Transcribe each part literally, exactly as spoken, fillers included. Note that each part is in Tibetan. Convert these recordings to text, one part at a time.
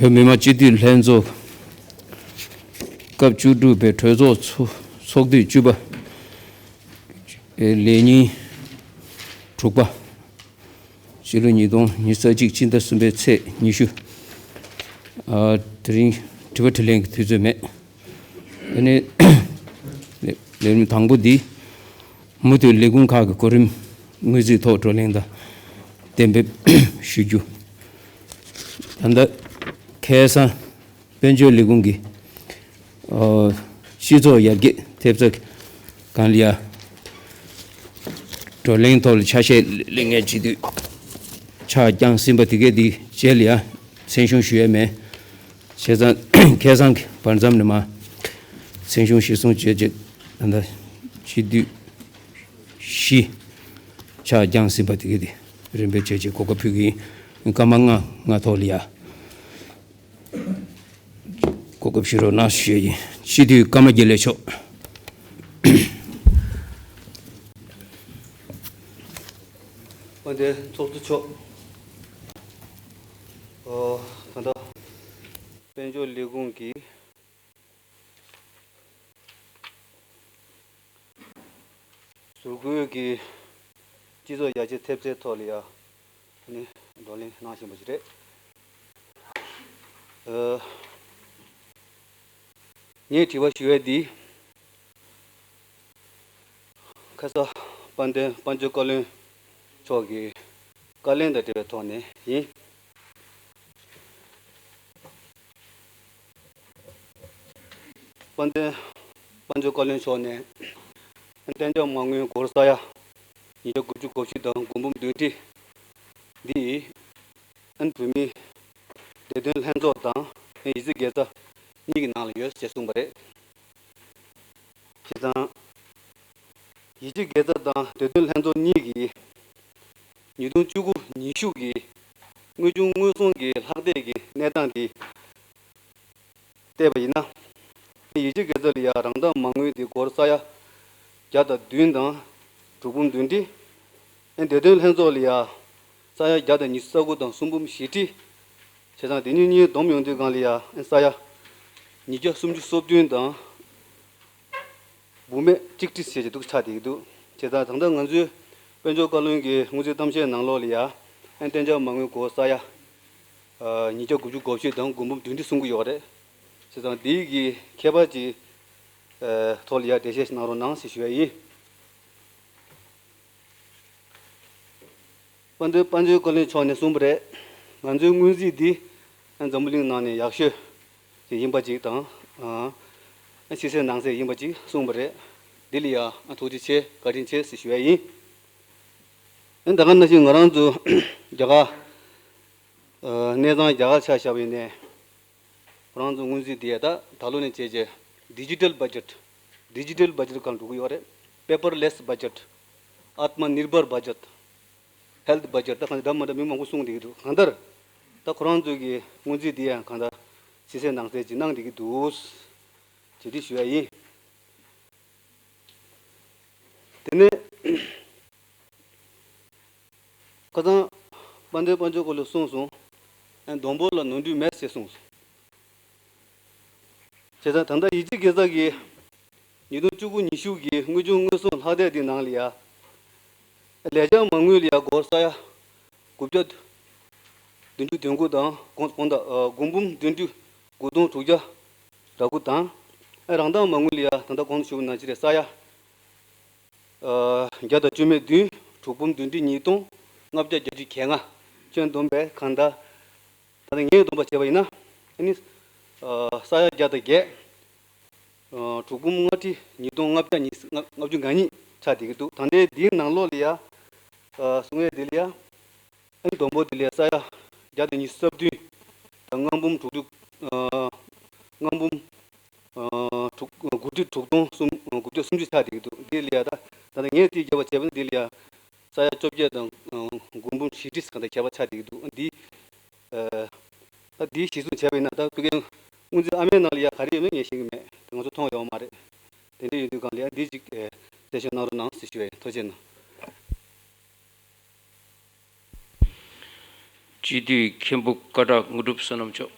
བོད་མི་མང་སྤྱི་འཐུས་ལྷན་ཚོགས་སྐབས་བཅུ་དྲུག་པའི་གྲོས་ཚོགས་ཚོགས་ཚོགས་དུས་བཅུ་པ། ལས་ཉིན་དྲུག་པ། ཕྱི་ལོ་ཉིས་སྟོང་ཉི་ཤུ་རྩ་གཅིག་ཕྱི་ཟླ་གསུམ་པའི་ཚེས་ཉི་ཤུ། ཨ། དེ་རིང་དྲི་བ་དྲིས་ལན་གྱི་དུས་ཚོད་མེད། དེ་ནས་ལས་རིམ་དང་པོ་འདི་མུ་མཐུད་ལས་ཁུངས་ཁག་གི་གོ་རིམ་དངོས་རྫས་ཐོག་བགྲོ་གླེང་དང་གཏན་འབེབས་ཞུ་རྒྱུ། ད་ལྟ་ཁ་སང་དཔལ་འབྱོར་ལས་ཁུངས་ཀྱི་ཨ། སྤྱི་ཚོགས་ཡར་རྒྱས་ཐེབས་རྩ་སྒང་ལ་ཡ་བགྲོ་གླེང་ཐོག་ལ་ཆ་ཤས་ལེན་མཁན་བྱེད་དུས་ཕྱག་བརྐྱངས་ཟིན་པ་དེ་གས་དེ་རྗེས་ལ་ཡ་མཚན་གཞུང་ཞུ་ཡས་མེད། བྱས་ཙང་ཁ་སང་གི་བར་མཚམས་ནས་མར་མཚན་གཞུང་གཞིར་བཟུང་བྱས་རྗེས་ད་ལྟ་སྤྱི་འཐུས་བཞི་ཕྱག་བརྐྱངས་ཟིན་པ་དེ་གས་དེ་རིམ་པས་བྱས་རྗེས་གོ་སྐབས་ཕུལ་གྱི་ཡིན། སྐར་མ་ལྔ་ལྔ་ཐོག་ལ་ཡ། གོ་སྐབས་ཞུ་རོགས་གནང་ཞུ་ཡས་ཡིན། སྤྱི་འཐུས་ཀརྨ་དགེ་ལེགས་མཆོག་དཔལ་ལྡན་ཚོགས་གཙོ་མཆོག་ཨོ། ད་ལྟ་དཔལ་འབྱོར་ལས་ཁུངས་ཀྱི་ཟུར་བཀོལ་གྱི་སྤྱི་ཚོགས་ཡར་རྒྱས་ཐེབས་རྩའི་ཐོག་ལ་ཡ་ནི་བགྲོ་གླེང་གནང་བཞིན་པ་ཞིག་རེད། ཨ། ངས་དྲི་བ་ཞུ་ཡས་འདི་ཁ་ས་དཔལ་ལྡན་དཔལ་འབྱོར་བཀའ་བློན་མཆོག་གི་བཀའ་ལན་དང་འབྲེལ་བའི་ཐོག་ནས་ཡིན། དཔལ་ལྡན་དཔལ་འབྱོར་བཀའ་བློན་མཆོག་ནས་གཏན་འཇགས་མ་དངུལ་སྒོར་ས་ཡ་ཉིས་བརྒྱ་དགུ་བཅུ་གོ་བཞི་དང་སྒོར་འབུམ་བདུན་ཁྲི་འདི་ཨན་བོད་མིའི་བདེ་དོན་ལྷན་ཚོགས་དང་ཡིག་རྩིས་དགེ་རྩ་གཉིས་ཀྱི་ནང་ལ་ཡོད་ཅེས་གསུངས་པ་རེད། བྱས་ཙང་། ཡིག་རྩིས་དགེ་རྩ་དང་བདེ་དོན་ལྷན་ཚོགས་གཉིས་ཀྱིས་ཉིས་སྟོང་བཅུ་དགུ་ཉི་ཤུ་གི་དངོས་བྱུང་དངོས་ཟོག་གི་ལྷག་བསྡད་ཀྱི་གནས་སྟངས་དེ་བལྟས་པ་ཡིན་ན། ཡིག་རྩིས་དགེ་རྩ་ལ་ཡ་རང་འདེམས་མ་དངུལ་དེ་སྒོར་ས་ཡ་བརྒྱ་དང་བདུན་དང་དྲུག་འབུམ་བདུན་ཁྲི། བདེ་དོན་ལྷན་ཚོགས་ལ་ཡ་ས་ཡ་བརྒྱ་དང་ཉི་ཤུ་རྩ་དགུ་དང་གསུམ་འབུམ་བཞི་ཁྲི། བྱས་ཙང་དེ་གཉིས་གཉིས་བསྡོམས་ཡོང་དུས་སྒང་ལ་ཡ་ས་ཡ་ཉིས་བརྒྱ་སུམ་ཅུ་སོ་བདུན་དང་། སྦུག་མེད་གཅིག་ཁྲི་ཞེས་ཀྱི་འདུག་ཆགས་བསྡད་ཀྱི་འདུག་བྱས་ཙང་ད་ལྟ་ང་ཚོའི་དཔལ་འབྱོར་བཀའ་བློན་གྱི་དངུལ་རྩིས་གཏམ་བཤད་ནང་ལོགས་ལ་ཡ་ཨན་གཏན་འཇགས་མ་དངུལ་སྒོར་ས་ཡ་ཉིས་བརྒྱ་དགུ་བཅུ་གོ་བཞི་དང་སྒོར་འབུམ་བདུན་ཁྲི་གསུང་གི་ཡོད་རེད། བྱས་ཙང་འདིའི་གི་ཁྱད་པར་གྱི་ཐོག་ལ་ཡ་འགྲེལ་བཤད་ཞིག་གནང་རོགས་གནང་ཞེས་ཞུ་ཡ་ཡིན། དཔལ་ལྡན་དཔལ་འབྱོར་བཀའ་བློན་མཆོག་ནས་གསུངས་པ་རེད། ང་ཚོའི་སྔོན་རྩིས་འདི་འཛམ་བུ་གླིང་ནང་ནས་ཡག་ཤོས་ཅིག་ཡིན་པ་ཅིག་དང་། ཕྱི་གསལ་ནང་གསལ་ཡིན་པ་ཅིག་གསུངས་པ་རེད། འདི་ལ་ཡང་ཐུགས་རྗེ་ཆེ་བཀའ་དྲིན་ཆེ་ཟེར་ཞུ་ཡ་ཡིན། ད་ག་ནང་བཞིན་ང་རང་ཚོ་རྒྱ་གར་གནས་ཚང་རྒྱ་གར་ཆ་བཞག་པ་ཡིན་ནའི། ཁོ་རང་ཚོ་སྔོན་རྩིས་དེ་ད་ད་ལོ་ནས་བྱས་རྗེས་ཌི་ཇི་ཊལ་བ་ཇེཊ། ཌི་ཇི་ཊལ་བ་ཇེཊ་སྒང་འགྲོ་གི་ཡོད་རེད། པེ་པར་ལེ་སི་བ་ཇེཊ། ཨཏྨ་ནིར་བར་བ་ཇེཊ། ཧེལ་ཐི་བ་ཇེཊ། ད་གང་འདྲ་མ་འདྲ་མི་མང་པོ་གསུངས་བསྡད་ཀྱི་འདུག་གང་ལྟར་ད་ཁོ་རང་ཚོ་གི་སྔོན་རྩིས་དེ་ཡང་གང་ལྟར་ཕྱི་གསལ་ནང་གསལ་ཅིག་གནང་བསྡད་ཀྱི་འདུག་ཅེས་དེ་ཞུ་ཡ་ཡིན། དེ་ནས་ཁ་སང་དཔལ་ལྡན་དཔལ་འབྱོར་སྐོར་ལ་གསུངས་སོང་། ཨ། སྡོང་པོ་ལ་ནོར་འཁྲུལ་མེད་ཅེས་གསུངས་སོང་། བྱས་ཙང་ད་ལྟ་ཡིག་རྩིས་དགེ་རྩ་གི་ཉིས་སྟོང་བཅུ་དགུ་ཉི་ཤུ་གི་དངོས་བྱུང་དངོས་ཟོག་ལྷག་བསྡད་དེ་ནང་ལ་ཡ། ལས་འཆར་མ་དངུལ་ལ་ཡ་སྒོར་ས་ཡ་ དགུ་བརྒྱ་བདུན་ཅུ་དོན་དགུ་དང་གོང་གོང་དང་། ཨ། སྒོར་འབུམ་བདུན་ཅུ་དགུ་སྟོང་དྲུག་བརྒྱ་དྲུག་དང་། ཨ། རང་ཐང་མ་དངུལ་ལ་ཡ་ད་ལྟ་གོང་དུ་ཞུས་པ་ནང་བཞིན་རེད། ས་ཡ། ཨ། བརྒྱ་དང་བཅུ་མེད་བདུན། དྲུག་འབུམ་བདུན་ཁྲི་ཉིས་སྟོང་ལྔ་བརྒྱ་བརྒྱད་ཅུ་གྱ་ལྔ། ཁྱོན་བསྡོམས་པས་གང་ལྟར། ད་ལྟ་ངས་བསྡོམས་པ་བྱས་པ་ཡིན་ན། ཨ་ནི། ཨ། ས་ཡ་བརྒྱ་དང་བརྒྱད། ཨ། དྲུག་འབུམ་ལྔ་ཁྲི་ཉིས་སྟོང་ལྔ་བརྒྱ་ཉི་ལྔ་བཅུ་ང་གཉིས་ཆགས་བསྡད་ཀྱི་འདུག་ད་ལྟའི་འདིའི་ནང་ལོགས་ལ་ཡ། ཨ། གསུང་ཡས་འདི་ལ་ཡ། ཨ་ནི་བསྡོམས་པ་འདི་ལ་ཡ་ས་ཡ་བརྒྱ་དང་ཉི་ཤུ་རྩ་བདུན་དང་ལྔ་འབུམ་དྲུག་ཅུ། ཨ། ལྔ་འབུམ། ཨ། དྲུག་དགུ་ཁྲི་དྲུག་སྟོང་གསུམ། དགུ་བརྒྱ་སུམ་ཅུ་ཆགས་བསྡད་ཀྱི་འདུག་འདི་ལ་ཡ་ད་ད་ལྟ་ངས་དེ་རྒྱབ་པ་བྱས་པ་ནི་འདི་ལ་ཡ། ས་ཡ་བཅོ་བརྒྱད་དང་། ཨ། དགུ་འབུམ་བཞི་ཁྲི་གང་དང་ཁྱད་པར་ཆགས་བསྡད་ཀྱི་འདུག་འདི། ཨ། ད་འདི་གཞི་བཟུང་བྱས་པ་ཡིན་ན་ད་ཕ་གིའི་དངུལ་རྩིས་ཨ་མའི་ནང་ལ་ཡ་ག་རེ་ཡོད་མེད་ངས་ཤེས་ཀྱི་མེད། དེ་ང་ཚོ་མཐོང་ཡོད་མ་རེད། དེ་འདྲ་ཡིན་དུས་གང་ལ་ཡ་འདི་ཅིག་ཨ། གསལ་བཤད་གནང་རོགས་གནང་ཟེར་ཞུ་ཡ་ཡིན། ཐུགས་རྗེ་གནང་། སྤྱི་འཐུས་མཁན་པོ་ཀ་བྲག་དངོས་གྲུབ་བསོད་ནམས་མཆོག་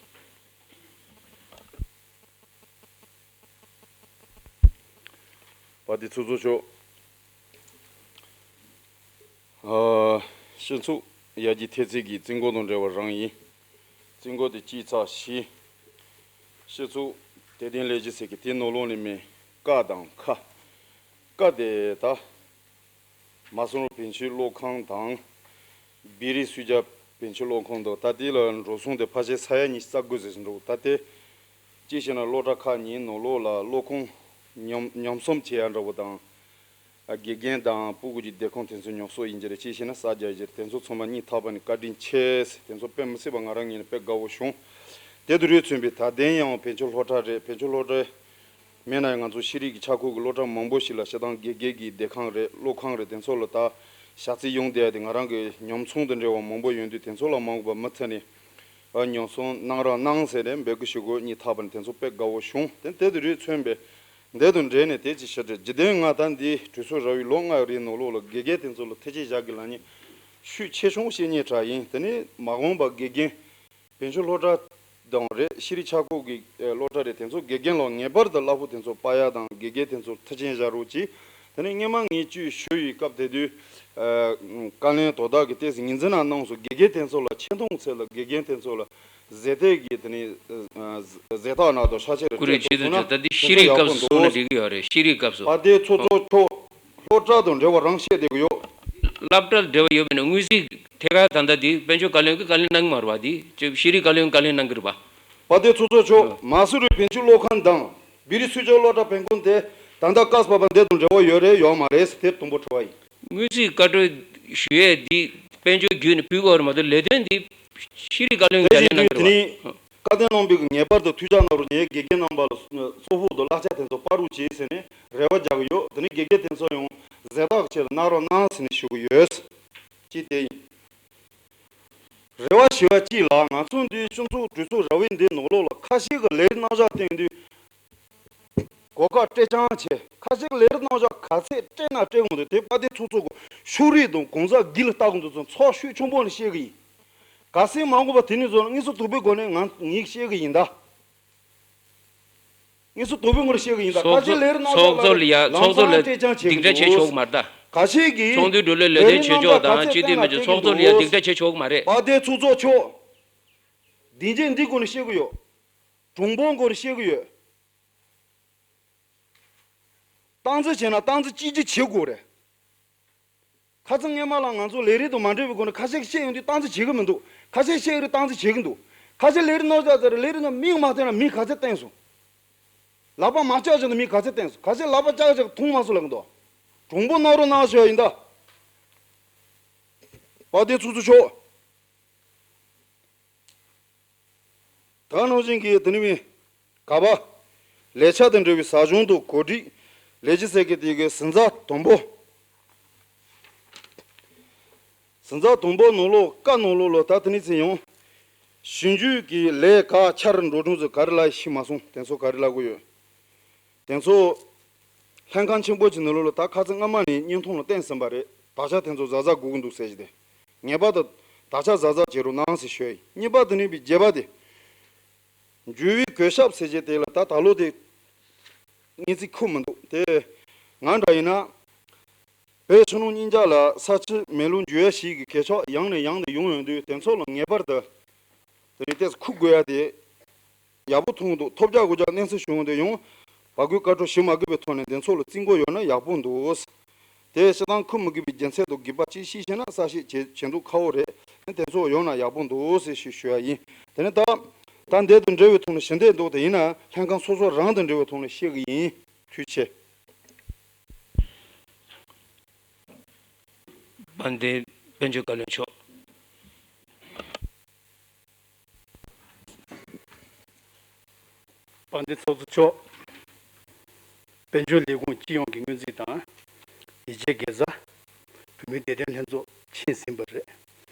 དཔལ་ལྡན་ཚོགས་གཙོ་མཆོག་ཨ། སྤྱི་ཚོགས་ཡར་རྒྱས་ཐེབས་རྩའི་གི་རྩིས་འགོ་དང་འབྲེལ་བ་རང་ཡིན། རྩིས་འགོ་དེ་སྤྱིའི་ཚགས་བཞི། སྤྱི་ཚོགས་དད་ལྡན་ལས་བྱེད་ཟེར་གི་དེའི་ནང་ལོགས་ནས་མེད། ཀ་དང་ཁ། ཀ་དེ་ད། མ་སུ་རི་བོད་མཆོད་གློག་ཁང་དང་། བེ་རི་སུས་རྒྱལ་བོད་མཆོད་གློག་ཁང་དང་། ད་དེ་ལ་འགྲོ་སོང་དེ་ཕལ་ཆེར་ས་ཡ་ཉི་ཤུ་རྩ་དགུ་ཟེར་ཞིག་འགྲོ། ད་དེ་གཅིག་བྱས་ན་སློབ་གྲྭ་ཁག་གཉིས་ནང་ལོགས་ལ་གློག་ཁང་ཉམས་ཉམས་གསོ་བྱེད་ཡ་འདྲ་བོ་དང་། ཨ། དགེ་རྒན་དང་སྤུ་གུ་གི་བསྡད་ཁང་དེ་ཚོ་ཉམས་གསོ་ཡིན་གྱི་རེད། གཅིག་བྱས་ན་ས་རྒྱག་གི་རེད། དེ་ཚོ་ཚང་མ་སྙིང་ཐག་པ་ནས་བཀའ་དྲིན་ཆེ་ཟེར། དེ་ཚོ་དཔེ་མི་སྲིད་པ་ང་རང་ངོས་ནས་དཔེ་དགའ་བོ་བྱུང་། དེ་དང་དུས་མཚུངས་པའི་ད་ལྟའི་ཡང་བོད་མཆོད་སློབ་གྲྭ་རེད། བོད་མཆོད་སློབ་གྲྭ་མེད་ན་ཡང་ང་ཚོ་ཤེས་རིག་གི་ཆ་ཁུལ་གྱི་སློབ་གྲྭ་མང་པོ་ཞིག་ལ་སྤྱིར་བཏང་དགེ་རྒན་གྱི་བསྡད་ཁང་རེད། སློབ་ཁང་རེད། དེ་ཚོ་ལ་ད་ཞག་རྩིས་ཡོང་བསྡད་དེ་ང་རང་གི་ཉམས་མྱོང་དང་འབྲེལ་བ་མང་པོ་ཡོང་དུས་དེ་ཚོ་ལ་མ་འོངས་པ་མུ་མཐུད་ནས་ཨ་ཉམས་གསོ་གནང་རོགས་གནང་ཟེར་ནས་འབོད་སྐུལ་ཞུ་དགོས། སྙིང་ཐག་པ་ནས་དེ་ཚོ་དཔེ་དགའ་བོ་བྱུང་། དེ་དེ་དུས་རེད་མཚོན་པའི་འདི་དང་འབྲེལ་ནས་དེ་ཅི་ཞིག་རེད། འཇིག་རྟེན་ང་ད་འདི་གྲོས་ཚོགས་ར་བའི་ལོ་ལྔ་རེའི་ནང་ལོགས་ལ་དགེ་རྒན་དེ་ཚོ་ལ་ཐུགས་རྗེ་ཆེ་ཞུ་གི་ལབ་མཁན་ཤུགས་ཆེ་ཆུང་བཤད་མཁན་དྲག་ཡིན། དེ་ནས་མ་འོངས་པ་དགེ་རྒན་བོད་མཆོད་སློབ་གྲྭ་དང་རེད། ཤེས་རིག་ཆ་ཁུལ་གྱི་ཨེ་སློབ་གྲྭ་རེད། དེ་ཚོ་དགེ་རྒན་ལ་ངེས་པར་དུ་གླ་ཕོགས་དེ་ཚོ་སྤར་ཡ་དང་དགེ་རྒན་དེ་ཚོར་ཐུགས་རྗེ་ཆེ་ཞུ་རོགས་གྱིས། དེ་ནས་སྔོན་མ་ངས་བཅུ་ཞུ་ཡི་སྐབས་དེ་དུས་ཨེ་བཀའ་བློན་དོ་བདག་གིས་ཏོག་ཙམ་ངོས་འཛིན་གནང་སོང་། དགེ་རྒན་དེ་ཚོ་ལ་ཆེ་མཐོང་ཚད་ལ་དགེ་རྒན་དེ་ཚོ་ལ་ཟས་ཐད་ཀྱི་དེ་ནས་ཨ་ཟས་རྟགས་ནང་དུ་ཤ་ཆེ་རུ་ཀུ་རེ་སྤྲད་ཐུབ་སོང་ན་ད་འདི་དེ་ཤེས་ཚོ་རིག་ཡག་པོ་སྐབས་སུ་འདུག་སོང་ན་འགྲིག་གི་ཡོད་རེད། ཤེས་རིག་སྐབས་སུ། དཔལ་ལྡན་ཚོགས་གཙོ་མཆོག་སློབ་གྲྭ་དང་འབྲེལ་བ་རང་བཤད་བསྡད་ཀྱི་ཡོད། སློབ་གྲྭ་འབྲེལ་བ་ཡོད་པས་ན་དངུལ་རྩིས་ཐད་ཀར་ད་ལྟ་འདི་དཔལ་འབྱོར་བཀའ་བློན་གྱིས་བཀའ་ལན་གནང་གི་མ་རེད་པ། འདི་ཅིག་ཤེས་རིག་བཀའ་བློན་བཀའ་ལན་གནང་གི་རེད་པ། དཔལ་ལྡན་ཚོགས་གཙོ་མཆོག་མ་སུ་རི་བོད་མཆོད་གློག་ཁང་དང་བེ་རི་སུས་རྒྱལ་བོ་སློབ་གྲྭ་བན་ཁང་དེ་ད་ལྟ་སྐབས་བབ་པ་འདི་དང་འབྲེལ་བ་ཡོད་རེད་ཡོད་མ་རེད་ཟེར་དེ་དང་པོ་དྲི་བ་ཡིན། དངུལ་རྩིས་བཀའ་འཁྲོལ་ཞུ་ཡས་འདི་དཔལ་འབྱོར་བརྒྱུད་ནས་ཕུལ་དགོས་རེད་མ་གཏོགས་ལས་དོན་འདི་ཤེས་རིག་བཀའ་བློན་གྱིས་བཀའ་ལན་གནང་གི་རེད་པ། དེ་ནས་བཀའ་བསྟན་བློན་པོས་ངེས་པར་དུ་ཐུགས་ཅག་གནང་རོགས། ངའི་དགེ་རྒན་རྣམ་པ་ལ་གསོལ་ཕོགས་དང་གླ་ཆ་དེ་ཚོ་སྤར་རོགས་གྱིས་ཟེར་ནས་རེ་བ་རྒྱག་གི་ཡོད། དེ་ནས་དགེ་རྒན་དེ་ཚོ་ཡང་ཟས་རྟགས་ཆེད་ལ་གནང་རོགས་གནང་ཟེར་ནས་ཞུ་གི་ཡོད། གཅིག་དེ་ཡིན། རེ་བ་ཞུ་བ་གཅིག་ལ་ང་ཚོ་འདི་སྤྱི་ཚོགས་གྲོས་ཚོགས་ར་བའི་འདི་ནང་ལོགས་ལ་ཁ་ཤས་ཀྱི་ལས་རིགས་རྣམ་གཞག་སྟེང་དུ་གོ་སྐབས་སྤྲད་རྐྱང་བྱས། ཁ་ཤས་ཀྱི་ལས་རིགས་རྣམ་གཞག་ག་ཚད་སྤྲད་ན་སྤྲད་འོང་དུས་དེ་དཔལ་ལྡན་ཚོགས་གཙོ་གི་ཕྱོགས་རིས་དང་གང་ཟག་སྒེར་ལ་ལྟ་དགོས་འདུག་ཚོ་ཚོགས་ཤུགས་ཆེན་པོ་ནས་བཤད་གི་ཡིན། གལ་སྲིད་མ་དགོས་པ་དེ་ནས་བཟོ་ན་དངོས་སུ་དོགས་པའི་སྒོ་ནས་ང་ངས་བཤད་གི་ཡིན་ད། དངོས་སུ་དོགས་པའི་ངོར་བཤད་གི་ཡིན་ད། ཁ་ཚོགས་ཆེ་ལས་རིགས་རྣམ་གཞག་ཚོགས་གཙོ་ལ་ཡ་ལམ་ཚོགས་གཙོ་སང་ལ་སྤྲད་རྐྱང་བྱེད་སྡིགས་གི་ཆ་བྱེད་འདུག་ཆོག་གི་མ་རེད་ད། ཁ་ཤས་ཀྱིས་ཚོགས་འདུའི་འགྲོ་ལས་ལས་དོན་བྱེད་ཕྱོགས་དང་སྤྱི་འཐུས་མི་ཚོས་ཚོགས་གཙོ་ལ་ཡ་སྡིགས་ཆ་བྱེད་ཆོག་གི་མ་རེད། དཔལ་ལྡན་ཚོགས་གཙོ་མཆོག་སྡིངས་ཆ་འདི་སྒོ་ནས་བཤད་གི་ཡོད། གྲོང་པོ་སྒོ་ནས་བཤད་གི་ཡོད། སྟངས་འཛིན་བྱས་ན་སྟངས་འཛིན་གཅིག་གྱུར་བྱེད་དགོས་རེད། ཁ་སང་སྔོན་མ་ལ་ང་ཚོ་ལས་རིགས་དང་མ་འབྲེལ་བའི་སྒོ་ནས་ཁ་ཤས་བཤད་ཡོང་དུས་སྟངས་འཛིན་བྱེད་ཀྱི་མི་འདུག་ཁ་ཤས་བཤད་ཡོད་རེད་སྟངས་འཛིན་བྱེད་ཀྱི་འདུག་ཁ་ཤས་ལས་རིགས་རྣམ་གཞག་ཟེར་རེད། ལས་རིགས་རྣམ་མིག་མ་བལྟས་ན་མིག་ག་ཚད་བསྟན་སོང་། ལག་པ་མ་བཅག་བྱས་ན་མིག་ག་ཚད་བསྟན་སོང་། ཁ་ཤས་ལག་པ་བཅག་བྱས་མཐོང་མ་སོང་ལབ་ཀྱི་འདུག་གྲོང་པོ་གནང་རོགས་གནང་ཞུ་ཡ་ཡིན་ད། དཔལ་ལྡན་ཚོགས་གཙོ་མཆོག་ད་ག་ནང་བཞིན་གྱི་དེ་ནི་མི་ག་པ། ལས་འཆར་དང་འབྲེལ་བའི་ཟབ་སྦྱོང་དང་གོ་སྒྲིག་ལས་གཞི་ཟེར་གྱི་དེ་གའི་ཟིན་ཚབ་དང་པོ། ཟིན་ཚབ་དང་པོ་ནང་ལོགས་ཀ་ནང་ལོགས་ལ་ད་དེ་ནི་ཚེ་ཡང་། ཞིབ་འཇུག་གི་ལས་ཀ་འཆར་འགྲོ་གྲོན་ཚོ་ག་རེ་ལ་ཤི་མ་སོང་དེ་ཚོ་ག་རེ་ལ་གོ་ཡོད། དེ་ཚོ་ལྷན་ཁང་ཆེན་པོ་ཅིག་ནང་ལོགས་ལ་ད་ཁ་ཚ་སྔ་མ་ནས་བརྙན་ཐུང་ལ་བསྟན་ཟིན་པ་རེད། དག་ཆ་དེ་ཚོ་གཟབ་གཟབ་དགོས་ཀྱི་འདུག་ཟེར་གྱི་དེ། ངེས་པར་དུ་དག་ཆ་གཟབ་གཟབ་བྱེད་རོགས་གནང་ཟེར་ཞུ་ཡ་ཡིན། གཉིས་པ་དེ་ནི་བརྒྱད་པ་དེ། འཇུ་བའི་གོས་ཞབས་ཟེར་གྱི་དེ་ལ་ད་ད་ལོ་དེ་ངས་ཚིག་ཁུག་མི་འདུག་དེ་ང་འདྲ་ཡིན་ན། བོད་ཕྱི་ནང་གཉིས་ཆར་ལ་ས་ཆུ་མེ་རླུང་འགྱུར་བ་ཞིག་གི་གས་ཆག་ཡང་ནས་ཡང་དུ་ཡོང་ཡོང་དུས། དེ་ཚོ་ལ་ངེས་པར་དུ་དེ་རིང་ཏོག་ཙམ་ཁུག་དགོས་ཡ་དེ་ཡག་པོ་མཐོང་འདུག་ཐོབ་རྒྱག་དགོས་རྒྱག་གནས་ཚུལ་བྱུང་དུས། ཡང་བ་གུས་བཀའ་འཁྲོལ་ཞུ་མ་དགོས་པའི་ཐོག་ནས་དེ་ཚོ་ལ་བརྩི་མགོ་ཡོད་ན་ཡག་པོ་འདུག་དེ་སྤྱིར་བཏང་ཁུག་མི་དགོས་པའི་རྒྱུ་མཚན་དང་དགོས་པ་ཅིག་ཤེས་ཤེས་ན་གསལ་བཤད་བྱེད་བྱེད་འདུག་ཁག་པོ་རེད། དེ་ཚོ་ཡོང་ན་ཡག་པོ་འདུག་ཟེར་ཞུ་ཞུ་ཡ་ཡིན། དེ་ནས་ད་ད་འདི་དང་འབྲེལ་བའི་ཐོག་ནས་ཞུ་འདོད་འདུག་དེ་ཡིན་ན་ལྷན་ཁང་སོ་སོ་རང་དང་འབྲེལ་བའི་ཐོག་ནས་བཤད་གི་ཡིན། ཐུགས་རྗེ་ཆེ། དཔལ་ལྡན་དཔལ་འབྱོར་བཀའ་བློན་མཆོག་དཔལ་ལྡན་ཚོགས་གཙོ་མཆོག་དཔལ་འབྱོར་ལས་ཁུངས་སྤྱི་ཡོངས་ཀྱི་སྔོན་རྩིས་དང་། ཡིག་ཆའི་དགེ་རྩ། བོད་མིའི་བདེ་དོན་ལྷན་ཚོགས་ཕྱིན་ཟིན་པ་རེད།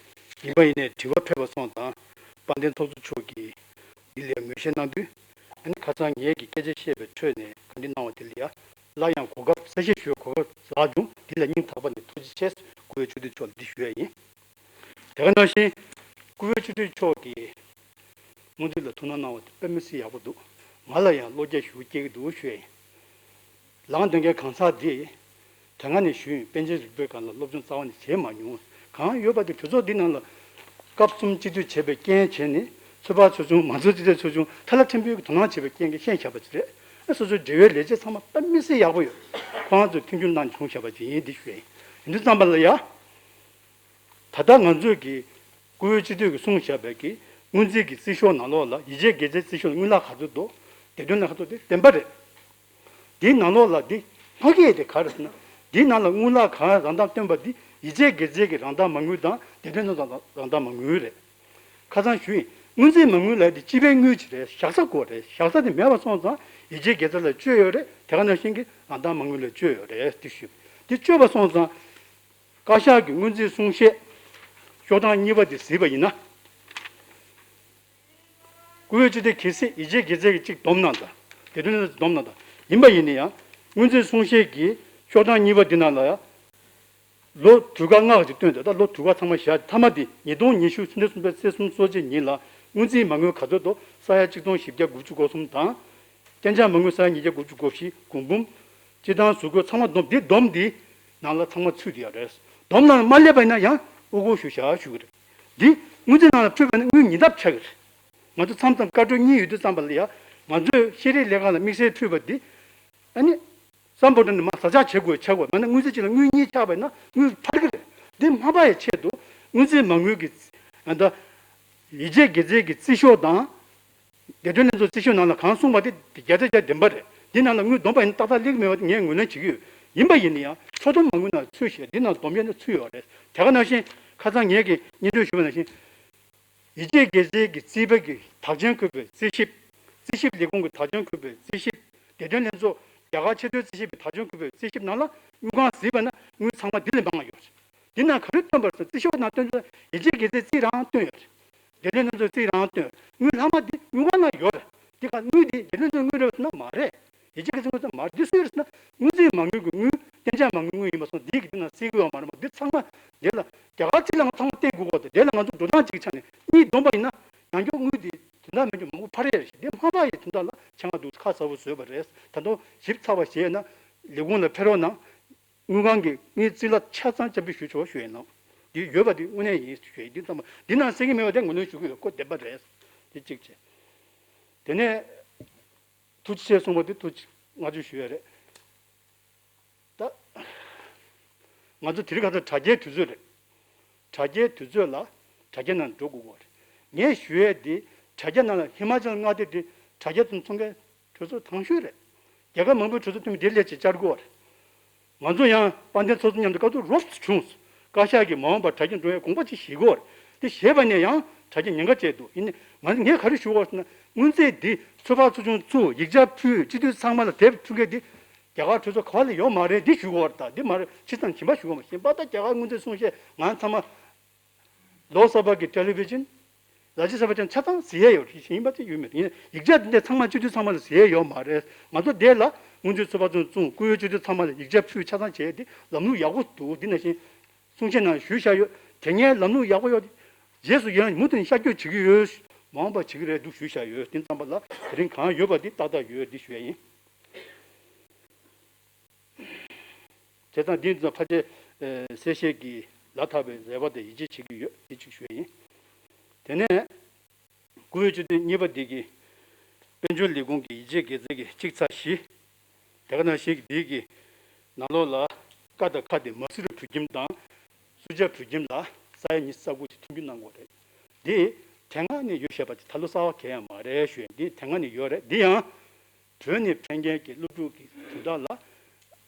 ཡིན་པ་ཡིན་ནའི་དྲི་བ་ཕེབས་པ་སོང་ཙང་། དཔལ་ལྡན་ཚོགས་གཙོ་མཆོག་གིས་འདི་ལ་ངོས་བཞེས་གནང་དུས། ཨ་ནི་ཁ་སང་ངེད་ཀྱིས་སྐད་ཆ་བཤད་པའི་ཁྲོད་ནས་ག་འདྲ་གནང་བ་དེ་ལ་ཡ། སླར་ཡང་གོ་སྐབས་གསལ་བཤད་ཞུ་བའི་གོ་སྐབས་རག་བྱུང་། འདི་ལ་སྙིང་ཐག་པ་ནས་ཐུགས་རྗེ་ཆེ། སྐུ་ངོ་སྤྱི་འཐུས་མཆོག་ལ་འདི་ཞུ་ཡ་ཡིན། དེ་ག་ནང་བཞིན། སྐུ་ངོ་སྤྱི་འཐུས་མཆོག་གིས་སྔོན་རྩིས་ལ་ཐུགས་སྣང་གནང་བ་དེ་དཔེ་མི་སྲིད་ཡག་པོ་འདུག་ང་ལ་ཡང་བློ་རྒྱ་ཞེ་པོ་སྐྱེ་གི་འདུག་ཞུ་ཡ་ཡིན། ལངས་དོན་གའི་གང་ཟག་འདི་དེ་སྔ་ནས་ཞུས་ཡིན། པཎ་ཆེན་རིག་པའི་སྒང་ལ་སློབ་སྦྱོང་རྩ་བ་ནས་བྱས་མ་མྱོང་། གང་ཡོད་པ་དེ་གྲོས་ཚོགས་འདི་ནང་ལ་སྐབས་གསུམ་སྤྱི་འཐུས་བྱས་པའི་རྐྱེན་བྱས་ནས། ཚོད་དཔག་ཚོགས་ཆུང་། མང་གཙོའི་སྤྱི་འཐུས་ཚོགས་ཆུང་། ཐ་ལ་ཕྲན་བུའི་དོ་སྣང་བྱས་པའི་རྐྱེན་གྱིས་ཤེས་བཞག་པ་ཅིག་རེད། ཨ་སོ་སོའི་འབྲེལ་ཡོད་ལས་བྱེད་ཚང་མ་དཔེ་མི་སྲིད་ཡག་པོ་ཡོད། ཁོ་རང་ཚོས་མཐུན་འགྱུར་གནང་བྱུང་བཞག་པ་ཅིག་ཡིན། འདི་ཞུ་ཡ་ཡིན། ཡིན་དུས་ཙམ་པ་ལ་ཡ། ད་ལྟ་ང་ཚོས་ཀྱི་སྐུ་ངོ་སྤྱི་འཐུས་ཀྱིས་གསུངས་བཞག་པའི་གི་སྔོན་རྩིས་ཀྱི་རྩིས་ཤོག་ནང་ལོགས་ལ། ཡིག་ཆའི་དགེ་རྩའི་རྩིས་ཤོག་ལ་དངུལ་ལག་ག་ཚོད་འདུག་བདེ་དོན་ལ་ག་ཚོད་དེ་བདེན་པ་རེད། དེའི་ནང་ལོགས་ལ་འདི་སྔོག་གི་ཡོད་དེ་ག་རེ་ཟེར་ན། འདིའི་ནང་ལ་དངུལ་ལག་གང་རང་དང་བཏོན་པ་འདི་ཡིག་ཆའི་དགེ་རྩའི་གི་རང་དང་མ་དངུལ་དང་། བདེ་དོན་ལྷན་ཚོགས་རང་དང་མ་དངུལ་རེད། ཁ་སང་ཞུས་ཡིན། སྔོན་རྩིས་མ་དངུལ་ལབ་དེ་སྤྱི་པའི་དངུལ་ཅིག་རེད། བཞག་ས་དགོས་རེད། བཞག་ས་དེ་མེད་པ་སོང་ཙང་ཡིག་ཆའི་དགེ་རྩ་ལ་བཅོལ་ཡོད་རེད། དེ་ག་ནང་བཞིན་གྱི་རང་དང་མ་དངུལ་ལ་བཅོལ་ཡོད་རེད། དེ་ཞུས། དེ་བཅོལ་བ་སོང་ཙང་། བཀའ་ཤག་གི་སྔོན་རྩིས་གསུང་བཤད་ཤོག་གྲངས་གཉིས་པ་དེ་གཟིགས་པ་ཡིན་ན། སྐུ་ངོ་སྤྱི་འཐུས་གལ་སྲིད་ཡིག་ཆའི་དགེ་རྩའི་གི་གཅིག་བསྡོམས་གནང་དང་། བདེ་དོན་ལྷན་ཚོགས་བསྡོམས་གནང་དང་། ཡིན་པ་ཡིན་ན་ཡང་། སྔོན་རྩིས་གསུང་བཤད་ཀྱི་ཤོག་གྲངས་གཉིས་པ་འདི་ནང་ལ་ཡང་། ལོ་དུས་བཀག་ལྔ་ཅིག་བཏོན་ཏེ། ད་ལོ་དུས་བཀག་ཚང་མ་བཞག་མཐའ་མ་འདི་ཉིས་སྟོང་ཉི་ཤུ་ཕྱི་ཟླ་གསུམ་པའི་ཚེས་གསུམ་སོ་གཅིག་ཉིན་ལ་སྔོན་རྩིས་མ་དངུལ་ག་ཚོད་འདུག་ས་ཡ་གཅིག་སྟོང་བཞི་བརྒྱ་དགུ་བཅུ་གོ་གསུམ་དང་། གཏན་འཇགས་མ་དངུལ་ས་ཡ་ཉིས་བརྒྱ་དགུ་བཅུ་གོ་བཞི། གོང་འབུམ། སྤྱིར་བཏང་གཟུགས་བཀོད་ཚང་མ་བསྡོམས། འདི་བསྡོམས་འདི་ནང་ལ་ཚང་མ་ཚུད་ཡོད་རེད། བསྡོམས་ནང་ལ་མ་སླེབས་པ་ཡིན་ན་ཡང་དབུ་སྐོར་ཞུ་བཞག་ཞུ་གི་རེད། འདི་སྔོན་རྩིས་ནང་ལ་ཕུལ་བ་ན་དངུལ་ཉིས་ལྡབ་ཆགས་ཀྱི་རེད། ང་ཚོ་མཚམས་མཚམས་བཀའ་འཁྲོལ་གཉིས་ཡོད་དུས་ཙམ་པ་ལ་ཡ། ང་ཚོས་ཤེས་རིག་ལས་ཁང་ལ་དམིགས་བསལ་ཕུལ་བ་འདི། ཨ་ནི། སམ་བྷོ་ཊ་ནས་མར་ཟ་ཆག་བྱེད་དགོས་ཆགས་དགོས། མ་ན་སྔོན་རྩིས་གཅིག་ལ་དངུལ་གཉིས་ཆགས་པ་ཡིན་ན་དངུལ་འཕར་གི་རེད། འདི་མ་འཕར་ཡའི་ཆེད་དུ་སྔོན་རྩིས་མ་དངུལ་གྱི། ཨ་ད། ཡིག་ཆའི་དགེ་རྩའི་གི་རྩིས་ཤོག་དང་། བདེ་དོན་ལྷན་ཚོགས་རྩིས་ཤོག་ནང་ལ་གང་གསུངས་པ་དེ་བརྒྱ་ཆ་བརྒྱ་བདེན་པ་རེད། འདི་ནང་ལ་དངུལ་བསྡོམས་པ་ཡིན་ན་ཏག་ཏག་སླེབས་ཀྱི་མེད་པ་དེ་ངས་ངོས་ལེན་བྱེད་ཀྱི་ཡོད། ཡིན་པ་ཡིན་ན་ཡང་ཕྱོགས་བསྡོམས་མ་དངུལ་ནང་ཚུད་བཞག་འདི་ནང་བསྡོམས་ཡས་ནས་ཚུད་ཡོད་རེད། དེ་ག་ནང་བཞིན་ཁ་སང་ངས་ཀྱི་སྙན་སྒྲོན་ཞུས་པ་ནང་བཞིན། ཡིག་ཆའི་དགེ་རྩའི་གི་རྩིས་པ་གི་དག་མཆན་འཁོད་པའི་རྩིས་ཞིབ། རྩིས་ཞིབ་ལས་ཁུངས་ཀྱི་དག་མཆན་འཁོད་པའི་རྩིས་ཞིབ། བདེ་དོན་ལྷན་ཚོགས་རྒྱ་གར་ཆེས་མཐོའི་རྩིས་ཞིབ་པའི་དག་མཆན་འཁོད་པའི་རྩིས་ཞིབ་ནང་ལ་དངུལ་ཁང་གཟིགས་པ་ན་དངུལ་ཚང་མ་འདི་ལས་མང་བ་ཡོད་རེད། འདི་ནང་ག་རེ་བཏོན་པ་རེད་ཟེར། རྩིས་ཤོག་ནང་བཏོན་ཚེ་ཡིག་ཆའི་དགེ་རྩའི་རྩིས་རང་བཏོན་ཡོད་རེད། བདེ་དོན་ལྷན་ཚོགས་རྩིས་རང་བཏོན་ཡོད་རེད། དངུལ་ལྷག་མ་འདི་དངུལ་ཁང་ནང་ཡོད་རེད། འདི་ག་དངུལ་འདི་བདེ་དོན་ལྷན་ཚོགས་དངུལ་རེད་ཟེར་ན་མ་རེད། ཡིག་ཆའི་དགེ་རྩའི་དངུལ་ཟེར་ན་མ་རེད། འདི་སུའི་རེད་ཟེར་ན་སྔོན་རྩིས་མ་དངུལ་གྱི་དངུལ། གཏན་འཇགས་མ་དངུལ་དངུལ་ཡིན་པ་སོང་འདི་གི་འདི་ནང་གཟིགས་དགོས་པ་མ་རེད་མ། འདི་ཚང་མ་འདི་ལ་རྒྱ་གར་རྩིས་ལ་ང་ཚང་མ་བལྟས་དགོས་གོ། དེ་ལ་ང་ཚོ་འགྲོ་སྟངས་གཅིག་གི་ཆ་ནས་གཉིས་བསྡོམས་པ་ཡིན་ན་ཡང་སྐྱར་དངུལ་འདི་དོན་དག་མེད་རྒྱུ་མང་པོ་འཕར་ཡས་རེད་ཤག་འདི་མ་འཕར་ཡས་དོན་དག་ལ་ཆེད་མངགས་འདུག་ཁ་གསལ་པོ་བཟོས་པ་རེད། ད་དུང་ཞིབ་ཚགས་པ་བྱས་ན་ལས་ཁུངས་ལ་ཕེབས་རོགས་གནང་། དངུལ་ཁང་གི་དངུལ་རྩིས་ལ་ཆ་ཚང་སྐྱབས་འཇུག་ཞུ་ཆོག་ཞུ་ཡས་གནང་། འདི་ཡོད་པ་འདི་དངོས་གནས་ཡིན་ཞུ་ཡས། འདི་ཚང་མ་འདི་ནང་གསལ་གྱི་མེད་པ་དེ་ངོས་ལེན་ཞུ་གི་ཡོད། ཁོ་བདེན་པ་རེད། འདི་གཅིག་བྱས། དེ་ནས། ཐུགས་རྗེ་ཆེ་གསུངས་པ་དེ་ཐུགས་རྗེ་བསྔགས་བརྗོད་ཞུ་ཡ་རེད། ད་ང་ཚོ་དེ་རིང་ཁ་སང་དྲ་རྒྱའི་དུས་ཚོད་རེད། དྲ་རྒྱའི་དུས་ཚོད་ལ་དྲ་རྒྱ་ནང་འགྲོ་དགོས་ཀྱི་རེད། ངས་ཞུ་ཡས་དེ་དྲ་རྒྱ་ནང་ལ་ཧི་མ་ཅལ་མངའ་སྡེ་དེ་དྲ་རྒྱ་དང་མཚུངས་མཁན་གྲོས་ཚོགས་དང་ཤོས་རེད། རྒྱལ་ཁབ་མང་པོའི་གྲོས་ཚོགས་འཐུས་མི་དེ་སླེབས་བྱས་བཅར་དགོས་པ་རེད། ང་ཚོ་ཡང་དཔལ་ལྡན་ཚོགས་གཙོ་མཉམ་དུ་བཀའ་ཐུག་རོབ་ཙམ་བྱུང་སོང་། བཀའ་ཤག་གིས་མ་འོངས་པར་དྲ་རྒྱ་འགྲོ་ཡའི་དགོངས་པ་ཅིག་བཞེས་དགོས་པ་རེད། དེ་བཞེས་པ་ནས་ཡང་དྲ་རྒྱ་ཉེན་ཁ་བཅས་འདུག་ཡིན་ནའི་ང་ངས་ག་རེ་ཞུ་དགོས་ཟེར་ན། སྔོན་རྩིས་འདི་ཚོད་དཔག་ཚོགས་ཆུང་བཙུགས། ཡིག་ཆ་ཕུལ། སྤྱི་འཐུས་ཚང་མ་ལ་དེབ་ཕུལ་མཁན་འདི་རྒྱ་གར་གྲོས་ཚོགས་ག་པ་ལ་ཡོད་མ་རེད། འདི་ཞུ་དགོས་པ་རེད། ད་འདི་མ་རེད། ཕྱི་ཙང་གྱིན་པ་ཞུ་དགོས་མ་ཤེས་པ། ད་རྒྱ་གར་སྔོན་རྩིས་གསུང་བཤད་ང་ཚང་མ། ལོག་སོག་པ་གི་ཊེ་ལི་བི་ཤན། རཱ་ཇི་སོག་པ་ཅན་ཆ་ཚང་གཟིགས་ཡས་ཡོད་རེད། ཡིན་པ་ཅིག་ཡོད་མེད་ཡིན། ཡིག་ཆ་འདི་འདྲ་ཚང་མ་སྤྱི་འཐུས་ཚང་མ་ལ་གཟིགས་ཡས་ཡོད་མ་རེད། ང་ཚོ་འདི་ལ་སྔོན་རྩིས་ཚོད་དཔག་ཚོགས་ཆུང་བཙུགས། སྐུ་ཡོད་སྤྱི་འཐུས་ཚང་མ་ལ་ཡིག་ཆ་ཕུལ། ཆ་ཚང་བྱས་ཏེ་ལམ་ལུགས་ཡག་པོ་འདུག་འདི་ནང་བཞིན་གསུང་བཤད་ནང་ཞུས་བཞག་ཡོད། དེ་སྔའི་ལམ་ལུགས་ཡག་པོ་ཡོད། རྗེས་སུ་ཡང་མུ་མཐུད་ནས་ཤར་བསྐྱོད་བྱེད་ཀྱི་ཡོད། མ་འོངས་པ་བྱེད་ཀྱི་རེད་འདུག་ཞུས་བཞག་ཡོད། དེ་ཙམ་པ་ལ་དེ་རིང་གང་ཡོད་པ་འདི་ཏག་ཏག་ཡོད། འདི་ཞུ་ཡས་ཡིན། བྱས་ཙང་འདི་ཚོ་ཕལ་ཆེར་ གསལ་བཤད་ཀྱི་ལ་དྭགས་པའི་རེ་བ་དང་ཡིད་ཆེས་བྱེད་ཀྱི་ཡོད། དེ་གཅིག་ཞུ་ཡ་ཡིན། དེ་ནས་བཀུར་འོས་སྤྱི་འཐུས་གཉིས་པ་འདི་གིས་དཔལ་འབྱོར་ལས་ཁུངས་ཀྱི་ཡིད་ཆེས་དགེ་མཚན་གྱི་ཅིག་ཚ་བཞི། དེ་ག་ནང་བཞིན་འདི་གི་ནང་ལོགས་ལ་ཀ་དང་ཁ་དེ་མ་སུ་རི་བོད་ཁྱིམ་དང་སུ་ཇཱ་བོད་ཁྱིམ་ལ་ས་ཡ་ཉི་ཤུ་རྩ་དགུ་ཞིག་མཐུན་འགྱུར་གནང་དགོས་རེད། འདི་དེ་སྔ་ནས་ཡོད་བཤད་པ་དེ་ད་ལོ་གསར་པ་གང་ཡང་མ་རེད་ཞུ་ཡ། འདི་དེ་སྔ་ནས་ཡོད་རེད། འདི་ཡང་བོད་ནས་ཕེབས་མཁན་གྱི་སློབ་ཕྲུག་གི་དོན་དག་ལ་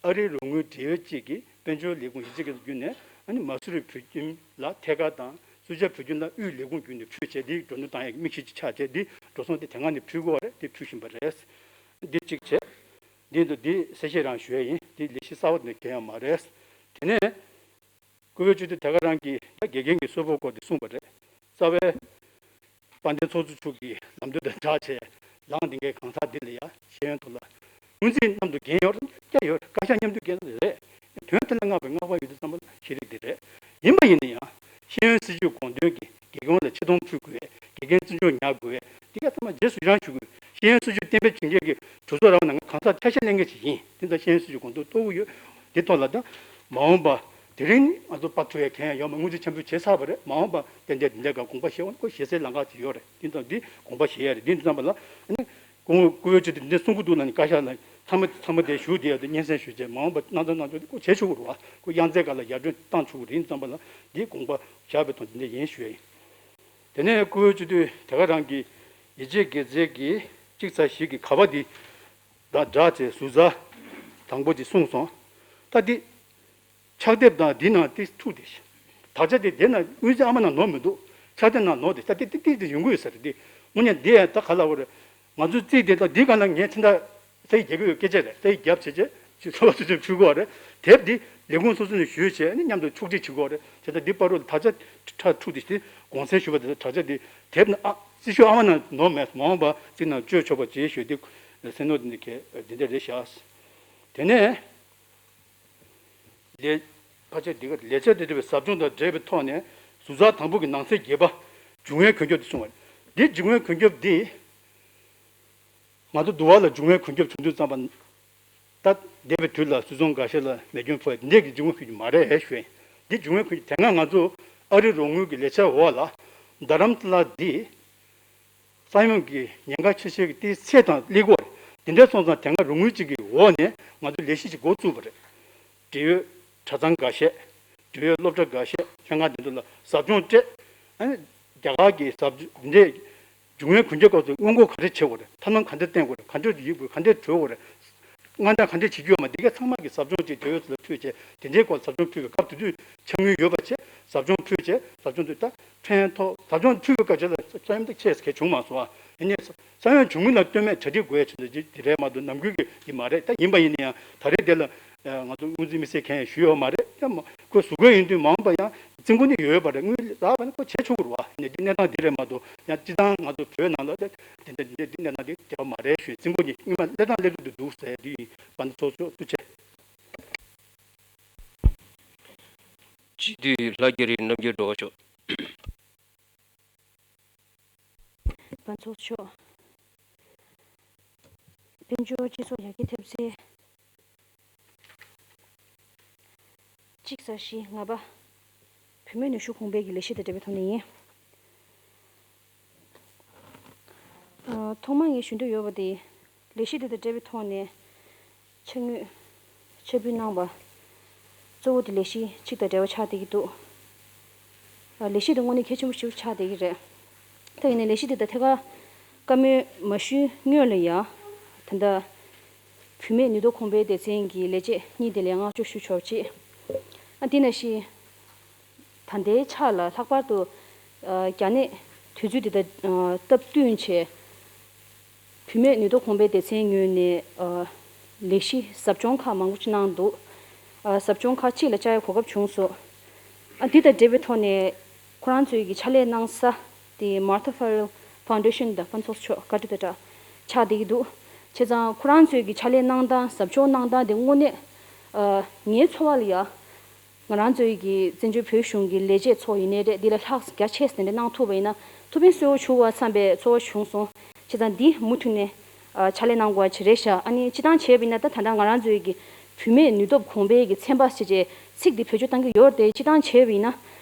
ཨ་རིའི་རོགས་དངུལ་འབྲེལ་ཡོད་ཅིག་གིས་དཔལ་འབྱོར་ལས་ཁུངས་ཡིད་ཆེས་བརྒྱུད་ནས། ཨ་ནི་མ་སུ་རི་བོད་ཁྱིམ་ལ་ཐད་ཀར་དང་སུ་ཇཱ་བོད་ཁྱིམ་ལ་དབུས་ལས་ཁུངས་བརྒྱུད་ནས་ཕུལ་བྱས། འདི་འགྲོ་སྣུན་བཏང་ཡག་གི་དམིགས་བྱེད་ཅིག་ཆགས་བྱས། འདི་འགྲོ་སོང་དེ་དེ་སྔ་ནས་ཕུལ་དགོས་པ་རེད། དེ་ཕུལ་བཞིན་པ་རེད། འདི་གཅིག་བྱས། འདི་འདུག་འདི་གསལ་བཤད་རང་ཞུ་ཡ་ཡིན། འདི་ལས་གཞི་གསར་པ་ནས་གང་ཡང་མ་རེད། དེ་ནས་བཀུར་འོས་སྤྱི་འཐུས་དེ་ག་རང་གིས་ད་དགེ་རྒན་གྱི་གསོལ་ཕོགས་སྐོར་དེ་གསུངས་པ་རེད། རྩ་བའི་དཔལ་ལྡན་ཚོགས་གཙོ་མཆོག་གི་ལམ་སྟོན་དང་སྦྲགས་བྱས་ལངས་བསྡད་མཁན་གང་ཟག་འདི་ལ་ཡ་ཤེས་ཡོན་ཐོག་ལ་སྔོན་རྩིས་མཉམ་དུ་འགན་ཡོད་རེད། བཀའ་ཤག་མཉམ་དུ་འགན་རེད། དོན་དེ་ལ་བསྔགས་པའི་བསྔགས་པ་ཡོད་དུས་ཙམ་པ་ལ་ཤེས་རིག་འདི་རེད། ཡིན་པ་ཡིན་ན་ཡང་ཤེས་ཡོན་སྲིད་བྱུས་དགོངས་དོན་གྱི་དགེ་རྒན་ལ་ཆེ་མཐོང་ཕུལ་དགོས། དགེ་རྒན་བརྩི་འཇོག་ཉར་དགོས། འདི་ག་ཚང་མ་རྗེས་སུ་ཡི་རང་ཞུ་དགོས། ཤེས་ཡོན་སྲིད་བྱུས་གཏན་འབེབས་བྱེད་མཁན་གྱི་གྲོས་ཚོགས་རང་ནང་གང་ཟག་ཆ་ཤས་ལེན་མཁན་ཞིག་ཡིན། དེ་ཚོ་ཤེས་ཡོན་སྲིད་བྱུས་དགོངས་དོན་རྟོགས་ཀྱི་ཡོད། འདི་ཐོག་ལ་ད་མ་འོངས་པ་དེ་རིང་ང་ཚོ་པར་ཐུག་ཡ་གང་ཡང་ཡོད་མ། སྔོན་རྩིས་འཆར་འབུལ་བྱས་ཚར་བ་རེད། མ་འོངས་པ་དེ་འདྲའི་འདི་འདྲའི་སྒང་དགོངས་པ་བཞེས་འོང་ཁོ་ཞེ་སའི་ལམ་ཁ་ཅིག་ཡོད་རེད། དེ་ཚོ་འདི་དགོངས་པ་བཞེས་ཡ་རེད། འདི་ཙམ་པ་ལ་ཨ་ནི་སྐུ་ངོ་བཀུར་འོས་སྤྱི་འཐུས་འདི་གསུང་གི་འདུག་ལ་ནི་བཀའ་ཤག་ལ་ཚང་མ་ཚང་མ་དེ་ཞུ་བསྡད་ཡ་དེ་སྙན་སེང་ཞུ་བྱས། མ་འོངས་པ་སྣང་ཚུལ་སྣང་ཚུལ་དེ་ཁོ་བྱེད་ཆོག་གི་རེད་བ། ཁོ་གཡང་རྩེ་སྒང་ལ་ཡར་སྐྲུན་བཏང་ཆོག་གི་རེད། དེ་ཙམ་པ་ལ་འདི་དགོངས་པ་བཞག་པའི་དོན་དེ་འདྲ་ཡིན་ཞུ་ཡ་ཡིན། དེ་ནས་བཀུར་འོས་སྤྱི་འཐུས་དེ་ག་རང་གི་ཡིད་ཆེས་དགེ་མཚན་གྱི་ཅིག་ཚ་བཞི་གི་ག་བ་འདི་དང་སྦྲགས་བྱས་ཟུར་ཟ་དང་པོ་དེ་གསུངས་སོང་། ད་འདི་ཕྱག་དེབ་དང་འདི་ནང་དེ་འཁྲུག་དེ། དག་ཆ་དེ་དེ་ནང་དངུལ་རྩིས་ཨ་མ་ནང་ནོར་མི་འདུག་ཕྱག་དེབ་ནང་ནོར་དེ། ད་དེ་ཏིག་ཏིག་དེ་ཡོང་གི་ཡོད་ས་རེད། དེ་དངོས་གནས་འདི་ཡང་ད་ག་ལ་བ་རེད། ང་ཚོའི་རྩིས་དེ་དང་འདི་ག་ན་ངས་ཕྱི་ཟླ་ས་ཡི་རྒྱབ་ཀྱི་ཡོད། སྐད་ཆ་རེད། ས་ཡི་རྒྱབ་བྱས་བྱས་ཚོ་བ་ཚོ་ཚོ་ཕུལ་དགོས་རེད། དེབ་འདི་ལས་ཁུངས་སོ་སོ་ནས་ཞུས་བྱས་ནས་མཉམ་དུ་ཕྱོགས་སྒྲིག་བྱེད་དགོས་རེད། བྱས་ཙང་འདི་བར་དུ་ལ་དག་ཆ་ཁྲ་འཁྲུག་དེ་དེ་དགོངས་སེལ་ཞུ་བ་དེ། དག་ཆ་དེ་དེབ་ནང་ཨ་རྩིས་ཤོག་ཨ་མ་ནང་ནོར་མེད། མ་འོངས་པ་རྩིས་ནང་སྤྱོད་ཆོག་པ་བྱེད་ཞུས་ཏེ་སེམས་ནོར་དེ་འདྲ་གས་དེ་འདྲ་རེད་ཤག་དེ་ནས། ལས། ཕལ་ཆེར་འདི་ག་ལས་བྱེད་དེ་འབྲེལ་བའི་ཟབ་སྦྱོང་དང་འབྲེལ་བའི་ཐོག་ནས་ཟུར་ཟ་དང་པོ་གི་ནང་གསེས་བརྒྱད་པ་འབྱུང་བའི་གོན་རྒྱུ་དེ་གསུངས་པ་རེད། འདི་འབྱུང་བའི་གོན་རྒྱུ་འདི་ང་ཚོ་འདུལ་བ་ལ་འབྱུང་བའི་གོན་རྒྱུ་བྱུང་དུས་ཙམ་པ། ད་འདས་པའི་དུས་ལ་སུད་ཚོང་འགའ་ཤས་ལ་མེ་སྐྱོན་ཕོག་ཡ་འདི་འདྲས་ཀྱི་འབྱུང་བའི་གོན་རྒྱུ་མ་རེད་ཞུ་ཡ། འདི་འབྱུང་བའི་གོན་རྒྱུ་དེ་སྔ་ང་ཚོ་ཨ་རི་རོགས་དངུལ་གྱི་ལས་འཆར་འོག་ལ་རྡ་རམ་ས་ལ་འདི། ས་ཡོམ་གྱི་ཉེན་ཁ་ཆེ་ཤོས་ཀྱི་དེའི་ཚད་དང་སླེབས་ཀྱི་ཡོད་རེད། དེ་འདྲ་སོང་ཙང་དེ་སྔ་རོགས་དངུལ་གཅིག་གི་འོག་ནས་ང་ཚོ་ལས་གཞི་ཞིག་འགོ་བཙུགས་པ་རེད། འབྲེལ་ཡོད་གྲྭ་ཚང་འགའ་ཤས། འབྲེལ་ཡོད་སློབ་གྲྭ་འགའ་ཤས། ལྷན་ཁང་དེ་ཚོ་ལ་ཟབ་སྦྱོང་སྤྲད། ཨ་ནི་རྒྱ་གར་གྱི་ཟབ་སྦྱོང་འདི་འབྱུང་བའི་གོན་རྒྱུ་སྐབས་སུ་སྔོན་འགོག་ག་རེ་བྱེད་དགོས་རེད། ཐབས་ལམ་ག་འདྲ་བསྟེན་དགོས་རེད། ག་འདྲ་ཡིབ་དགོས་རེད། ག་འདྲ་གྲོལ་དགོས་རེད། དངངས་སྐྲག་ག་འདྲ་བྱེད་རྒྱུ་ཡོད་མ། འདི་ག་ཚང་མ་གི་ཟབ་སྦྱོང་ཅིག་འབྲེལ་ཡོད་ཚོ་ལ་ཕུལ་བྱས། དེ་འདྲའི་སྐོར་ཟབ་སྦྱོང་ཕུལ་བའི་སྐབས་དེ་དུས་འཆར་དངུལ་ཡོད་པ་བྱས་ཟབ་སྦྱོང་ཕུལ་བྱས། ཟབ་སྦྱོང་དུས་ད་ཕན་ཐོགས། ཟབ་སྦྱོང་ཕུལ་བའི་སྐབས་ཅིག་ལ་ས་ཡོམ་དེ་ཆེ་ས་གས་བྱུང་མ་སོང་ཨ། ཡིན་ནའི་ས་ཡོམ་བྱུང་མིན་ལ་ལྟོས་མེད་གྲ་སྒྲིག་དགོས་ཡ་ཆེད་དུ་དེ་རེད་མ་གཏོགས་ནམ་རྒྱུན་གྱི་འདི་མ་རེད། ད་ཡིན་པ་ཡིན་ན་ཡང་ད་རེས་དེ་ལ་ང་ཚོ་སྔོན་རྩིས་དམིགས་བསལ་གང་ཡང་ཞུས་ཡོད་མ་རེད། ཡང་མ་ཁོས་བཟོ་དགོས་ཡིན་དུས་མ་འོངས་པ་ཡང་རྩིས་འགོ་ནས་ཡོད་ཡོད་པ་རེད། དངུལ་རག་པ་ན་ཁོ་བྱས་ཆོག་གི་རེད་བ། ཡིན་ནའི་འདི་གནས་སྟངས་འདི་རེད་མ་གཏོགས་ཡང་སྤྱི་བཏང་ང་ཚོ་བོད་ནང་ལ་དེ་འདྲ་འདི་འདྲ་འདི་གནས་སྟངས་འདི་བདེ་བ་མ་རེད་ཞུས། རྩིས་འགོ་ནས་སྔོན་མ་སླེབས་སྟངས་སླེབས་ཚུལ་དུ་འདུག་ཟེར་དུས་ཡིན་པ་ན། ཚོགས་གཙོ་ཐུགས་རྗེ་ཆེ། སྤྱི་འཐུས་ལྷ་རྒྱ་རི་རྣམ་རྒྱལ་སྒྲོལ་མ་མཆོག། བ་ཚོགས་མཆོག། དཔལ་འབྱོར་སྤྱི་ཚོགས་ཡར་རྒྱས་ཐེབས་རྩའི་གཅིག་གསར་བཞི་ལྔ་པ། བུད་མེད་ནུས་ཤུགས་གོང་འཕེལ་གྱི་ལས་གཞི་དང་འབྲེལ་བའི་ཐོག་ནས་ཡིན། ཨ། ཐོག་མར་ངས་ཞུ་འདོད་ཡོད་པ་དེ། ལས་གཞི་དེ་དང་འབྲེལ་བའི་ཐོག་ནས་ཕྱག་དངུལ་ཕྱག་ཕུལ་གནང་བ་གཙོ་བོ་དེ་ལས་གཞི་གཅིག་དང་འབྲེལ་བ་ཆགས་བསྡད་ཀྱི་འདུག་ཨ། ལས་གཞི་དེ་དངོས་གནས་གལ་ཆེན་པོ་ཞིག་ཆགས་བསྡད་ཀྱི་རེད། ད་ཡིན་ནའི་ལས་གཞི་དེ་དང་ཐད་ཀར་བཀའ་མོལ་མ་ཞུས་སྔོན་ལ་ཡ། ད་ལྟ་བུད་མེད་ནུས་སྟོབས་གོང་འཕེལ་སྡེ་ཚན་གྱི་ལས་བྱེད་གཉིས་དེ་ལ་བསྔགས་བརྗོད་ཞུ་ཆོག་ཅིག་ཨ། དེ་ནང་བཞིན། ད་ལྟའི་ཆ་ལ་ལྷག་པར་དུ། ཨ། རྒྱ་ནད་དུས་ཚོད་འདི་དང་སྟབས་བསྟུན་བྱས། བུད་མེད་ནུས་སྟོབས་གོང་འཕེལ་སྡེ་ཚན་ངོས་ནས། ཨ། ལས་གཞི་ཟབ་སྦྱོང་ཁག་མང་པོ་ཅིག་གནང་འདུག་ཨ། ཟབ་སྦྱོང་ཁག་ཅིག་ལ་བཅར་ཡག་གོ་སྐབས་བྱུང་སོང་། ཨ། འདི་དང་འབྲེལ་བའི་ཐོག་ནས་ཁོ་རང་ཚོའི་གི་ཕྱག་ལས་གནང་ས་དེ་Martha Farrell Foundation དང་ཕུན་ཚོགས་མཆོག་བཀའ་དྲིན་དང་སྦྲགས་ཆགས་བསྡད་ཀྱི་འདུག་བྱས་ཙང་ཁོ་རང་ཚོའི་གི་ཕྱག་ལས་གནང་སྟངས། ཟབ་སྦྱོང་གནང་སྟངས་དེ་དངོས་གནས། ཨ། ངའི་ཚོར་བ་ལ་ཡ། ང་རང་ཚོའི་གི་བཙན་བྱོལ་བོད་གཞུང་གི་ལས་བྱེད་ཚོ་ཡིན་ནའི་རེད། འདི་ལས་ལྷག་རྒྱ་ཆེ་ཙམ་དེ་འདྲ་གནང་ཐུབ་པ་ཡིན་ན། ཐུགས་ཕན་གསོས་པོ་བྱུང་བ་བསམ་པའི་ཚོར་བ་བྱུང་སོང་། བྱས་ཙང་འདི་མུ་མཐུད་ནས། ཨ། ཕྱག་ལས་གནང་དགོས་པ་ཅིག་རེད་ཤག་ཨ་ནི་སྤྱིར་བཏང་བྱས་པ་ཡིན་ན། ད་ད་ལྟ་ང་རང་ཚོའི་གི་བུད་མེད་ནུས་སྟོབས་གོང་འཕེལ་གྱི་ཚན་པ་ཞེས་བྱས་ ཚིག་འདི་བེད་སྤྱོད་བཏང་གི་ཡོད་རེད་དེ། སྤྱིར་བཏང་བྱས་པ་ཡིན་ན།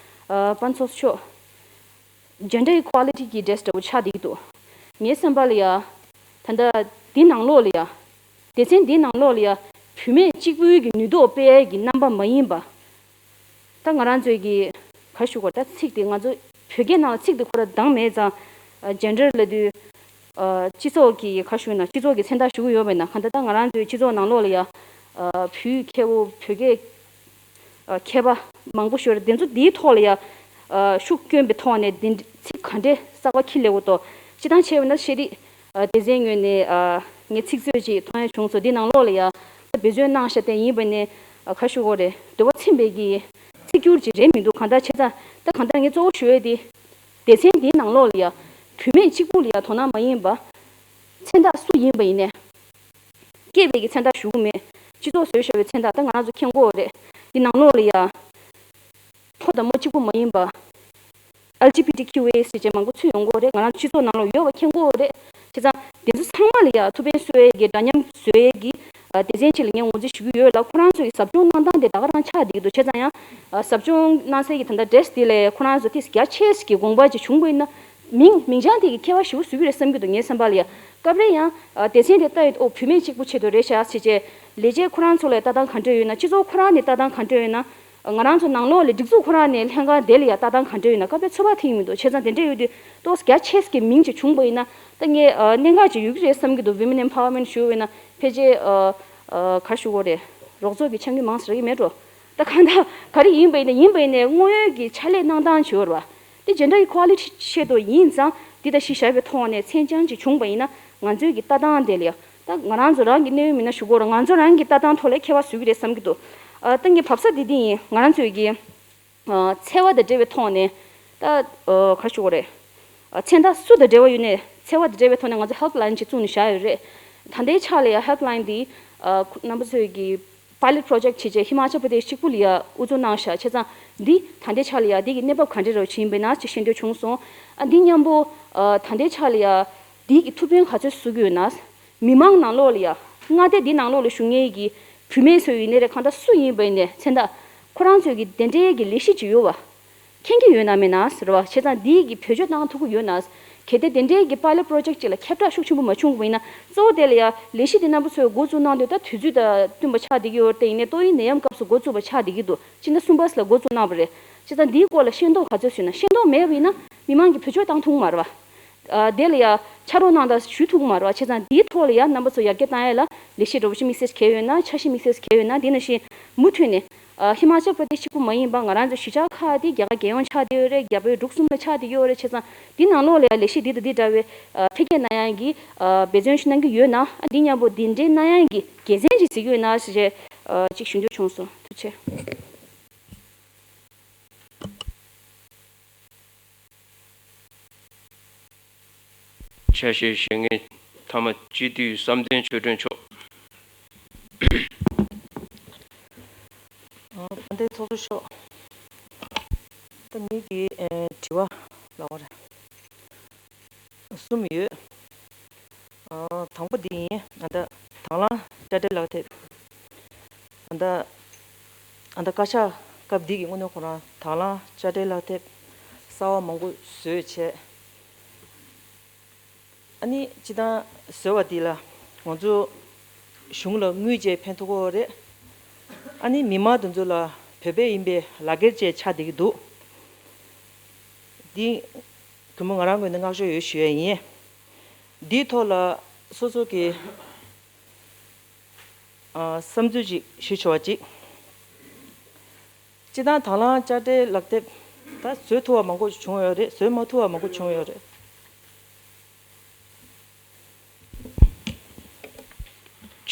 ཨ། དཔལ་ཚོགས་གཙོ་མཆོག Gender equality གི་address འདྲ་བོ་ཆགས་བསྡད་ཀྱི་འདུག་ངའི་བསམ་པ་ལ་ཡ། ད་ལྟ་འདི་ནང་ལོགས་ལ་ཡ། སྡེ་ཚན་འདིའི་ནང་ལོགས་ལ་ཡ། བུད་མེད་གཅིག་པུའི་གི་ནུས་སྟོབས་སྤེལ་ཡས་ཀྱི་རྣམ་པ་མ་ཡིན་པ། ད་ང་རང་ཚོའི་གི་ག་རེ་ཞུ་དགོས་རེད། ད་ཚིག་དེ་ང་ཚོ་བོད་སྐད་ནང་ལ་ཚིག་དེ་ཁོ་རང་འདང་མེད་ཙང་། ཨ། gender ལབ་དུས། ཨ། སྤྱི་ཚོགས་ཀྱི་ག་རེ་ཞུ་ན། སྤྱི་ཚོགས་ཀྱི་མཚན་རྟགས་ཞུ་གི་ཡོད་པ་ཡིན་ན། གང་ལྟར་ད་ང་རང་ཚོའི་སྤྱི་ཚོགས་ནང་ལོགས་ལ་ཡ། ཨ། བོད་མཁས་པོ་བོད་སྐད། ཨ། མཁས་པ་མང་པོ་ཞིག་ཡོད་རེད། དེ་ཚོ་དེའི་ཐོག་ལ་ཡ། ཨ། ཤུགས་བསྐྱོན་པའི་ཐོག་ནས་དེ་འདྲ་ཚིག་ག་འདྲས་གསར་པ་འཁྱེར་སླེབས་དགོས་དོ། སྤྱིར་བཏང་བྱས་པ་ན་ཤེས་རིག་ཨ། སྡེ་ཚན་ངོས་ནས། ཨ། ངས་ཚིག་མཛོད་ཅིག་མཐོང་ཡ་བྱུང་སོང་། འདི་ནང་ལོགས་ལ་ཡ། ད་འབད་བརྩོན་གནང་བཞག་དེ་ཡིན་པ་ནས། ཨ། ག་རེ་ཞུ་དགོས་རེད། འདོད་པ་ཚིམ་པའི་གི་ཚིག་སྒྱུར་ཅིག་རེད་མི་འདུག་གང་ལྟར་བྱས་ཙང་། ད་གང་ལྟར་ངས་གཙོ་བོ་ཞུ་ཡས་དེ། སྡེ་ཚན་འདིའི་ནང་ལོགས་ལ་ཡ། བུད་མེད་གཅིག་པུ་ལ་ཡ་དོ་སྣང་མ་ཡིན་པ། མཚན་རྟགས་སུ་ཡིན་པ་ཡིན་ནའི། སྐྱེས་པའི་གི་མཚན་རྟགས་ཞུ་གི་མེད། སྤྱི་ཚོགས་བཟོས་བཞག་པའི་མཚན་རྟགས། ད་ང་རང་ཚོ་མཁྱེན་གྱི་ཡོད་རེད། འདི་ནང་ལོགས་ལ་ཡ། ཕོ་དང་མོ་གཅིག་པུ་མ་ཡིན་པ། ཨེལ་ཇི་བི་ཊི་ཁྱུ་ཨེ་ཟེར་བྱས་མང་པོ་ཚུད་ཡོང་གི་ཡོད་རེད། ང་རང་སྤྱི་ཚོགས་ནང་ལ་ཡོད་པ་མཁྱེན་གྱི་ཡོད་རེད། བྱས་ཙང་དེ་ཚོ་ཚང་མ་ལ་ཡ་ཐུགས་ཕན་གསོས་ཡས་ཀྱི་འདྲ་མཉམ་བཟོ་ཡས་ཀྱི། ཨ། སྡེ་ཚན་ཅིག་ལ་ངས་ངོས་འཛིན་ཞུ་གི་ཡོད་ལ། ཁོ་རང་ཚོ་ཡི་ཟབ་སྦྱོང་གནང་སྟངས་དེ་ད་ག་རང་ཆགས་བསྡད་ཀྱི་འདུག་བྱས་ཙང་ཡང་། ཨ། ཟབ་སྦྱོང་གནང་སའི་གི་ད་ལྟ་address དེ་ལ་ཁོ་རང་ཚོ་ཏོག་ཙམ་རྒྱ་ཆེ་ཞིག་གི་དགོངས་པ་ཅིག་བྱུང་བ་ཡིན་ན། མིང་མིང་བྱང་དེ་གི་ཁྱད་པར་ཞེ་པོ་བཟོ་གི་རེད་བསམ་གྱི་འདུག་ངའི་བསམ་པ་ལ་ཡ། སྐབས་རེ་ཡང་། ཨ། སྡེ་ཚན་དེ་ལྟ་ཡི། ཨོ། བུད་མེད་གཅིག་པུ་ཆེད་དུ་རེད་ཤག་ཟེར་བྱས། ལས་བྱེད་ཁོ་རང་ཚོ་ལ་ལྟ་སྟངས་ག་འདྲ་ཡོད་ན། སྤྱི་ཚོགས་ཁོ་རང་ནས་ལྟ་སྟངས་ག་འདྲ་ཡོད་ན། ང་རང་ཚོ་ནང་ལོགས་ལ་སྒྲིག་འཛུགས་ཁོ་རང་ནས་ལྷན་ཁང་དེ་ལ་ཡ་ལྟ་སྟངས་ག་འདྲ་ཡོད་ན། སྐབས་རེ་ཚོད་དཔག་ཐིག་མི་འདུག་བྱས་ཙང་དེ་འདྲ་ཡོད་དུས་ཏོག་ཙམ་རྒྱ་ཆེ་ཞིག་གི་མིང་ཅིག་བྱུང་བ་ཡིན་ན། ད་ངས། ཨ། གནད་འགག་ཅིག་ཡོད་ཀྱི་རེད་བསམ་གྱི་འདུག Women empowerment ཞུ་བ་ཡིན་ན་ཕལ་ཆེར། ཨ། ཨ། ག་རེ་ཞུ་དགོས་རེད། རོགས་ཚོགས་ཀྱི་ཆ་འགྱུར་མང་ཙམ་རག་གི་མེད་འགྲོ། ད་གང་ལྟར་ག་རེ་ཡིན་པ་ཡིན་ནའི། ཡིན་པ་ཡིན་ནའི་དངོས་ཡོད་ཀྱི་ཕྱག་ལས་གནང་སྟངས་བྱེད་པ་རེད་བ། དེ་gender equality ཆེད་དུ་ཡིན་ཙང་། འདི་ལྟ་ཞིག་བཞག་པའི་ཐོག་ནས་མཚན་བྱང་ཅིག་བྱུང་བ་ཡིན་ན། ང་ཚོའི་གི་ལྟ་སྟངས་དེ་ལ་ཡ། ད་ང་རང་ཚོ་རང་གི་གནད་ཡོད་མི་སྣ་ཞུ་དགོས་རེད། ང་ཚོ་རང་གི་ལྟ་སྟངས་ཐོག་ལ་ཁྱད་པར་བཟོ་གི་རེད་བསམ་གྱི་འདུག་ཨ། ད་ངས་བབས་ས་དེ་འདི་ཡིན། ང་རང་ཚོའི་གི། ཨ། འཚེ་བ་དང་འབྲེལ་བའི་ཐོག་ནས། ད། ཨ། ག་རེ་ཞུ་དགོས་རེད། ཨ། མཚན་རྟགས་སུ་དང་འབྲེལ་བ་ཡོད་ནའི་འཚེ་བ་དང་འབྲེལ་བའི་ཐོག་ནས་ང་ཚོ་helpline ཅིག་བཙུགས་ནས་བཞག་ཡོད་རེད། ད་ལྟའི་ཆ་ལ་ཡ་helpline འདི། ཨ། རྣམ་པ་ཚོས་ཀྱི་pilot project བྱས་བྱས་ཧི་མ་ཅལ་པྲ་དེཤ་གཅིག་པུ་ལ་ཡ་དབུ་འཛུགས་གནང་བཞག་བྱས་ཙང་། འདི་ད་ལྟའི་ཆ་ལ་ཡ་འདི་གི་གནས་བབ་ག་འདྲ་རེད་བྱས་ཡིན་པས་ན་ཅིག་ཤེས་འདོད་བྱུང་སོང་། ཨ། འདི་མཉམ་པོ། ཨ། ད་ལྟའི་ཆ་ལ་ཡ་འདི་གི་ཐུགས་ཕན་ག་ཚོད་གསོས་ཀྱི་ཡོད་ན། མི་མང་ནང་ལོགས་ལ་ཡ། མངའ་སྡེ་འདི་ནང་ལོགས་ལ་བཞུགས་མཁན་གྱི་བུད་མེད་ཚོ་ཡིན་ནའི་རེད། གང་ལྟར་སུ་ཡིན་པ་ཡིན་ནའི་མཚན་རྟགས། ཁོ་རང་ཚོས་ཀྱི་དེ་འདྲའི་གི་ལས་གཞི་ཅིག་ཡོད་བ། མཁྱེན་གྱི་ཡོད་ན་མེད་ན་ཟེར་བ། བྱས་ཙང་འདིའི་གི་བེད་སྤྱོད་བཏང་ཐུབ་ཀྱི་ཡོད་ན། གལ་ཏེ་དེ་འདྲའི་གི་pilot project ཅིག་ལ་ཁྱབ་བསྒྲགས་ཤུགས་ཆེན་པོ་མ་བྱུང་བ་ཡིན་ན། གཙོ་བོ་དེ་ལ་ཡ་ལས་གཞི་འདི་རྣམ་པ་ཚོས་འགོ་བཙུགས་གནང་དུས། ད་དུས་ཚོད་དང་བསྟུན་པ་ཆགས་བསྡད་ཀྱི་ཡོད་རེད་དེ། ཡིན་ནའི་ཏོག་དབྱིབས་ནད་ཡམས་སྐབས་སུ་འགོ་བཙུགས་པ་ཆགས་བསྡད་ཀྱི་འདུག་སྤྱི་ཟླ་གསུམ་པ་ལ་འགོ་བཙུགས་གནང་བ་རེད། བྱས་ཙང་འདིའི་སྐོར་ལ་ཤེས་རྟོགས་ག་ཚོད་བཟོས་ན། ཤེས་རྟོགས་མེད་པ་ཡིན་ན་མི་མང་གིས་བེད་སྤྱོད་བཏང་ཐུབ་ཀྱི་མ་རེད་བ། ཨ། དེ་ལ་ཡ་ཕྱག་རོགས་གནང་དང་ཞུ་ཐུབ་ཀྱི་མ་རེད་བ། བྱས་ཙང་འདིའི་ཐོག་ལ་ཡ་རྣམ་པ་ཚོ་ཡར་རྒྱས་བཏང་ཡ་ལ་ལས་གཞི་འདྲ་བོ་ཞིག་དམིགས་བསལ་གལ་ཡོད་ན། འཆར་གཞི་དམིགས་བསལ་གལ་ཡོད་ན། དེ་ནང་བཞིན་མུ་མཐུད་ནས། ཨ། ཧི་མ་ཅལ་པྲ་དེཤ་གཅིག་པུ་མ་ཡིན་པ་ང་རང་ཚོ་གཞིས་ཆགས་ཁག་དེ་རྒྱ་གར་རྒྱལ་ཡོངས་ཆགས་བསྡད་ཡོད་རེད། རྒྱ་བལ་འབྲུག་གསུམ་ལ་ཆགས་བསྡད་ཡོད་རེད། བྱས་ཙང་འདི་ནང་ལོགས་ལ་ཡ་ལས་གཞི་འདི་དང་འདི་འདྲ་བའི། ཨ། འཕེལ་རྒྱས་གནང་ཡ་གི། ཨ། འབད་བརྩོན་ཞིག་གནང་གི་ཡོད་ན། ཨ། འདི་མཉམ་པོ་འདི་འདྲའི་གནང་ཡ་གི་དགེ་མཚན་ཅིག་གཟིགས་ཀྱི་ཡོད་ན་ཞེས། ཨ། ཅིག་ཞུ་འདོད་བྱུང་སོང་། ཐུགས་རྗེ་ཆེ། ཆ་ཤས་བཞེས་མཁན་མཐའ་མ་སྤྱི་འཐུས་བསམ་གཏན་ཆོས་སྒྲོན་མཆོག་ཨ། དཔལ་ལྡན་ཚོགས་གཙོ་མཆོག་ད་ངེད་ཀྱི། ཨེ། དྲི་བ་ལབ་པ་རེད། གསུམ་ཡོད། ཨ། དང་པོ་འདི་ཡིན། ཨ། ད་དང་བླངས་དཔྱ་ཁྲལ་ལག་དེབ། ཨ། ད། ཨ། ད་བཀའ་ཤག་སྐབས་འདི་གི་སྔོན་ནས་ཁོ་རང་དང་བླངས་དཔྱ་ཁྲལ་ལག་དེབ་གསར་པ་མང་པོ་བཟོས་བྱས། ཨ་ནི་སྤྱིར་བཏང་བཟོས་པ་འདི་ལ་ང་ཚོ་གཞུང་ལ་དངུལ་བཅས་ཕན་ཐོགས་ཀྱི་ཡོད་རེད། ཨ་ནི་མི་མང་དེ་ཚོ་ལ་བོད་པ་ཡིན་པའི་ལག་འཁྱེར་བཅས་ཆགས་བསྡད་ཀྱི་འདུག་འདི་གུས་མོ་ང་རང་ངོས་ནས་བསྔགས་བརྗོད་ཡོད་ཞུ་ཡ་ཡིན། འདིའི་ཐོག་ལ་སོ་སོ་གི། ཨ། བསམ་ཚུལ་ཅིག་ཞུ་ཆོག་པ་ཅིག་སྤྱིར་བཏང་དང་བླངས་དཔྱ་ཁྲལ་ལག་དེབ་ད་བཟོ་ཐུབ་པ་མང་པོ་བྱུང་ཡོད་རེད། བཟོ་མ་ཐུབ་པ་མང་པོ་བྱུང་ཡོད་རེད།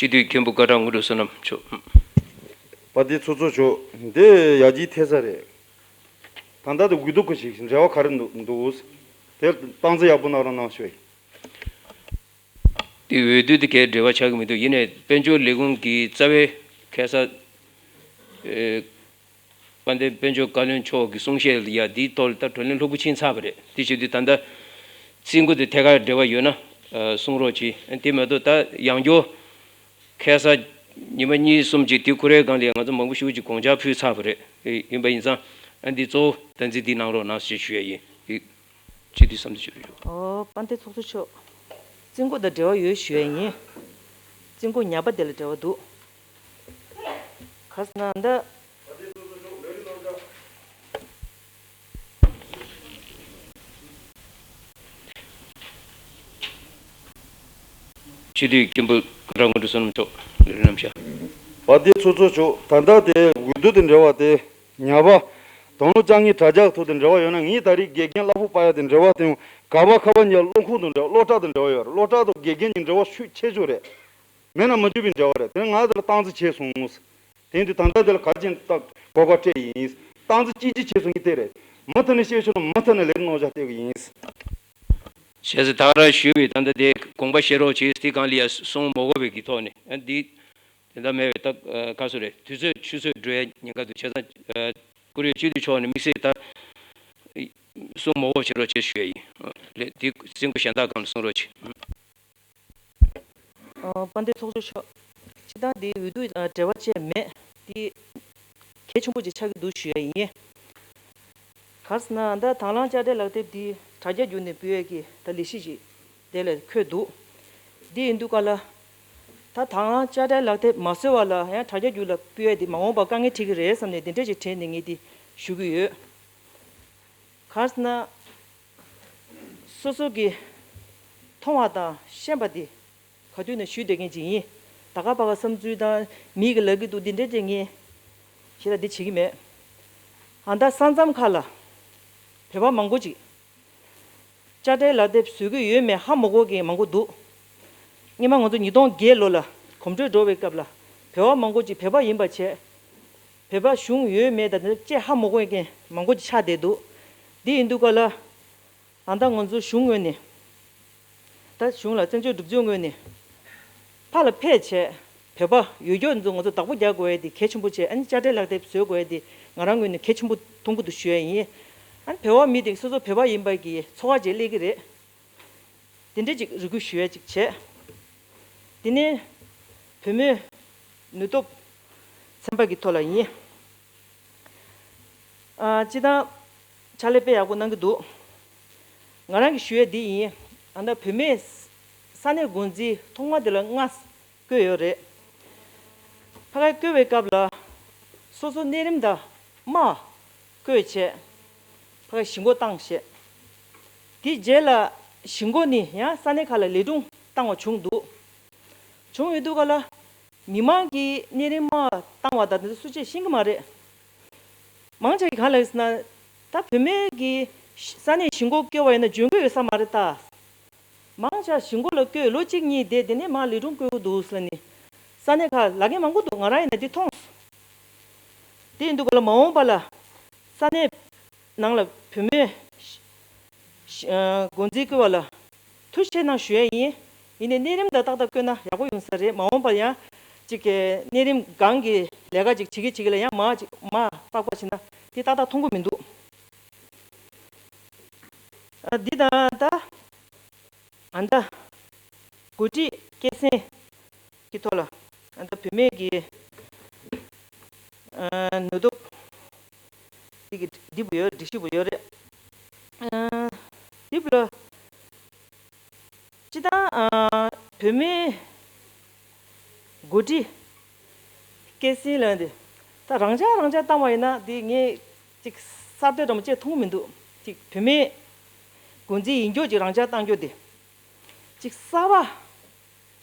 སྤྱི་འཐུས་མཁན་པོ་སྐད་གྲགས་དངོས་གྲུབ་བསོད་ནམས་མཆོག་དཔལ་ལྡན་ཚོགས་གཙོ་མཆོག་འདི་ཡར་རྒྱས་ཐེབས་ས་རེད། ད་ལྟ་དེ་འོས་བསྡུ་གི་ཞིག་འབྲེལ་བ་ག་རེ་འདུག་འདུག་དེ་སྟངས་འཛིན་ཡག་པོ་གནང་རོགས་གནང་ཞུ། དེ་འོས་བསྡུ་དེ་གའི་འབྲེལ་བ་ཆགས་ཀྱི་མི་འདུག་ཡིན་ནའི་དཔལ་འབྱོར་ལས་ཁུངས་ཀྱི་རྩ་བའི་ཁ་ས། ཨེ། དཔལ་ལྡན་དཔལ་འབྱོར་བཀའ་བློན་མཆོག་གི་གསུང་བཤད་ལ་ཡ་འདིའི་ཐོག་ལ་ད་བགྲོ་གླེང་ལྷུག་པོ་ཕྱིན་ཚར་བ་རེད། དེ་བྱེད་དུས་ད་ལྟ་རྩིས་འགོ་དེ་ཐད་ཀར་འབྲེལ་བ་ཡོད་ན། ཨ། གསུང་རོགས་གྱིས། དེ་མ་གཏོགས་ད་ཡང་བསྐྱར་ཁ་ས་ ཉི་མ་གཉིས་གསུམ་ཅིག་དེ་ཁོ་རའི་སྒང་ལ་ང་ཚོ་མང་པོ་ཞེ་པོ་ཅིག་དགོངས་འཆར་ཕུལ་ཚར་བ་རེད། ཡིན་པ་ཡིན་ཙང་ཨ་འདི་གཙོ་བོ་བསྟན་འཛིན་འདི་གནང་རོགས་གནང་ཞེས་ཞུ་ཡ་ཡིན། སྤྱི་འཐུས་བསམ་ཚུལ་ཞུ་རྒྱུ། ཨོ། དཔལ་ལྡན་ཚོགས་གཙོ་མཆོག་རྩིས་འགོ་དང་འབྲེལ་བ་ཡོད་ཞུ་ཡ་ཡིན། རྩིས་འགོ་ཉར་པ་དེ་ལ་འབྲེལ་བ་འདུག་ག་ཟེར་ན་ད། སྤྱི་འཐུས་མཁན་པོ་སྐུ་དྲག་དངོས་གྲུབ་བསོད་ནམས་མཆོག་ལས་རིམ་བཤད། དཔལ་ལྡན་ཚོགས་གཙོ་མཆོག་ད་ལྟ་དེ་འོས་བསྡུ་དང་འབྲེལ་བ་དེ་ཉར་པ། དང་ལོ་བཅོ་ལྔའི་དྲ་རྒྱ་ཐོག་དང་འབྲེལ་བ་ཡོད་ན་ངས་ད་རེས་དགེ་རྒན་གླ་ཕོགས་སྤར་ཡ་དང་འབྲེལ་བ་དང་ག་པ་ཁ་པ་ཉར་སློབ་ཁོངས་དང་འབྲེལ་བ་སློབ་གྲྭ་དང་འབྲེལ་བ་ཡོད་རེད། སློབ་གྲྭ་དང་དགེ་རྒན་གྱི་འབྲེལ་བ་ཤུགས་ཆེ་ཤོས་རེད། མེད་ན་མ་འཇུག་པའི་འབྲེལ་བ་རེད། དེ་ང་དེ་ལ་སྟངས་འཛིན་བྱས་སོང་། དེ་འདི་ད་ལྟ་དེ་ལ་ག་རེ་བྱས་ནས་ད་གོ་སྐབས་སྤྲད་ཡིན། སྟངས་འཛིན་ཅི་ཅི་བྱས་སོང་གི་དེ་རེད། མ་མཐུན་ན་བཤད་ཆོག་ན་མ་མཐུན་ན་ལས་རྣོ་ཇག་སྟེར་གི་ཡིན། བྱས་ཙང་ད་ག་རང་ཞུས་པའི་ད་ལྟ་དེ་དགོངས་པ་བཞེས་རོགས་བྱེད་དེ་གང་ལ་ཡ་གསུང་མ་དགོས་པའི་གི་ཐོག་ནས་ཨ་འདི་དེ་འདྲ་མེད་པའི་ད་ག་སུ་རེད། དུས་ཚོད་ཆུད་ཟོས་འགྲོ་ཡ་ཉེན་ཁ་འདུག་བྱས་ཙང་བཀུར་འོས་སྤྱི་འཐུས་མཆོག་ནས་དམིགས་བསལ་ད་གསུང་མ་དགོས་བྱེད་རོགས་བྱེད་ཞུ་ཡ་ཡིན། ལས་དེ་སེམས་ཁུར་གཞན་དག་སྒང་ལ་གསུང་རོགས་བྱེད། ཨ། དཔལ་ལྡན་ཚོགས་གཙོ་མཆོག་སྤྱིར་བཏང་འདི་འོས་བསྡུ་ཨ་འབྲེལ་བ་བཅས་མེད། འདི་གལ་ཆེན་པོ་ཅིག་ཆགས་ཀྱི་འདུག་ཞུ་ཡ་ཡིན། ག་རེ་ཟེར་ན་ད་དང་བླངས་དཔྱ་ཁྲལ་ལག་དེབ་འདི་དྲ་རྒྱ་བརྒྱུད་ནས་སྤེལ་ཡས་ཀྱི་ད་ལས་གཞི་ཞིག་དེ་ལ་འཁོད་འདུག་འདི་ཡིན་དུས་ག་ལ་ད་དང་བླངས་དཔྱ་ཁྲལ་ལག་དེབ་མ་བཟོས་པ་ལ་ཡང་དྲ་རྒྱ་བརྒྱུད་ལ་སྤེལ་ཡས་འདི་མ་འོངས་པར་དཀའ་ངལ་འཕྲད་ཀྱི་རེད་བསམ་ནས་འདི་འདྲས་ཅིག་དྲན་ནས་ངས་འདི་ཞུ་གི་ཡོད། ག་རེ་ཟེར་ན། སོ་སོ་གི་མཐོང་བ་དང་ཤེས་པ་དེ་ག་དུས་ནས་ཞུས་བསྡད་མཁན་ཅིག་ཡིན། ད་ག་པ་ག་བསམ་ཚུལ་དང་མིག་གི་ལབ་ཀྱི་འདུག་འདི་འདྲས་ཅིག་ངས་ཞེ་དྲག་འདི་བྱེད་ཀྱི་མེད། ཨ་ད་ས་མཚམས་ཁག་ལ་བོད་པ་མང་པོ་ཅིག་དཔྱ་ཁྲལ་ལག་དེབ་བཟོ་གི་ཡོད་མེད་ཧ་མ་གོ་མཁན་མང་པོ་འདུག་སྔོན་མ་ང་ཚོ་ཉིས་སྟོང་བརྒྱད་ལོ་ལ་གོམ་བགྲོད་འགྲོ་བའི་སྐབས་ལ་བོད་པ་མང་པོ་ཅིག་བོད་པ་ཡིན་པ་བྱས། བོད་པ་གཞུང་ཡོད་མེད་དང་དེ་ཚོ་ཧ་མ་གོ་མཁན་མང་པོ་ཅིག་ཆགས་བསྡད་འདུག་འདི་ཡིན་དུས་ག་ལ། ཨ་ད་ང་ཚོ་གཞུང་ངོས་ནས་ད་གཞུང་ལ་བཙན་བྱོལ་སྒྲིག་འཛུགས་ངོས་ནས་ཕར་ལ་ཕེབས་བྱས་བོད་པ་ཡོད་རྒྱུ་ཚོ་ང་ཚོ་བདག་པོ་རྒྱག་དགོས་ཡས་དེ་གལ་ཆེན་པོ་བྱས། ཨ་ནི་དཔྱ་ཁྲལ་ལག་དེབ་བཟོ་དགོས་ཡས་དེ་ང་རང་ངོས་ནས་གལ་ཆེན་པོ་མཐོང་གི་འདུག་ཞུ་ཡས་ཡིན། ཨ་ནི་བོད་པ་མི་དེ་སོ་སོ་བོད་པ་ཡིན་པ་གི་ཚོར་བ་ཅིག་སླེབས་ཀྱི་རེད། དེ་འདྲས་ཅིག་རེ་སྐུལ་ཞུ་ཡས་ཅིག་བྱས། དེ་ནས་བུད་མེད་ནུས་སྟོབས་ཚན་པ་གི་ཐོག་ལ་ཡིན། ཨ་སྤྱིར་བཏང་ཕྱག་ལས་དཔེ་ཡག་པོ་གནང་གི་འདུག་ང་རང་གི་ཞུ་ཡས་འདི་ཡིན། ཨ་ད་བུད་མེད་ས་གནས་འགོ་འཛིན་ཐོག་མ་དེ་ལ་ལྔ་བསྐོས་ཡོད་རེད། ཕ་གིར་བསྐོས་པའི་སྐབས་ལ་སོ་སོ་གནས་རིམ་དང་དམའ་བསྐོས་བྱས་ཕ་གིར་གཞིས་འགོ་བཏང་བྱས། དེ་རྗེས་ལ་གཞིས་འགོ་ནས་ཡང་ས་གནས་ཁག་ལ་ལས་དྲུང་བཏང་བ་བྱུང་འདུག་བྱུང་ཡོད་དུས་ག་ལ། མི་མང་གིས་གནས་རིམ་དམའ་བཏང་བ་དང་དེ་ཚོ་སུ་གཅིག་ཤེས་ཀྱི་མ་རེད། མང་ཆེ་གིས་གང་ལབ་ཟེར་ན། ད་བུད་མེད་ཀྱིས་ས་གནས་གཞིས་འགོ་བསྐོས་པ་ཡིན་ན་འཇོན་གྱི་ཡོད་ས་མ་རེད་ད། མང་ཆེ་གཞིས་འགོ་ལ་བསྐོས་ལོ་གཅིག་གཉིས་བསྡད་དེ་ནས་མར་ལས་དྲུང་བསྐོ་གི་འདུག་ཟེར་ནས། ས་གནས་ཁག་ལབ་མཁན་མང་པོ་འདུག་ང་རང་ཡིན་ན་འདི་མཐོང་སོང་། དེ་ཡིན་དུས་ག་ལ་མ་འོངས་པ་ལ་ས་གནས་ནང་ལ་བུད་མེད་ཤ་ཨ་འགོ་འཛིན་བསྐོས་པ་ལ་ཐུགས་རྗེ་ཆེ་གནང་ཞུ་ཡས་ཡིན། ཡིན་ནའི་གནས་རིམ་དང་ཏག་ཏག་བསྐོས་ན་ཡག་པོ་ཡོང་ས་རེད། མ་འོངས་པར་ཡང་གཅིག་གི་གནས་རིམ་སྒང་གི་ལས་ཀ་ཅིག་བྱེད་ཀྱི་བྱེད་ཀྱི་ལ་ཡང་མར་ཅིག་མར་པག་པ་བྱེད་ན་དེ་ཏག་ཏག་མཐོང་གི་མི་འདུག་ཨ་འདི་དང་ད་ཨ་ད་འགོ་ཁྲིད་སྐྱེད་སྲིང་གི་ཐོག་ལ་ཨ་ད་བུད་མེད་ཀྱི་ཨ་ནུས་སྟོབས་འདི་གི་འདི་བུ་ཡོད་སྒྲིག་གཞི་བུ་ཡོད་རེད། ཨ་འདི་བུ་ལ་སྤྱིར་བཏང་ཨ་བུད་མེད་འགོ་ཁྲིད་སྐྱེད་སྲིང་ལ་འདི་ད་རང་འཇགས་རང་འཇགས་བཏང་བ་ཡིན་ན་འདི་ངས་ཅིག་གསར་གཏོད་འདྲ་མོ་ཅིག་མཐོང་གི་མི་འདུག་ཅིག་བུད་མེད་འགོ་འཛིན་ཡིན་རྒྱུ་ཅིག་རང་འཇགས་བཏང་རྒྱུ་འདི་ཅིག་གསར་པ།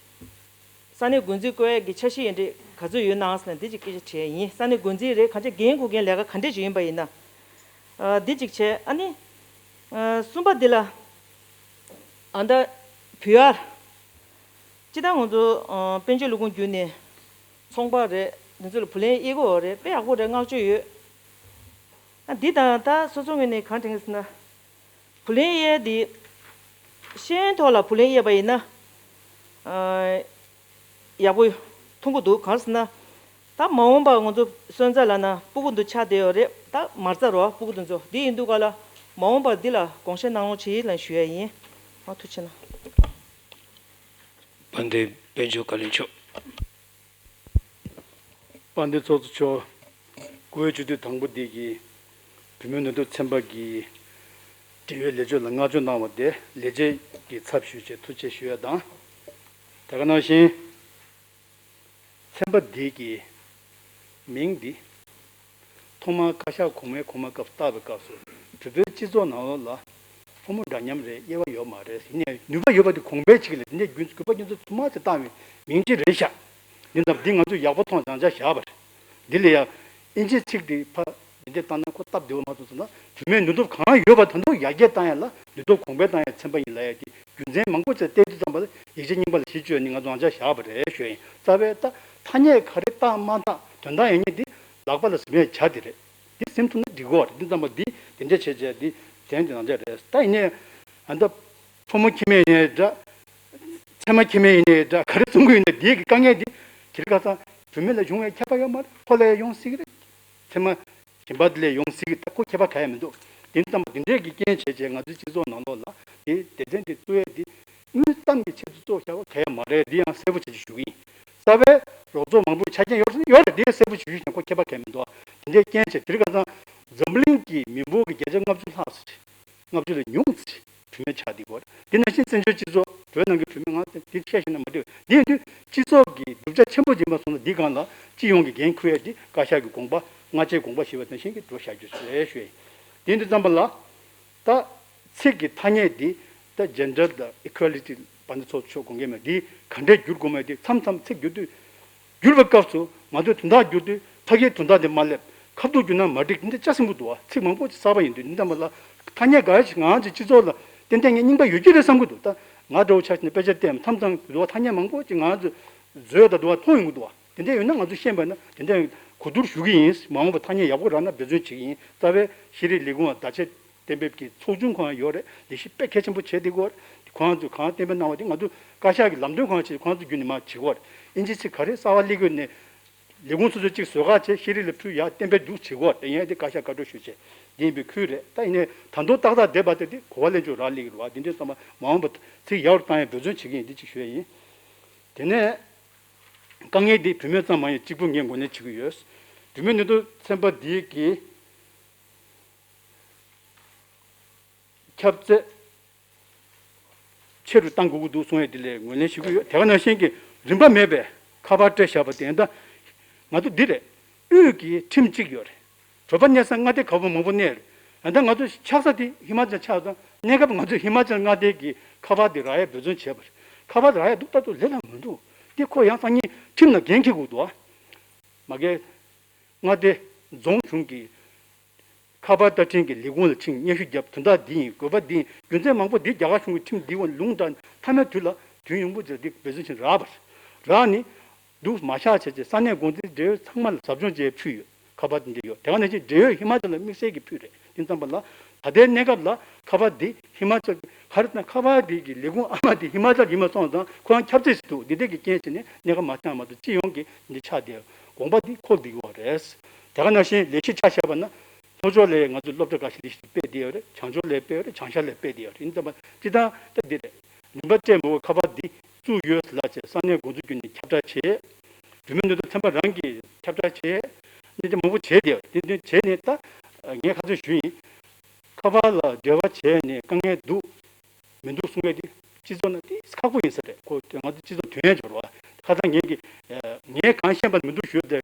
ས་གནས་འགོ་འཛིན་བསྐོ་ཡས་ཀྱི་འཆར་གཞི་ཡིན་འདྲ་ག་ཚོད་ཡོད་ནའང་ཟེར་ན་འདི་ཅིག་སྐད་ཆ་དྲིས་ཡིན། ས་གནས་འགོ་འཛིན་རེད། གང་ཅི་འགན་འཁུར་མཁན་ལས་ཀ་ག་འདྲས་ཅིག་ཡིན་པ་ཡིན་ན། ཨ་འདི་ཅིག་བྱས་ཨ་ནི། ཨ་གསུམ་པ་འདི་ལ། ཨ་ད་བུ་ཡར། སྤྱིར་བཏང་ང་ཚོ་ཨ་དཔལ་འབྱོར་ལས་ཁུངས་བརྒྱུད་ནས་ཚོང་པ་རེད། འདི་ཚོ་ལ་བུ་ལོན་དབྱེ་གི་ཡོད་རེད། དཔེ་ཡག་པོ་རེད། བསྔགས་བརྗོད་ཡོད། ཨ་འདི་དང་ད་སོ་སོ་ངོས་ནས་གང་དྲན་གི་ཟེར་ན། བུ་ལོན་དབྱེ་འདི་ཤེས་ཡོན་ཐོག་ལ་བུ་ལོན་དབྱེ་བ་ཡིན་ན་ཨ་ཡག་པོ་མཐོང་གི་འདུག་གང་ཟེར་ན་ད་མ་འོངས་པ་ང་ཚོ་སོན་རྩ་ལབ་ན་སྤུ་གུ་འདི་ཆགས་བསྡད་ཡོད་རེད། ད་མ་རྩ་རོ་སྤུ་གུ་འདི་ཚོ་འདི་ཡིན་དུས་ག་ལ་མ་འོངས་པ་འདི་ལ་དགོངས་བཞེས་གནང་རོགས་བྱེད་ལབ་ཞུ་ཡ་ཡིན། མ་ཐུགས་རྗེ་གནང་། དཔལ་ལྡན་དཔལ་འབྱོར་བཀའ་བློན་མཆོག་དཔལ་ལྡན་ཚོགས་གཙོ་མཆོག་སྐུ་ཡོད་སྤྱི་འཐུས་དང་པོ་འདི་གིས་བུད་མེད་ནུས་སྟོབས་ཚན་པ་གི་འབྲེལ་ཡོད་ལས་ཕྱོགས་ལ་བསྔགས་བརྗོད་གནང་བ་དེ་ལས་བྱེད་ཀྱི་ཚབ་ཞུས་བྱས་ཐུགས་རྗེ་ཆེ་ཞུ་ཡ་དང་། དེ་ག་ནང་བཞིན་ཚན་པ་འདི་གི་མིང་འདི་ཐོག་མར་བཀའ་ཤག་གོང་མའི་གོང་མ་སྐབས་བཏགས་པའི་སྐབས་སུ་བོད་པའི་སྤྱི་ཚོགས་ནང་ལོགས་ལ་ཕོ་མོ་འདྲ་མཉམ་རེད། དབྱེ་བ་ཡོད་མ་རེད། ཡིན་ནའི་ནུས་པ་ཡོད་པ་དེ་གོང་འཕེལ་བྱེད་ཀྱི་རེད། དེ་འདྲའི་རྒྱུ་རྒྱུ་པ་རྒྱུ་མཚན་ཚང་མ་ཅིག་བཏང་བའི་མིང་ཅིག་རེད་ཤག་འདི་ཙམ་འདི་ང་ཚོས་ཡག་པོ་མཐོང་བྱང་ཆ་བཞག་པ་རེད། འདི་ལ་ཡང་ཨིན་ཇིའི་ཚིག་འདི་ཕ་འདི་འདྲས་བཏང་ན་ཁོ་སྟབས་བདེ་བོ་མ་སོང་ཟེར་ན། བུད་མེད་ནུས་སྟོབས་གང་ཡོད་པ་ད་དུང་ཡར་རྒྱས་བཏང་ཡ་ལ་ནུས་སྟོབས་གོང་འཕེལ་བཏང་ཡ་ཚན་པ་ཡིན་ལབ་ཡ་དེ་རྒྱུ་མཚན་མང་པོ་ཅིག་བལྟས་དུས་ཙམ་པ་ལ་ཡིག་ཆ་རྙིང་པ་ལ་གཞི་བཅོལ་ནས་ང་ཚོ་ང་ཅག་བཞག་པ་རེད་ཞུ་ཡ་ཡིན། རྩ་བའི་ད་ཐ་སྙད་ག་རེ་བཏགས་མ་བཏགས་དོན་དག་ཡོད་མཁན་འདི་ལག་པ་ལ་ཟིན་ཡ་བྱ་དེ་རེད། འདི་ཟིན་ཐུབ་ན་འགྲིག་གི་རེད། འདི་ཙམ་པ་འདི་དེ་འདྲས་བྱས་བྱས་འདི་དྲན་དེ་ནང་འདྲས་རེད། ད་ཡིན་ནའི་ཨ་ད་ཕོ་མོ་ཁྱིམ་མེད་ཡིན་ནའི་འདྲ། ཚད་མ་ཁྱིམ་མེད་ཡིན་ནའི་འདྲ། ག་རེ་བཙུན་དགོས་ཡིན་ནའི་འདིའི་གི་དཀའ་ངལ་འདི་དེ་རིང་ཁ་སང་བུད་མེད་ལ་བྱུང་བའི་ཁྱབ་པ་ཡོད་མ་རེད། ཁོ་ལ་ཡང་ཡོང་སྲིད་ཀྱི་རེད། ཚད་མ་གཞན་པ་དེ་ལས་ཡོང་སྲིད་ཀྱི། ད་ཁོ་ཁྱད་པར་ག་ཡང་མི་འདུག་དེ་ཙམ་པ་དེ་འདྲས་ཀྱི་རྐྱེན་བྱས་བྱས་ང་ཚོའི་སྤྱི་ཚོགས་ནང་ལོགས་ལ་དེ་སྡེ་ཚན་དེ་བཙུགས་ཡས་དེ་དངུལ་གཏམ་གྱི་ཆེད་དུ་བཙུགས་བཞག་པ་ག་ཡང་མ་རེད། འདི་ཡང་གསལ་པོ་བྱས་ཅིག་ཞུ་གི་ཡིན། རྩ་བའི་རོགས་ཚོགས་མང་པོའི་ཆ་རྐྱེན་ཡོད་རེད། ཡོད་རེད། དེ་གསལ་པོ་ཞུ་ཞུ་ཞིང་ཁོ་ཁྱད་པར་ག་ཡང་མི་འདུག་དེ་འདྲས་རྐྱེན་བྱས་དེ་རིང་ཁ་སང་འཛམ་གླིང་གི་མི་འབོར་གྱི་བརྒྱ་ཆ་ལྔ་བཅུ་ལྷག་ཙམ་ལྔ་བཅུ་ལས་ཉུང་ཙམ་བུད་མེད་ཆགས་བསྡད་ཡོད་རེད། དེ་ནང་བཞིན་བཙན་བྱོལ་སྤྱི་ཚོགས་བོད་ནང་གི་བུད་མེད་ང་ཚོ་འདི་བཤད་ཤེས་ན་མ་འགྲིག་དེ་ཡིན་དུས་སྤྱི་ཚོགས་ཀྱི་གྲུབ་ཆ་ཆེན་པོ་ཡིན་པ་སོང་ན་འདི་སྒང་ལ་སྤྱི་ཡོངས་ཀྱི་འགན་འཁུར་ཡས་འདི་བཀའ་ཤག་གི་དགོངས་པ་སྔ་ཕྱིའི་དགོངས་པ་ཞེས་པ་ནང་བཞིན་གྱི་འགྲོ་བཞག་རྒྱུ་རེད་ཞུ་ཡས། དེ་ཡིན་དུས་ཙམ་པ་ལ་ད་ཚིག་གི་ཐ་སྙད་འདི་ད་gender དང་equality དཔལ་ལྡན་ཚོགས་གཙོ་མཆོག་དགོངས་འགལ་མེད། འདི་ག་འདྲས་བསྒྱུར་དགོས་མེད་དེ་མཚམས་མཚམས་ཚིག་བསྒྱུར་དུས་བསྒྱུར་བའི་སྐབས་སུ་ང་ཚོས་དོན་དག་བསྒྱུར་དུས་ཕ་གིའི་དོན་དག་དེ་མ་སླེབས། ཁ་ཐུག་བསྒྱུར་ན་མ་འགྲིག་འདི་འདྲ་ཆགས་སྲིད་ཀྱི་འདུག་བ། ཚིག་མང་པོ་ཅིག་གསར་པ་ཡིན་དུས་འདི་ཙམ་པ་ལ་ཐ་སྙད་འགའ་ཞིག་ང་ཚོའི་སྤྱི་ཚོགས་ལ་ཏན་ཏན་ངས་རྙིང་པ་ཡོད་ཀྱི་རེད་བསམ་གྱི་འདུག་ད་ང་འདྲ་བོ་ཆ་བཞག་ན་དཔེ་ཆ་བལྟས་མཚམས་མཚམས་འདུག་བ། ཐ་སྙད་མང་པོ་ཅིག་ང་ཚོས་བཟོས་དང་འདུག་བ་མཐོང་ཡོང་གི་འདུག་བ། དེ་འདྲ་ཡོད་ན་ང་ཚོས་ཤེས་པ་ན་དེ་འདྲ་གོ་བསྡུར་ཞུ་གི་ཡིན། མ་འོངས་པ་ཐ་སྙད་ཡག་པོ་རག་ན་འབད་བརྩོན་བྱེད་ཀྱི་ཡིན། རྩ་བའི་ཤེས་རིག་ལས་ཁུངས་བརྡ་ཆད་གཏན་འབེབས་ཀྱི་ཚོགས་ཆུང་ཁོ་རང་ཡོད་རེད། ལས་གཞི་དཔེ་གལ་ཆེན་པོ་བྱས་བསྡད་ཀྱི་ཡོད་རེད། ཁོ་རང་ཚོས་གང་གཏན་འབེབས་གནང་བ་དེ་ང་ཚོས་བཀའ་ཤག་གི་ལམ་སྟོན་ཁོ་རང་བྱས། ཁོ་རང་ཚོ་བརྒྱུད་ནས་མར་བྱེད་ཀྱི་ཡོད་རེད། ཨིན་ཇི་ཚིག་ག་རེ་གསར་པ་སླེབས་ཀྱི་ཡོད་ནའི་ལས་ཁུངས་སོ་སོས་གཅིག་བཟོ་ཁག་བྱས་ཤེས་རིག་ལ་ཕུལ་ཡ་གཏན་འབེབས་འདུག་བྱེད་ཀྱི་ཡོད་རེད། ཡིན་ཡང་དེ་བཀའ་ཤག་བཀའ་འཁྲོལ་ཞུས་བྱས་འདི་ཡིན་པའི་ཁུལ་རེད། ད་ཡིན་ནའི་ད་དུང་ཏག་ཏག་བསྡད་པ་དེ་དེ་གོ་བ་ལེན་ཆོག་རག་སླེབས་ཀྱི་རེད་བ། འདི་འདྲའི་ཙམ་པ་མ་འོངས་པ་ཚིག་ཡག་རུ་བཏང་ཡ་འབད་བརྩོན་བྱེད་ཀྱི་ཡིན། འདི་གཅིག་ཞུ་ཡ་ཡིན། དེ་ནས་དཀའ་ངལ་འདི་བུད་མེད་ཙམ་མ་ཡིན། གཅིག་པུ་ངས་ངོས་ལེན་བྱེད་ཀྱི་ཡོད། བུད་མེད་ནུས་སྟོབས་ཚན་པ་འདི་གི་ཁྱབ་ཚད་ཆེ་རུ་གཏང་དགོས་ཀྱི་འདུག་གསུང་ཡས་དེ་ལ་ངོས་ལེན་ཞུ་གི་ཡོད། དེ་ག་ནང་བཞིན་གྱི་རིན་པ་མེད་པའི་ཁ་པར་སྤྲད་བཞག་པ་དེ་ད་ང་ཚོ་འདི་རེད། དབུས་ཀྱི་ཁྲིམས་གཅིག་ཡོད་རེད། བོད་པ་གནས་ས་མངའ་སྡེ་ག་པར་མང་པོ་གནས་རེད། ད་ང་ཚོ་ཆགས་ས་དེ་ཧི་མ་ཅལ་ཆགས་ཙང་གནས་སྐབས་ང་ཚོས་ཧི་མ་ཅལ་མངའ་སྡེ་གི་ཁ་པར་དེ་རག་ཡས་འབད་བརྩོན་བྱས་པ་རེད། ཁ་པར་རག་ཡས་འདུག་ལྟ་དུས་ལས་སླ་མི་འདུག་དེ་ཁོ་ཡང་སང་ཉིན་ཁྲིམས་ལ་འགན་འཁྱེར་དགོས་འདུག་ཨ། མ་གི་མངའ་སྡེ་རྫོང་གཞུང་གི་ཁ་པར་བརྡ་འཕྲིན་གྱི་ལས་ཁུངས་ལ་ཕྱིན་སྙན་ཞུ་བརྒྱབ། དོན་དག་འདི་ཡིན། དགོས་པ་འདི་ཡིན། རྒྱུ་མཚན་མང་པོ་འདི་རྒྱ་གར་གཞུང་གི་ཁྲིམས་འདི་འོག་ལུང་དྲངས། མཐའ་མའི་དུས་ལ་དུས་ཡུན་རིང་པོ་ཅིག་འདི་འབད་བརྩོན་བྱས་རག་པ་རེད། རག་ནི་འདུག་མ་ཤག་བྱས་རྗེས་ས་གནས་འགོ་འཛིན་འབྲེལ་ཡོད་ཚང་མ་ལ་ཟབ་སྦྱོང་བྱས་ཕུལ་ཡོད། ཁ་པར་འདི་འདྲ་ཡོད། དེ་ག་ནང་བཞིན་འབྲེལ་ཡོད་ཧི་མ་ཅལ་ལ་དམིགས་བསལ་གྱི་ཕུལ་རེད། དེ་ཙམ་པ་ལ་ད་ལྟའི་གནས་སྐབས་ལ་ཁ་པར་འདི་ཧི་མ་ཅལ་གྱི་ག་རེ་ན་ཁ་པར་འདི་གི་ལས་ཁུངས་ཨ་མ་འདི་ཧི་མ་ཅལ་ཡིན་པ་སོང་ཙང་ཁོ་རང་ཁྱབ་ཚད་ཞིག་འདུག་འདི་འདྲ་གི་རྐྱེན་བྱས་ནས་གནས་སྐབས་མ་འཆམ་མ་གཏོགས་སྤྱི་ཡོངས་ཀྱི་འདི་ཆགས་བསྡད་དགོངས་པ་འདི་འཁོར་བསྡད་ཡོད་རེད། དེ་ག་ནང་བཞིན་ལས་གཞི་ཆ་བཞག་པ་ན་ལྷོ་ཕྱོགས་ལ་ང་ཚོ་སློབ་གྲྭ་འགའ་ཤས་ལས་གཞི་སྤེལ་བསྡད་ཡོད་རེད། བྱང་ཕྱོགས་ལ་སྤེལ་ཡོད་རེད། བྱང་ཤར་ལ་སྤེལ་བསྡད་ཡོད་རེད། ཡིན་ཙམ་པ་སྤྱི་བཏང་ད་འདི་རེད། རིན་པ་སྤྲད་མི་དགོས། ཁ་པར་འདི་བཙུགས་ཡོད་ལབ་བྱས་ས་གནས་འགོ་འཛིན་བརྒྱུད་ནས་ཁྱབ་བསྒྲགས་བྱས། བུད་མེད་ནུས་སྟོབས་ཚན་པ་རང་གིས་ཁྱབ་བསྒྲགས་བྱས། གནས་ཚུལ་མང་པོ་བྱས་བསྡད་ཡོད། དེ་འདྲ་བྱས་ནས་ད་ངས་ཁ་ཚོད་ཞུས་ཡིན། ཁ་པར་ལ་འབྲེལ་བ་བྱས་ནས་དཀའ་ངལ་འདུག་མི་འདུག་གསུང་མཁན་དེ་སྤྱི་ཚོགས་ནང་དེ་ཁག་པོ་ཡིན་ས་རེད། ཁོ་ང་ཚོ་སྤྱི་ཚོགས་དོན་ཡོད་འབྱོར་བ། ཁ་སང་ངས་ཀྱི་ངས་གང་ཤེས་པ་མི་འདུག་ཞུས་ཏེ།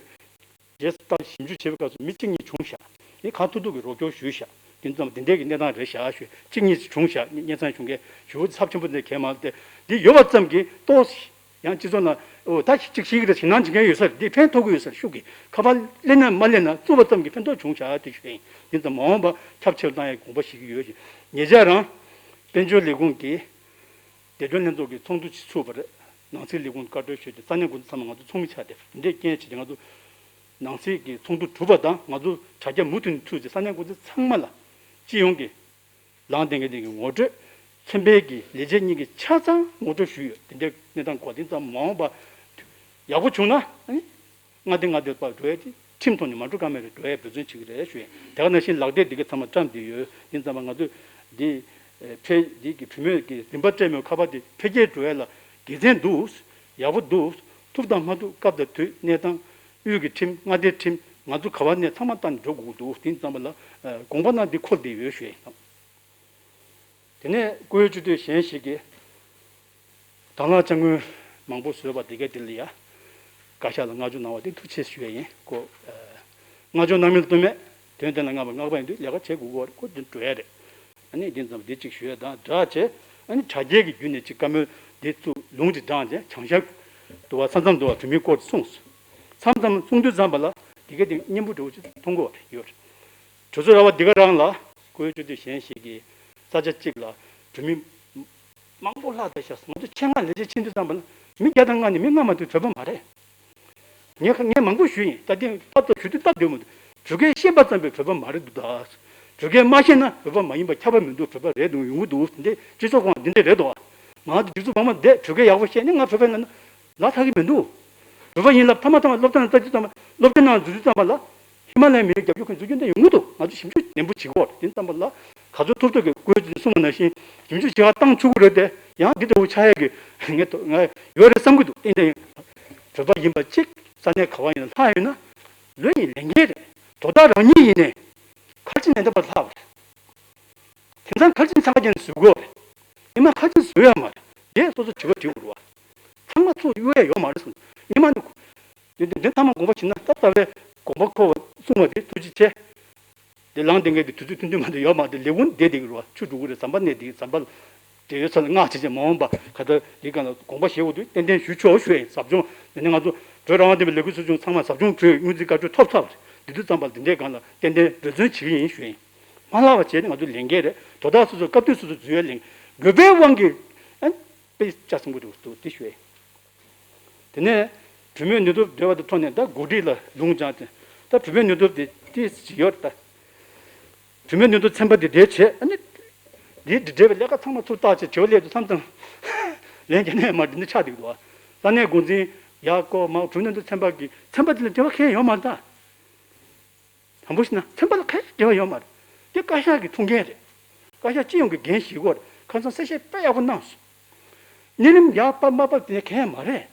རྗེས་སུ་ད་ཞིབ་འཇུག་བྱེད་པའི་སྐབས་སུ་མི་གཅིག་གཉིས་བྱུང་ཤག་ངས་གང་ཐུབ་ཐུབ་ཀྱི་རོགས་སྐྱོར་ཞུས་ཤག་དེ་ཙམ་དེ་འདྲའི་གི་གནས་སྟངས་རེད་ཤག་ཞུས། གཅིག་གཉིས་བྱུང་ཤག་སྙན་སེང་བྱུང་མཁན་ཞུ་ཚབས་ཆེན་པོ་འདི་གས་མ་དེ་འདི་ཡོད་པ་ཙམ་གྱིས་ཏོག་ཡང་སྤྱི་ཚོགས་ནང་འོ་ད་གཅིག་ཤེས་ཀྱི་རེད། ཞེད་སྣང་བྱེད་མཁན་ཡོད་ས་རེད། འདི་ཕན་ཐོགས་ཀྱི་ཡོད་ས་རེད། ཤུགས་ཀྱིས་ཁ་པར་སླེབས་ན་མ་སླེབས་ན་བཙུགས་པ་ཙམ་གྱིས་ཕན་ཐོགས་བྱུང་ཤག་དེ་ཞུ་ཡིན། དེ་ཙམ་མ་འོངས་པ་ཁྱབ་ཆེ་རུ་བཏང་ཡའི་དགོངས་པ་བཞེས་ཀྱི་ཡོད་ཅིང་ཉེ་ཆར་རང་དཔལ་འབྱོར་ལས་ཁུངས་ཀྱིས་བདེ་སྐྱོང་ལྷན་ཚོགས་ཀྱི་ཚོགས་འདུ་ཅིག་ཚུགས་པ་རེད། ནང་སྲིད་ལས་ཁུངས་བཀའ་འཁྲོལ་ཞུས་ཏེ་ས་གནས་འགོ་འཛིན་ཚང་མ་ང་ཚོ་ཚོགས་མི་ཆགས་ཏེ་འདི་འདྲའི་རྐྱེན་བྱས་ཏེ་ང་ཚོ་ནང་སྲིད་ཀྱི་ཚོགས་འདུ་གྲུབ་པ་དང་ང་ཚོ་དྲ་རྒྱ་མུ་མཐུད་ནས་ཚུགས་ཏེ་ས་གནས་འགོ་འཛིན་ཚང་མ་ལ་སྤྱི་ཡོངས་ཀྱི་ལངས་བསྡད་མཁན་དེ་གི་ངོ་སྤྲོད། ཚན་པའི་གི་ལས་བྱེད་གཉིས་ཀྱི་ཆ་ཚང་ངོ་སྤྲོད་ཞུས་ཡོད། དེ་འདྲའི་གནས་སྟངས་གོ་དེ་ཙམ་མ་འོངས་པ་ཡག་པོ་བྱུང་ན་ཨ་ནི་མངའ་སྡེ་མངའ་སྡེ་བར་འགྲོ་ཡས་དེ་ཁྲིམས་ཐོག་ནས་མ་འགྲོ་ཀ་མེད་རེད། འགྲོ་ཡས་འབད་བརྩོན་བྱེད་ཀྱི་རེད་ཞུ་ཡས། དེ་ག་ནང་བཞིན་ལག་དེབ་འདི་ག་ཚང་མ་བཀྲམ་བསྡད་ཡོད། དེ་ཙམ་པ་ང་ཚོས་འདི་འཕེལ་འདི་གི་བུད་མེད་ཀྱི་རིན་པ་སྤྲད་མོད་ཁ་པར་འདི་འཕེལ་རྒྱས་འགྲོ་ཡས་ལ་དགེ་མཚན་འདུག་ཡག་པོ་འདུག་ཐུབ་དང་མ་ཐུབ་སྐབས་དང་དུས་གནས་སྟངས་ དབུས་ཀྱི་ཁྲིམས། མངའ་སྡེའི་ཁྲིམས། ང་ཚོ་ག་བ་ནས་ཚང་མ་བལྟས་ནས་འགྲོ་དགོས་ཀྱི་འདུག་དེ་ཙམ་པ་ལ་ཨ་དགོངས་པ་གནང་། འདི་འཁོར་བསྡད་ཡོད་ཞུ་ཡ་ཡིན། དེ་ནས་བཀུར་འོས་སྤྱི་འཐུས་གཞན་ཞིག་གིས་དྭང་བླངས་དཔྱ་དངུལ་མང་པོ་བཟོས་པ་དེ་གའི་དེ་ལ་ཡ་བཀའ་ཤག་ལ་བསྔགས་བརྗོད་གནང་བ་དེ་ཐུགས་རྗེ་ཆེ་ཞུ་ཡ་ཡིན། ཁོ་ཨ་བསྔགས་བརྗོད་གནང་མིན་ལ་ལྟོས་མེད། དོན་དེ་ལ་བསྔགས་པ་བསྔགས་པ་ཡིན་དུས་ལས་ཀ་བྱེད་དགོས་ཀྱི་ཡོད་རེད། ཁོ་དེ་འགྲོ་ཡ་རེད། ཨ་ནི་འདི་ཙམ་འདི་གཅིག་ཞུ་ཡ་དང་སྦྲགས་བྱས། ཨ་ནི་དྲ་རྒྱའི་གི་བརྒྱུད་ནས་གཅིག་བཀའ་མོལ་འདི་ཚུ་ལུང་གཅིག་དྲངས་བྱས། བྱང་ཤར་དུ་བ་མཚམས་མཚམས་དུ་བ་བོད་མིའི་སྐོར་གསུངས་སོང་། མཚམས་མཚམས་གསུང་དུས་ཙམ་པ་ལ་དེ་ག་དེ་སྙན་པོ་འདྲ་བོ་ཅིག་མཐོང་གི་ཡོད་རེད། གྲོས་ཚོགས་ར་བ་འདི་ག་རང་ལ་བཀུར་འོས་སྤྱི་འཐུས་གཞན་ཞིག་གིས་ས་ཆ་གཅིག་ལ་བོད་མི་མང་པོ་ལྷག་བསྡད་ཤག་ང་ཚོ་ཆེད་མངགས་ལས་བྱེད་ཕྱིན་དུས་ཙམ་པ་ལ་མི་བརྒྱ་དང་ལྔ་ནས་མི་ལྔ་མ་གཏོགས་བོད་པ་མ་རེད། ངས་ཁ་ངས་མང་པོ་ཞུས་ཡིན། ད་ཐེངས་སྟབས་ད་ཞུ་དུས་སྟབས་བདེ་མོ་འདུག་བོད་སྐད་ཤེས་པ་ཙམ་པའི་བོད་པ་མ་རེད་འདུག་ད་བོད་སྐད་མ་ཤེས་ན་བོད་པ་མ་ཡིན་པ་ཁྱབ་པ་མི་འདུག་བོད་པ་རེད་འདུག་ཡོང་གི་འདུག་འདི་སྤྱི་ཚོགས་ཁོངས་འདི་འདྲས་རེད་འདུག་ང་ཚོ་སྒྲིག་འཛུགས་གོང་མ་བསྡད་བོད་སྐད་ཡག་པོ་བཤད་ནས་ང་བོད་པ་ཡིན་ལབ་ན་ལ་ཐག་གི་མི་འདུག་བོད་པ་ཡིན་ལབ་མཐའ་མ་མཐའ་མ་སློབ་གྲྭ་ནང་ལྟ་དུས་ཙམ་པ་སློབ་གྲྭ་ནང་འཛུལ་དུས་ཙམ་པ་ལ་ཧི་མ་ལ་ཡའི་མི་རིགས་རྒྱབ་སྐྱོར་ཁོས་འཛུལ་རྒྱུ་འདི་ཡོང་གི་འདུག་ང་ཚོ་ཞིབ་འཇུག་ནན་པོ་བྱེད་དགོས་རེད། དེ་ཙམ་པ་ལ་ག་ཚོད་ཐུབ་ཐུབ་ཀྱི་བཀོད་ཀྱི་གསུངས་པ་ནང་བཞིན་ཞིབ་འཇུག་བྱེད་ག་བཏང་ཆོག་གི་རེད་དེ། ཡང་འདི་འདྲ་བོ་ཆགས་ཡས་ཀྱི་ངས་ང་ཡོད་རེད་བསམ་གྱི་འདུག་ཨེ་འདྲ་ཡིན། བོད་པ་ཡིན་པ་གཅིག་ས་གནས་ག་བ་ཡིན་ན་ལྷག་ཡོད་ན་ལོས་ཡིན་ལས་འགན་རེད། དོ་བདག་རང་ཉིད་ཡིན་ནས་ཁ་ཆེ་ནས་འདི་པར་ལྷག་པ་རེད། དེང་སང་ཁ་ཆེ་ཚང་མ་ཀྱང་བཟོས་དགོས་རེད། ཉི་མ་ཁ་ཆེ་བཟོས་ཡ་མ་རེད། དེ་སོ་སོ་དྲི་བ་དྲི་དགོས་རེད་བ། ཚང་མ་ཚུར་གཡུག་ཡ་ཡོད་མ་རེད་གསུངས། ཉི་མ་འདི་འདི་འདི་ཚང་མ་དགོངས་པ་བཞེས་ན་ད་ལྟ་བའི་དགོངས་པ་འཁོར་བ་གསུངས་པ་དེ་ཐུགས་རྗེ་ཆེ། དེ་ལངས་བསྡད་མཁན་དེ་དུས་ཚོད་ཐུང་ཐུང་མ་གཏོགས་ཡོད་མ་རེད། ལས་ཁུངས་བསྡད་བསྡད་ཀྱི་རེད་བ། ཆུ་འགྲོ་གི་རེད། ཟམ་པ་གནས་བསྡད་ཀྱི། ཟམ་པ་དེ་ཡོད་ཚད་ལ་སྔགས་བྱས་བྱས་མ་འོངས་པ་ག་ད་དེའི་སྒང་ལ་དགོངས་པ་བཞེས་དགོས་དུས་ཏན་ཏན་ཞུ་ཆོག་ཞུ་ཡིན། ཟབ་སྦྱོང་དེ་ནས་ང་ཚོ་བོད་རང་དབང་ལྡན་པའི་ལས་འགུལ་ཚོགས་ཆུང་ཚང་མ་ཟབ་སྦྱོང་གྲོལ། སྔོན་རྩིས་བཀའ་འཁྲོལ་ཐོབ་ཚར་བ་རེད། དེ་དུས་ཙམ་པ་ལ་དེ་འདྲའི་སྒང་ལ་ཏན་ཏན་འབད་བརྩོན་བྱེད་ཀྱི་ཡིན་ཞུ་ཡིན། མ་ལྷག་པ་བྱས་ནས་ང་ཚོ་ལས་འགན་རེད། དོ་བདག་སོ་སོ་སྐབས་དུས་སོ་སོ་འཛུལ་བའི་ལས་འགན་དགོས་པའི་དབང་གིས་ཨ་དཔེ་ཆ་ཚང་པོ་འདུག་འདུག་དེ་ཞུ་ཡིན། དེ་ནས་གྲོས་མོལ་ནུས་སྟོབས་འབྲེལ་བ་དང་ཐོག་ནས་ད་འགོ་ཁྲིད་ལ་ལུང་སྦྱངས་ཏེ། ད་གྲོས་མོལ་ནུས་སྟོབས་དེ་ཏིས་ཅིག་ཡོད་རེད་ད། གྲོས་མོལ་ནུས་སྟོབས་ཚན་པ་དེ་དེ་བྱས། ཨ་ནི་དེའི་འབྲེལ་བའི་ལས་ཀ་ཚང་མ་ཚུར་བཏགས་བྱས་དྲི་བ་སླེབས་དུས་མཚམས་མཚམས་ལན་རྒྱག་ནས་མ་འདི་འདྲ་ཆགས་བསྡད་འདུག་ས་གནས་འགོ་འཛིན་ཡག་སྐོར་མ་གྲོས་མོལ་ནུས་སྟོབས་ཚན་པ་གི་ཚན་པ་དེ་ལ་འབྲེལ་བ་གང་ཡང་ཡོད་མ་རེད་ད། དང་པོ་ཞིག་ན་ཚན་པ་ལ་གང་ཡང་འབྲེལ་བ་ཡོད་མ་རེད། དེ་བཀའ་ཤག་གི་ཐུགས་འགན་རེད། བཀའ་ཤག་སྤྱི་ཡོངས་ཀྱི་འགན་བཞེས་དགོས་རེད། ཁ་སང་གསལ་བཤད་དཔེ་ཡག་པོ་གནང་སོང་། གནས་རིམ་ཡག་པ་མ་པ་དེ་གང་ཡང་མ་རེད།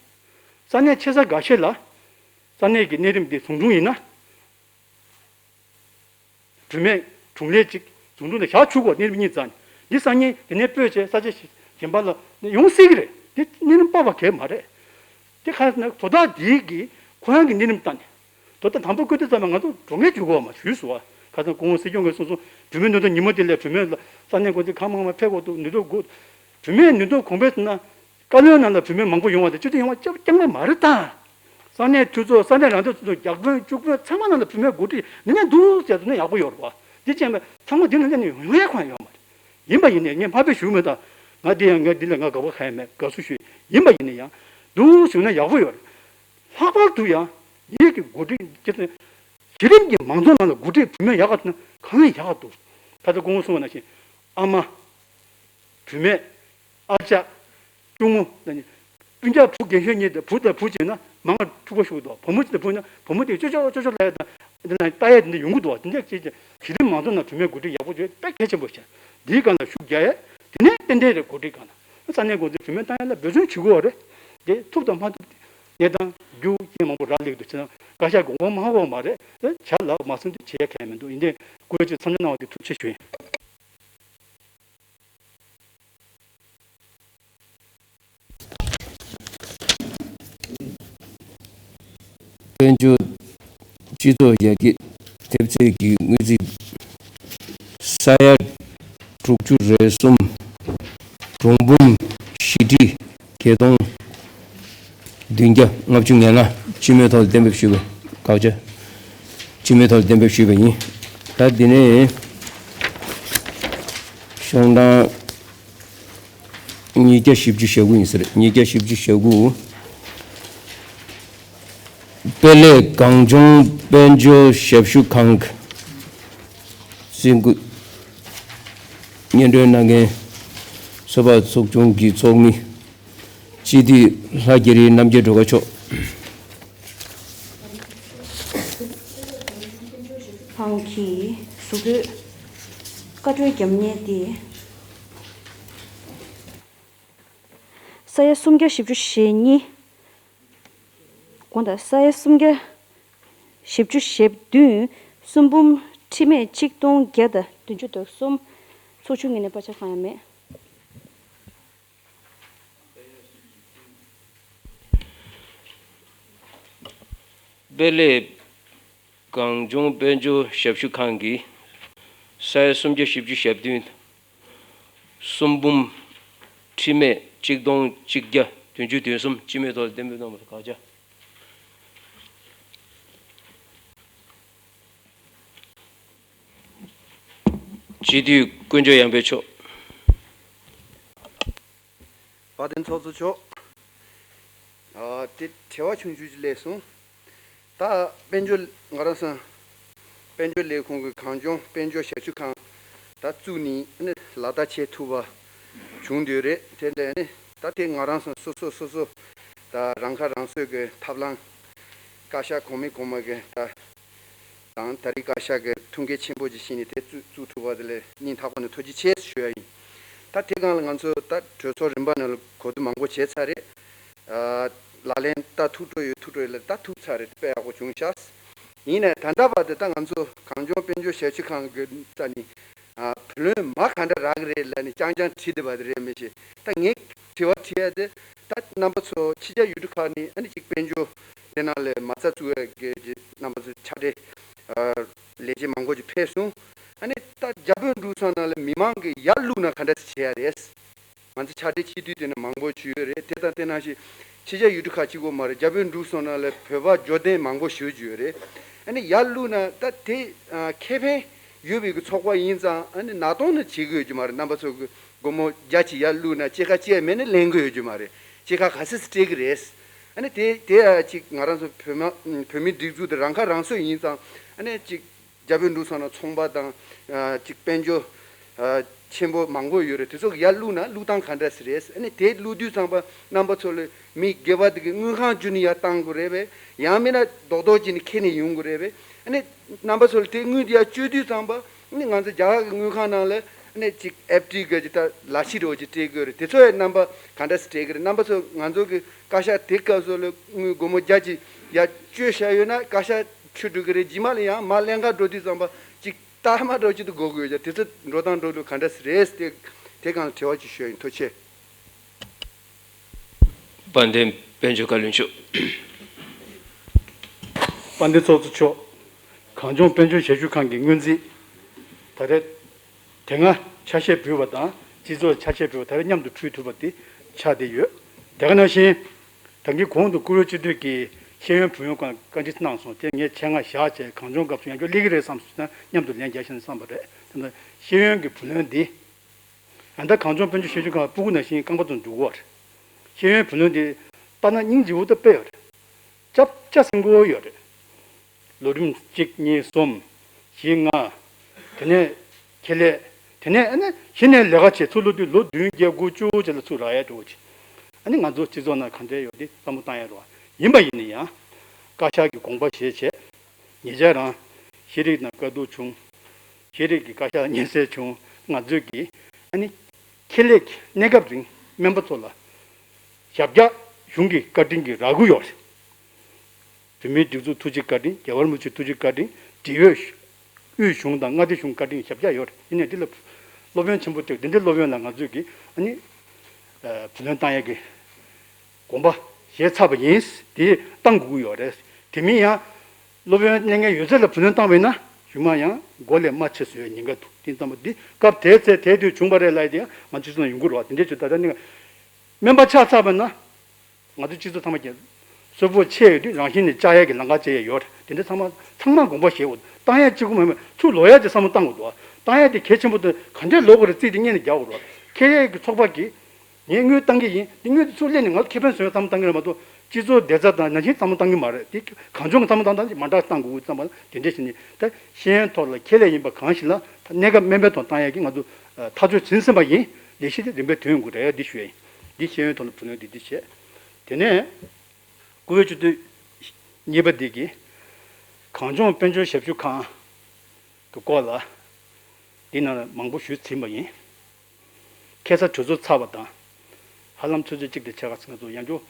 ས་གནས་ཆེ་ས་འགའ་ཤས་ལ་ས་གནས་ཀྱི་གནས་རིམ་དེ་ཟུང་དྲུང་ཡིན་ན། གྲོས་མོལ་དྲུང་ལས་གཅིག་ཟུང་དྲུང་ལ་བཞག་ཆོག་གོ། གནས་རིམ་གཉིས་ཙམ། འདི་སང་ཉིན་དེ་ནས་སྤོས་བྱས་ས་ཆ་གཞན་པ་ལ་ཡོང་སྲིད་ཀྱི་རེད། འདི་གནས་རིམ་སྤར་བ་གང་ཡང་མ་རེད། དེ་ཁ་ན་དོ་བདག་འདིའི་གི་ཁོ་རང་གི་གནས་རིམ་ལྟ་ནས། དོ་བདག་དང་པོ་བསྐོས་དུས་ཙམ་པ་ང་ཚོ་འགྲོ་ངེས་བྱུང་གོ་མ་ཞུས་སོ། ཁ་སང་སྐུ་ངོ་སྲིད་སྐྱོང་གིས་གསུངས་སོང་། གྲོས་མོལ་ནུས་སྟོབས་ཉིན་མོ་དེ་ལ་གྲོས་མོལ་ལ་ས་གནས་འགོ་འཛིན་གང་མང་མང་ཕེབས་དགོས་འདུག་ནུས་སྟོབས་དགོས། གྲོས་མོལ་ནུས་སྟོབས་གོང་འཕེལ་ཟེར་ན། བཀའ་བློན་ནང་ལ་བུད་མེད་མང་པོ་ཡོང་བ་དེ་སྤྱི་འཐུས་ཡོང་བ་སྐྱབས་རྐྱང་པ་མ་རེད་ད། ས་གནས་འཐུས་ཚོགས་ས་གནས་རང་སྐྱོང་ཚོགས་འདུ་བརྒྱ་དཔོན་བཅུ་དཔོན་ཚང་མ་ནང་ལ་བུད་མེད་འགོ་ཁྲིད་ནི་ནས་འདུག་ཟེར་དུས་ན་ཡག་པོ་ཡོད་རེད་བ། འདི་ཅན་པའི་ཚང་མ་འདི་ལ་སླེབས་ནས་ཡོང་ཡ་ཁོ་ཡང་ཡོད་མ་རེད། ཡིན་པ་ཡིན་ནས་ངས་མ་དཔེ་ཞུ་མེད་ད། ང་འདི་ཡང་ངས་འདི་ལ་ང་དགའ་པོ་གང་ཡང་མེད། དགའ་བསུ་ཞུ་ཡིན་པ་ཡིན་ན་ཡང་འདུག་ཞུ་ན་ཡག་པོ་ཡོད་རེད། ལྷག་པར་དུ་ཡང་ངེད་ཀྱི་འགོ་ཁྲིད་ཀྱི་གཞི་རིམ་གྱི་མང་ཚོགས་ནང་ལ་འགོ་ཁྲིད་བུད་མེད་ཡག་ག་ཐུག་ན་གང་ཡང་ཡག་ག་འདུག་ད་ལྟ་སྐུ་ངོ་གསུངས་པ་ནང་བཞིན་ཨ་མ། བུད་མེད། ཨ་ཅག་གཅུང་མོ་ནི། སྤུན་ཀྱག་བུ་རྒན་གཞོན་གཉིས་དང་བུ་དང་བུ་བྱས་ན་མང་ང་ཕྲུ་གུ་ཤུགས་དང་བུ་མོ་གཅིག་དང་བུ་ན་བུ་མོ་དེ་ཅོ་ཅོ་ཅོ་ཅོ་ལ་ཡ་དང་འདི་ན་ལྟ་ཡ་འདི་འདྲ་ཡོང་གི་འདུག་བ། དེ་འདྲ་བྱས་ཀྱང་གཞི་རིམ་མང་ཚོགས་ནང་བུད་མེད་འགོ་ཁྲིད་ཡག་པོ་བྱས་དཔེ་གལ་ཆེན་པོ་ཞིག་འདིའི་སྒང་ལ་ཤུགས་རྒྱག་ཡ། དེ་ནས་ཏན་ཏན་རེད། འགོ་ཁྲིད་སྒང་ལ་ས་གནས་འགོ་འཛིན་བུད་མེད་བཏང་ཡ་ལ་འབད་བརྩོན་བྱེད་དགོས་བ་རེད། དེ་ཐུབ་དང་མ་ཐུབ་གནས་སྟངས་རྒྱུ་རྐྱེན་མང་པོ་རག་ལས་འདུག་བྱས་ན་བཀའ་ཤག་དགོངས་པ་མ་འོག་མ་རེད། བྱ་ལ་མ་སོང་དུས་བྱེད་ཡ་གང་ཡང་མི་འདུག་ཡིན་དེ་སྐུ་ལས་ཀྱི་འཚམས་འདྲི་གནང་བ་དེ་ཐུགས་རྗེ་ཆེ་ཞུ་ཡིན། དཔལ་འབྱོར་སྤྱི་ཚོགས་ཡར་རྒྱས་ཐེབས་རྩའི་གི་དངུལ་རྩིས་ས་ཡ་དྲུག་ཅུ་རེ་གསུམ། གྲངས་འབོར་བཞི་ཁྲི་བརྒྱད་སྟོང་བདུན་བརྒྱ་ལྔ་བཅུ་ང་ལྔ་སྤྱི་མོས་ཐོག་ལ་གཏན་འབེབས་ཞུས་པ། དགག་བྱ་སྤྱི་མོས་ཐོག་ལ་གཏན་འབེབས་ཞུས་པ་ཡིན། ད་འདི་ནས་ཤོང་ཐང་ཉིས་བརྒྱ་བཞི་བཅུ་ཞེ་དགུ་ཡིན་ཟེར། ཉིས་བརྒྱ་བཞི་བཅུ་ཞེ་དགུ། དཔལ་ལས་གངས་ལྗོངས་དཔལ་འབྱོར་ཞབས་ཞུ་ཁང་གི་རྩིས་འགོ་སྙན་སྒྲོན་གནང་མཁན་ཚོད་དཔག་ཚོགས་ཆུང་གི་ཚོགས་མི་སྤྱི་འཐུས་ལྷ་རྒྱ་རི་རྣམ་རྒྱལ་སྒྲོལ་དཀར་མཆོག་ཁང་གི་བཟོ་བཀོད་བཀའ་འཁྲོལ་རྒྱབ་མཁན་དེ། ས་ཡ་སུམ་བརྒྱ་བཞི་བཅུ་ཞེ་གཉིས། དགོངས་དག་ས་ཡ་སུམ་བརྒྱ་ བཞི་བཅུ་ཞེ་བདུན། གསུམ་འབུམ་ཁྲི་མེད་ཆིག་སྟོང་བརྒྱ་དང་བདུན་ཅུ་དོན་གསུམ། ཚོགས་ཆུང་ངོས་ནས་བར་ཆད་གང་ཡང་མེད། དཔལ་ལས་གངས་ལྗོངས་དཔལ་འབྱོར་ཞབས་ཞུ་ཁང་གི་ས་ཡ་སུམ་བརྒྱ་བཞི་བཅུ་ཞེ་བདུན། གསུམ་འབུམ་ཁྲི་མེད་ཆིག་སྟོང་གཅིག་བརྒྱ་བདུན་ཅུ་དོན་གསུམ། སྤྱི་མོས་ཐོག་ལ་གཏན་འབེབས་གནང་བར་བཀའ་རྒྱ། སྤྱི་འཐུས་དཀོན་མཆོག་ཡར་འཕེལ་མཆོག་དཔལ་ལྡན་ཚོགས་གཙོ་མཆོག་ཨ། དེ་དྲི་བ་ཆུང་ཆུང་ཅིག་སླེབས་སོང་། ད་དཔལ་འབྱོར་ང་རང་ཚོ་དཔལ་འབྱོར་ལས་ཁུངས་ཀྱི་གངས་ལྗོངས་དཔལ་འབྱོར་ཞབས་ཞུ་ཁང་ད་བཙུགས་ནས་ནི་ལག་བསྟར་བྱེད་ཐུབ་པ་བྱུང་འདོད་རེད། དེ་ལས་ནི་ད་དེ་ང་རང་ཚོ་སོ་སོ་སོ་སོ་ད་རང་ཁ་རང་གསོ་གི་ཐབས་ལམ་བཀའ་ཤག་གོང་མའི་གོང་མ་གི་ད་དང་ད་རེས་བཀའ་ཤག་གི་ཐུགས་འགན་ཆེན་པོ་ཅིག་བཞེས་ནས་དེ་བཙུགས་བཙུགས་ཐུབ་པ་དེ་ལ་སྙིང་ཐག་པ་ནས་ཐུགས་རྗེ་ཆེ་ཞུ་ཡ་ཡིན། ད་དེ་སྒང་ལ་ང་ཚོ་ད་གྲོས་ཚོགས་རིམ་པ་ནང་ལ་གོ་བསྡུར་མང་པོ་བྱས་ཚར་རེད། ཨ། ལག་ལེན་ད་ཐུགས་སྤྲོ་ཡོད་ཐུགས་སྤྲོ་ཡོད་ལ་ད་ཐུགས་ཚར་རེད། དཔེ་ཡག་པོ་བྱུང་ཤག་ཡིན་ནའི་ད་ལྟ་བར་དུ་ད་ང་ཚོ་གངས་ལྗོངས་དཔལ་འབྱོར་ཞབས་ཞུ་ཁང་གི་རྩ་ནས་ཨ། བུ་ལོན་མ་ག་འདྲ་རག་གི་རེད་ལབ་ནས་རྐྱང་རྐྱང་དྲིས་བསྡད་པ་དེ་རེད། མི་ཤེས། ད་ངས་དྲི་བ་དྲི་ཡ་དེ་ད་རྣམ་པ་ཚོ་ཕྱི་རྒྱལ་ཡུལ་གྲུ་ཁག་ནས་ཨ་ནི་ཅིག་དཔལ་འབྱོར་དེ་ནང་ལ་མ་རྩ་བཙུགས་ཡ་གི་ཅིག་རྣམ་པ་ཚོ་ཕྱག་སྦྲེལ་ཨ། ལས་བྱེད་མང་པོ་ཅིག་ཕེབས་སོང་། ཨ་ནི་ད་རྒྱ་བོད་འབྲུག་གསུམ་ནང་ལ་མི་མང་གིས་ཡར་བླུགས་ན་ག་འདྲ་ཞིག་བྱེད་ཡ་རེད། ང་ཚོ་ཕྱག་སྦྲེལ་སྤྱི་འཐུས་དེ་ནས་མང་པོ་ཞིག་ཡོད་རེད། དེ་དང་དེ་ནང་བཞིན་ཕྱི་རྒྱལ་ཡུལ་གྲུ་ཁག་གཅིག་པོ་མ་རེད། རྒྱ་བོད་འབྲུག་གསུམ་ནང་ལ་བོད་པ་འབྱོར་ལྡན་མང་པོ་ཞིག་ཡོད་རེད། ཨ་ནི་ཡར་བླུགས་ན་ད་དེ་ཨ། ཁེ་ཕན་ཡོད་པའི་གི་ཚོགས་པ་ཡིན་ཙང་ཨ་ནི་ནག་སྟོང་ནི་བྱེད་གི་ཡོད་རྒྱུ་མ་རེད། རྣམ་པ་ཚོ་གི་སྒོར་མོ་བརྒྱ་ཅིག་ཡར་བླུགས་ན་སྐྱེད་ཀ་སྐྱེད་མེད་ན་ལེན་གི་ཡོད་རྒྱུ་མ་རེད། སྐྱེད་ཀ་ག་ཚོད་སྤྲད་གི་རེད། ཨ་ནི་དེ་དེ་ཨ་ཅིག་ང་རང་ཚོ་བོད་མ་བོད་མིའི་སྒྲིག་འཛུགས་དེ་རང་ཁ་རང་གསོ་ཡིན་ཙང་ཨ་ནི་ཅིག་རྒྱ་བོད་འབྲུག་གསུམ་ནང་ཚོང་པ་དང་ཨ་ཅིག་དཔལ་འབྱོར་ཨ་ཆེན་པོ་མང་པོ་ཡོད་རེད། དེ་ཚོ་ཡར་བླུགས་ན་བླུགས་སྟངས་ག་འདྲ་ཞིག་རེད། ཨ་ནི་དེ་བླུགས་དུས་ཙམ་པ་རྣམ་པ་ཚོ་ལ་མི་སྒེར་པ་དེ་གི་དངུལ་ཁང་བརྒྱུད་ནས་ཡར་བཏང་དགོས་རེད་པས། ཡང་མིན་ན་རྡོག་རྡོག་བྱས་ནས་ཁྱེར་ནས་ཡོང་དགོས་རེད་པས། ཨ་ནི་རྣམ་པ་ཚོ་ལ་དེ་དངུལ་དེ་ཡར་བཅོལ་དུས་ཙམ་པ་ཨ་ནི་ང་ཚོ་རྒྱ་གར་གི་དངུལ་ཁང་ནང་ལ་ཨ་ནི་ཅིག་ཨེཕ་ཌི་གི་ཅིག་ད་ལག་ཤེས་རོགས་ཅིག་སྤྲད་དགོས་རེད། དེ་ཚོ་ཡང་རྣམ་པ་ག་འདྲ་ཞིག་སྤྲད་གི་རེད། རྣམ་པ་ཚོ་ང་ཚོ་གི་བཀའ་ཤག་དེ་སྐབས་སུ་ལ་དངུལ་སྒོར་མོ་བརྒྱ་ཅིག་ཡར་བཅོལ་བཞག་ཡོད་ན་བཀའ་ཤག་ཆུད་འགྲོ་གི་རེད། རྗེས་མ་ལ་ཡང་མར་ལེན་ག་འགྲོ་དུས་ཙམ་པ་ཅིག་སྟག་མ་འགྲོ་ཅིག་ཏུ་དགོས་དགོས་ཀྱང་དེ་ཚོ་འགྲོ་སྟངས་འགྲོ་ལུགས་ག་འདྲ་ཞིག་རེད། དེ་དེ་སྒང་ལ་དྲི་བ་ཅིག་ཞུ་ཡ་ཡིན། ཐུགས་རྗེ་ཆེ། དཔལ་ལྡན་དཔལ་འབྱོར་བཀའ་བློན་མཆོག་དཔལ་ལྡན་ཚོགས་གཙོ་མཆོག་གངས་ལྗོངས་དཔལ་འབྱོར་ཞབས་ཞུ་ཁང་གི་སྔོན་རྩིས་ད་རེས་དེ་སྔ་ཆ་ཤས་བུད་པ་དང་སྤྱི་ཚོགས་ཆ་ཤས་བུད་པ་ད་རེས་མཉམ་དུ་འཁྲུལ་ཐུབ་པ་དེ་ཆགས་བསྡད་ཡོད། དེ་ག་ནང་བཞིན་ད་གིན་གོང་དུ་བཀུར་འོས་སྤྱི་འཐུས་ཀྱིས་ཤེས་ཡོན་བུ་ལོན་སྐོར་བཀའ་འདྲི་གནང་སོང་། དེ་ངས་ཆེད་མངགས་བཞག་བྱས་གངས་ལྗོངས་སྐབས་སུ་ཡང་བསྐྱར་སླེབས་ཀྱི་རེད་བསམ་སོང་ན་མཉམ་དུ་ལན་རྒྱག་ཤེས་ན་བསམ་པ་རེད། དེ་ནས་ཤེས་ཡོན་གྱི་བུ་ལོན་འདི་ཨ་ད་གངས་ལྗོངས་དཔལ་འབྱོར་ཞབས་ཞུ་ཁང་སྤུ་གུ་ནང་བཞིན་རྐང་པ་ཙམ་འགྲོ་གི་ཡོད་རེད། ཤེས་ཡོན་བུ་ལོན་འདི་ལྟ་ན་སྙིང་རྗེ་པོ་ད་དཔེ་ཡོད་རེད། སྐྱབས་སྐྱ་སེང་པོ་ཡོད་རེད། ལོ་རིམ་གཅིག་གཉིས་གསུམ། བཞི་ལྔ། དེ་ནས་ཁེ་ལས། དེ་ནས་ཨ་ནི་གཞི་ནས་ལས་ཀ་བྱེད་ཚུར་ལོག་དུས་ལོ་བདུན་བརྒྱད་དགུ་བཅུ་བྱས་ལ་ཚུར་རག་ཡ་འགྲོ་གི། ཨ་ནི་ང་ཚོ་སྤྱི་ཚོགས་ནང་ག་འདྲ་ཡོད་དེ་བསམ་བློ་བཏང་ཡ་རེད་བ། ཡིན་པ་ཡིན་ན་ཡང་བཀའ་ཤག་གི་དགོངས་པ་བཞེས་བྱས། ཉེ་ཆར་རང་ཤེས་རིག་ནང་དཀའ་སྡུག་བྱུང་། ཤེས་རིག་གི་བཀའ་ཤག་སྙན་སེང་བྱུང་། ང་ཚོས་ཀྱིས་ཨ་ནི་ཁེ་ལས་ཀྱི་གནས་སྐབས་རིང་སྨན་པ་ཚོ་ལ་ཞབས་བཀྱག་གཞུང་གི་བཀའ་དྲིན་གྱིས་རག་གི་ཡོད་རེད། བོད་མིའི་སྒྲིག་འཛུགས་ཐུགས་རྗེ་བཀའ་དྲིན། རྒྱལ་བ་རིན་པོ་ཆེའི་ཐུགས་རྗེ་བཀའ་དྲིན། འབྲེལ་ཡོད་དབུས་གཞུང་དང་མངའ་སྡེ་གཞུང་བཀའ་དྲིན་ཞབས་བཀྱག་ཡོད་རེད། ཡིན་ནའི་འདི་ལ་སློབ་ཡོན་ཆེན་པོ་སྤྲད། འདི་འདྲའི་སློབ་ཡོན་ལ་ང་ཚོས་ཀྱིས་ཨ་ནི་བུ་ལོན་བཏང་ཡས་ཀྱི་དགོངས་པ་བཞེས་ཚར་བ་ཡིན། དེ་བཏང་དགོས་ཀྱི་ཡོད་རེད། དེ་མིན་ཡང་སློབ་ཡོན་གནས་མཁན་ཡོད་ཚད་ལ་བུ་ལོན་བཏང་བས་ན་གཞུག་མ་ཡང་མགོ་ལས་མ་ཆེ་བཟོ་ཡས་ཉེན་ཁ་འདུག་དེ་ཙམ་པ་འདི་སྐབས་དེ་ཚེ་དེ་དུས་བྱུང་བ་རེད་ལབ་ཡས་དེ་ཡང་ང་ཚོའི་ཚོད་ན་ཡོང་གི་རེད་བ། དེ་འདྲའི་ཆོས་ད་ལྟ་ནི་སྨན་པ་ཆགས་ཚར་བ་ན། ང་ཚོ་སྤྱི་ཚོགས་ཚང་མ་ཀྱང་གསོན་པོ་ཆེ་ཡོད་དུས་རང་བཞིན་ནས་བཅའ་ཡས་ཀྱི་ལམ་ཁ་བཅས་ཡས་ཡོད་རེད། དེ་འདྲ་ཚང་མ་ཚང་མ་དགོངས་པ་བཞེས་དགོས། བཏང་ཡས་གཅིག་པུ་མེད་པར་ཚུར་ལོག་ཡས་ཀྱི་བསམ་བློ་བཏང་དགོས་འདུག་བཏང་ཡས་དེ་གལ་ཆེན་པོ་དེ་ག་འདྲས་ལོག་དགོས་རེད་རྩིས་དེ་སྔོན་ནས་རྒྱག་དགོས་རེད། ཁེ་ལས་ཀྱི་ཚོགས་པ་གིས་ངས་དངུལ་བཏང་གི་ཡིན། དེ་དངུལ་དེ་ཚུར་སླེབས་ནས་ང་ཚོ་ཁེ་ཕན་བཟོ་ཡས་བསམ་བློ་བཏང་གི་རེད་མ་གཏོགས་སྤྱི་ཚོགས་བདེ་རྩ་དང་ནང་བཞིན་བསམ་བློ་བཏང་གི་མ་རེད། དེ་གངས་ལྗོངས་ཀྱི་བསམ་བློ་བཏང་སྟངས་མ་འདྲ་བཏང་དགོས་བསམ་པ་དེ་འདྲས་བྱས་ནས་ད་ཤེས་ཡོན་ཐོག་ལ་ཁེ་ལས་ཡིན་པ་གང་ཞིག་ལ་ད་གནས་སྐབས་སྨན་པའི་ཐོག་བཏང་ཡས་ཀྱི་ང་ཚོ་ཐག་གཅོད་ཟིན་ཟིན་པ་ཡིན། ལས་གཞི་དེ་རིམ་པས་ཐོན་ཡོང་གི་རེད། འདི་ཞུ་ཡ་ཡིན། འདི་ཤེས་ཡོན་ཐོག་ལ་བུ་ལོན་འདི་འདི་བྱས། དེ་ནས་བཀུར་འོས་སྤྱི་འཐུས་གཉིས་པ་འདི་གིས་གངས་ལྗོངས་དཔལ་འབྱོར་ཞབས་ཞུ་ཁང་གི་སྐོར་ལ་འདི་ནང་ལ་མང་པོ་ཞུས་ཟིན་པ་ཡིན། ཁ་སང་གྲོས་ཚོགས་ཚར་བ་དང་ཧ་ལམ་ཆུ་ཚོད་གཅིག་དང་ཕྱེད་ཀ་ཙམ་ང་ཚོ་ཡང་བསྐྱར་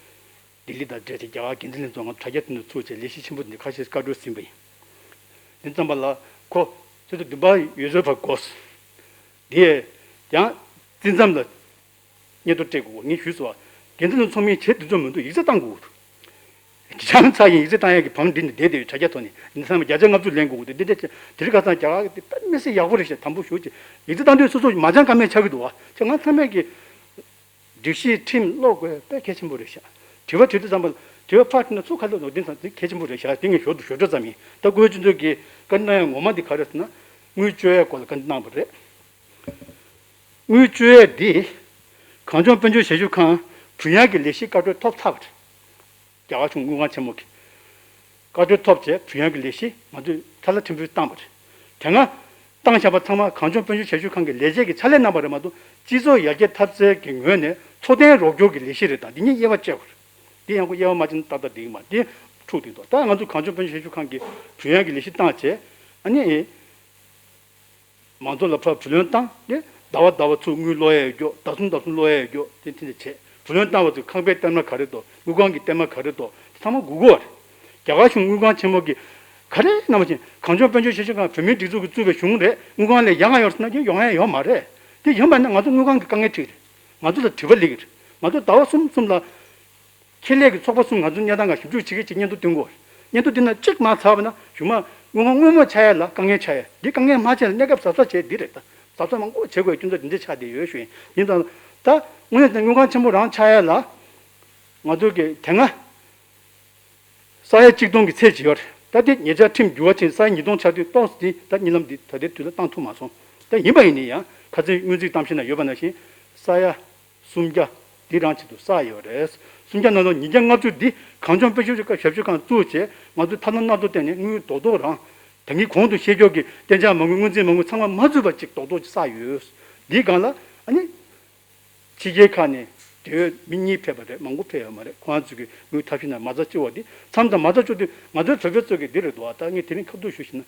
ལྡི་ལི་དང་འབྲེལ་ཏེ་རྒྱ་གར་འགན་འཛིན་ལྷན་ཚོགས་ང་ཚོ་དྲ་རྒྱ་དེ་ནས་ཚུགས་བྱས་ལས་གཞི་ཆེན་པོ་འདི་ཁ་ཤས་བཀའ་འཁྲོལ་ཟིན་པ་ཡིན། དེ་ཙམ་པ་ལ་ཁོ་ཆུ་ཚོད་བདུན་པ་ཡོལ་ཚོད་བར་འགོར། དེ་ཡང་བཙིན་མཚམས་ལ་སྙན་ཐོ་སྤྲད་དགོས། ངས་ཞུས་སོང་བ། དགེ་འདུན་ཚོགས་མིའི་བྱེད་དུ་ཚོད་མི་འདུག་ཡིག་ཚད་བཏང་དགོས། བྱང་ཚ་ཡིན་ཡིག་ཚད་བཏང་ཡག་གི་བང་བསྒྲིགས་ནས་བསྡད་དེ་ཡོད། དྲ་རྒྱ་ཐོག་ནས་འདི་ཚང་མ་བརྒྱ་ཆ་ལྔ་བཅུ་ལེན་དགོས་འདུག་དེ་འདྲ་དེ་རིགས་ཁ་སང་རྒྱ་གར་དེ་དཔེ་མི་སྲིད་ཡག་པོ་རེད་ཤག་དམ་པོ་ཞུ་ཅིག་ཡིག་ཚད་བཏང་དུས་སོ་སོ་མ་སྦྱང་ཀ་མེད་ཆགས་ཀྱི་འདུག་བ། ཁྱེད་ང་ཚང་མས་ཀྱི་སྒྲིག་གཞི་ཁྲིམས་ཀློག་དགོས་དཔེ་གལ་ཆེན་པོ་རེད་ཤག་དྲི་བ་དྲི་དུས་ཙམ་པ་དྲི་བ་ཕར་དྲི་ན་ཚུར་ཁ་ལོ་ནོར་འདི་ཚང་དེ་གལ་ཆེན་པོ་རེད་ཤག་དེ་ངས་ཞོར་དུ་ཞོར་འཕྲོ་ཙམ་ཡིན། ད་སྐུ་ཞབས་ཆུ་ཚོད་ཀྱིས་བཀའ་འདྲི་གནང་ཡག་ངོ་མ་འདི་ག་རེ་ཟེར་ན། དངུལ་སྤྱོད་ཡག་སྐོར་ལ་བཀའ་འདྲི་གནང་བ་རེད། དངུལ་སྤྱོད་ཡག་འདི་གངས་ལྗོངས་དཔལ་འབྱོར་ཞབས་ཞུ་ཁང་བུན་གཡར་གྱི་ལས་གཞི་བཀའ་འཁྲོལ་ཐོབ་ཚར་བ་རེད། རྒྱ་གར་གཞུང་དངུལ་ཁང་ཆེན་མོ་གིས་བཀའ་འཁྲོལ་ཐོབ་བྱས་བུན་གཡར་གྱི་ལས་གཞི་ང་ཚོས་ཐ་ལ་ཕྲན་བུ་བཏང་བ་རེད། དེ་སྔ་བཏང་བཞག་པ་ཚང་མ་གངས་ལྗོངས་དཔལ་འབྱོར་ཞབས་ཞུ་ཁང་གི་ལས་བྱེད་ཀྱིས་ཕྱག་ལས་གནང་བ་རེད་མ་གཏོགས་སྤྱི་ཚོགས་ཡར་རྒྱས་འཐབ་རྩལ་གྱི་ངོས་ནས་འཚོ་རྟེན་རོགས་སྐྱོར་གྱི་ལས་གཞི་རེད། ད་འདི་གཉིས་དབྱེ་བ་ཕྱེ་དགོས་རེད། འདི་ཡང་སྒོ་དབྱེ་བ་མ་ཕྱེ་ན་ཏག་ཏག་འགྲིག་གི་མ་རེད། འདི་འཁྲུག་འདུག་ད་ང་ཚོ་གངས་ལྗོངས་དཔལ་འབྱོར་ཞབས་ཞུ་ཁང་གིས་བུན་གཡར་གྱི་ལས་གཞི་བཏང་བྱས་ཨ་ནི། མང་ཚོགས་ལ་ཕར་བུ་ལོན་བཏང་ནས་ཟླ་བ་ཟླ་བ་ཚུར་དངུལ་ཀློག་ཡས་ཡོད་རྒྱུ། ཟླ་གསུམ་ཟླ་གསུམ་ཀློག་ཡས་ཡོད་རྒྱུ་དེ་དེ་འདྲ་བྱས། བུ་ལོན་བཏང་བ་ཚོས་ཁང་པའི་གཏེར་མ་ག་རེ་འདུག་དངུལ་ཁང་གི་གཏེར་མ་ག་རེ་འདུག་དེ་ཚང་མ་སྒུག་དགོས་པ་རེད། རྒྱ་གར་གཞུང་དངུལ་ཁང་ཆེན་མོ་གིས་ག་རེ་གནང་བ་བྱས། གངས་ལྗོངས་དཔལ་འབྱོར་ཞབས་ཞུ་ཁང་བོད་མིའི་སྒྲིག་འཛུགས་ཀྱིས་བཙུགས་པའི་གཞུང་རེད། དངུལ་ཁང་ལས་ཡར་མར་ཡོང་ཟེར་ན་ཡོང་ཡ་ཡོད་མ་རེད། དེ་ཡིན་པ་ན་ང་ཚོ་དངུལ་ཁང་གི་དཀའ་ངལ་འཕྲད་ཀྱི་རེད། ང་ཚོ་ལ་དྲི་བ་སླེབས་ཀྱི་རེད། ང་ཚོ་ཟླ་བ་གསུམ་གསུམ་ལ་ཁེ་ལས་ཀྱི་ཚོགས་པ་གསུམ་ང་ཚོ་གནས་སྟངས་སྒང་ཞིབ་འཇུག་བྱེད་ཀྱི་ཅིག་སྙན་ཐོ་བཏོན་དགོས། སྙན་ཐོ་འདི་ན་གཅིག་མར་ཚར་བ་ན་གཞུག་མ་དངུལ་ཁང་སྔོན་མ་ཆགས་ཡ་ལ་དཀའ་ངལ་ཆགས་ཡ། འདི་དཀའ་ངལ་མ་ཆགས་ལ་གནས་སྐབས་གཟབ་གཟབ་བྱས་འདི་རེད། ད་གཟབ་གཟབ་མང་པོ་བྱེད་དགོས་སྐྱོན་ཚོགས་འདི་འདྲ་ཆགས་བསྡད་ཡོད་ཞུ་ཡིན། ཡིན་ཙང་ད་དངོས་གནས་དངུལ་ཁང་ཆེན་པོ་རང་ཆགས་ཡ་ལ་ང་ཚོ་གི་དེ་སྔ་ས་ཡ་གཅིག་སྟོང་གི་ཚད་ཅིག་ཡོད་རེད། ད་དེ་ཉེ་ཆར་ཁྲིམས་འགྱུར་བ་ཕྱིན་ས་ཡ་ཉིས་སྟོང་ཆགས་དུས་ཏོག་ཙམ་དེ་ད་གཉིད་ལམ་འདི་ད་ལྟའི་དུས་ལ་བཏང་ཐུབ་མ་སོང་། ད་ཡིན་པ་ཡིན་ནའི་ཡང་ཁ་སང་སྔོན་རྩིས་གཏམ་བཤད་ན་ཡོད་པ་ནང་བཞིན་ས་ཡ་སུམ་བརྒྱ་འདི་རང་ཆེད་དུ་བསགས་ཡོད་རེད། སུམ་བརྒྱ་ནང་ལོགས་ཉིས་བརྒྱ་ལྔ་བཅུ་འདི་གངས་ལྗོངས་དཔལ་འབྱོར་ཞབས་ཞུ་ཁང་བཙུགས་བྱས་ང་ཚོས་ཐབས་ལམ་སྣ་ཚོགས་བསྟེན་ནས་དངུལ་རྡོག་རྡོག་རང་ད་གིན་གོང་དུ་བཤད་ཕྱོགས་ཀྱི་གཏན་འཇགས་མ་དངུལ་དངུལ་རྩིས་མ་དངུལ་ཚང་མ་མ་ཚུད་པ་ཅིག་རྡོག་རྡོག་ཅིག་བསགས་ཡོད། འདིའི་སྒང་ལ་ཨ་ནི་ཕྱི་རྒྱལ་ཁག་ནས་འབྲེལ་ཡོད་མི་གཉིས་ཕེབས་པ་རེད། མང་པོ་ཕེབས་ཡོད་མ་རེད། ཁོང་ཚོས་ཀྱི་དངུལ་ཐབས་ཤེས་ན་མ་རྩ་བཅུག་པ་འདི་མཚམས་དང་མ་རྩ་བཅུག་དུས་ང་ཚོའི་བོད་པའི་ཚོ་གི་འདི་རེད་འདུག་ད་ངས་དེ་རིང་ཁ་ཐུག་ཞུ་བཞིན་ན་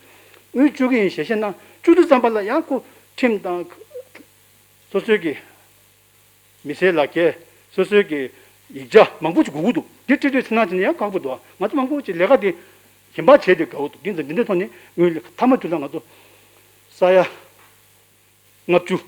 དངུལ་བཅུག་གི་ཡིན་ཞེས་བཤད་ན་བཅུག་དུས་ཙམ་པ་ལ་ཡང་ཁོ་ཁྲིམས་དང་སོ་སོའི་གི་མི་སེར་ལག་འཁྱེར། སོ་སོའི་གི་ཡིག་ཆ་མང་པོ་ཅིག་དགོས་ཀྱི་འདུག་འདི་བྲིས་དུས་ཚེ་ན་ཅི་ན་ཡང་ཁག་པོ་འདུག་ང་ཚོ་མང་པོ་ཅིག་ལས་ཀ་འདི་ཞིབ་པ་བྱས་ཏེ་དགའ་བོ་འདུག་འདི་ཚོ་འདི་འདྲའི་ཐོག་ནས་དངུལ་མཐའ་མ་དུས་ལ་ང་ཚོ་ས་ཡ་ལྔ་བཅུ།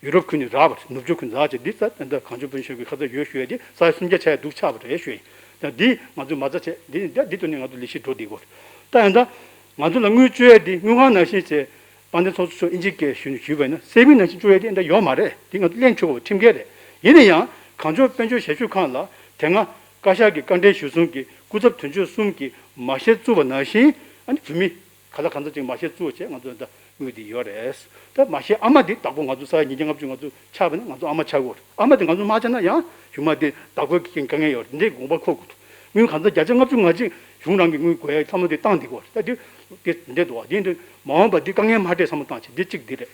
ཡུ་རོབ་ཁུལ་ནས་རག་པ་རེད། ནུབ་ཕྱོགས་ཁུལ་ནས་རག་བྱས་འདི་ས་ད་ལྟ་གངས་ལྗོངས་དཔལ་འབྱོར་ཞབས་ཞུ་ཁང་ཁ་ཚ་ཡོད་ཞུ་ཡ་འདི་ས་ཡ་སུམ་བརྒྱ་ཆ་ཡ་འདུག་ཆགས་པ་རེད་ཞུ་ཡིན། ད་འདི་ང་ཚོས་མ་རྩ་བྱས་འདི་ནི་ད་འདི་ཐོག་ནས་ང་ཚོ་ལས་གཞི་འགྲོ་བསྡད་ཡོད། ད་ཡང་ད་ང་ཚོ་ལ་དངུལ་བཅོལ་ཡ་འདི་དངུལ་ཁང་ནང་བཞིན་བྱས་དཔལ་ལྡན་ཚོགས་གཙོ་མཆོག་དབྱིན་ཇིའི་སྐད་ཞུས་ནས་ཞུས་པ་ཡིན་ན་སེ་བི་ནང་བཞིན་བཅོལ་ཡ་འདི་ད་ཡོད་མ་རེད། འདི་ང་ཚོ་ལེན་ཆོག་པ་ཁྲིམས་འགལ་རེད། ཡིན་ན་ཡང་གངས་ལྗོངས་དཔལ་འབྱོར་ཞབས་ཞུ་ཁང་ལ་དེ་སྔ་བཀའ་ཤག་གི་བཀའ་འབྲེལ་ཞུ་སོང་གི་སྐུ་ཚབ་དོན་གཅོད་གསུམ་གྱིས་མ་ཤེར་བཙུགས་པ་ནང་བཞིན་ཨ་ནི་བོད་མི་ག་ལ་གང་འཚམ་ཅིག་མ་ཤེར་བཙུགས་བྱས་ང་ཚོ་ད་དངུལ་འདི་ཡོད་རེད། ད་མ་ཤེར་ཨ་མ་འདི་བདག་པོ་ང་ཚོ་ས་ཡ་ཉིས་བརྒྱ་ལྔ་བཅུ་ང་ཚོ་ཆགས་པ་ན་ང་ཚོ་ཨ་མ་ཆགས་དགོས་རེད། ཨ་མ་འདི་ང་ཚོ་མ་ཆགས་ན་ཡང་གཞུག་མ་འདི་བདག་པོའི་གི་དཀའ་ངལ་ཡོད་རེད། འདི་དགོངས་པ་འཁོར་དགོས་འདུག་དངུལ་གང་ཚ་བརྒྱ་ཆ་ལྔ་བཅུ་ང་གཅིག་གཞུང་རང་གི་དངུལ་དགོས་ཡ་ཚང་མ་འདི་བཏང་འདི་དགོས་རེད། ད་འདི་འདི་འདི་འདུག་བ། འདི་འདི་མ་འོངས་པ་འདི་དཀའ་ངལ་མ་འཕྲད་བསམ་བློ་བཏང་བྱས་འདི་གཅིག་འདི་རེད།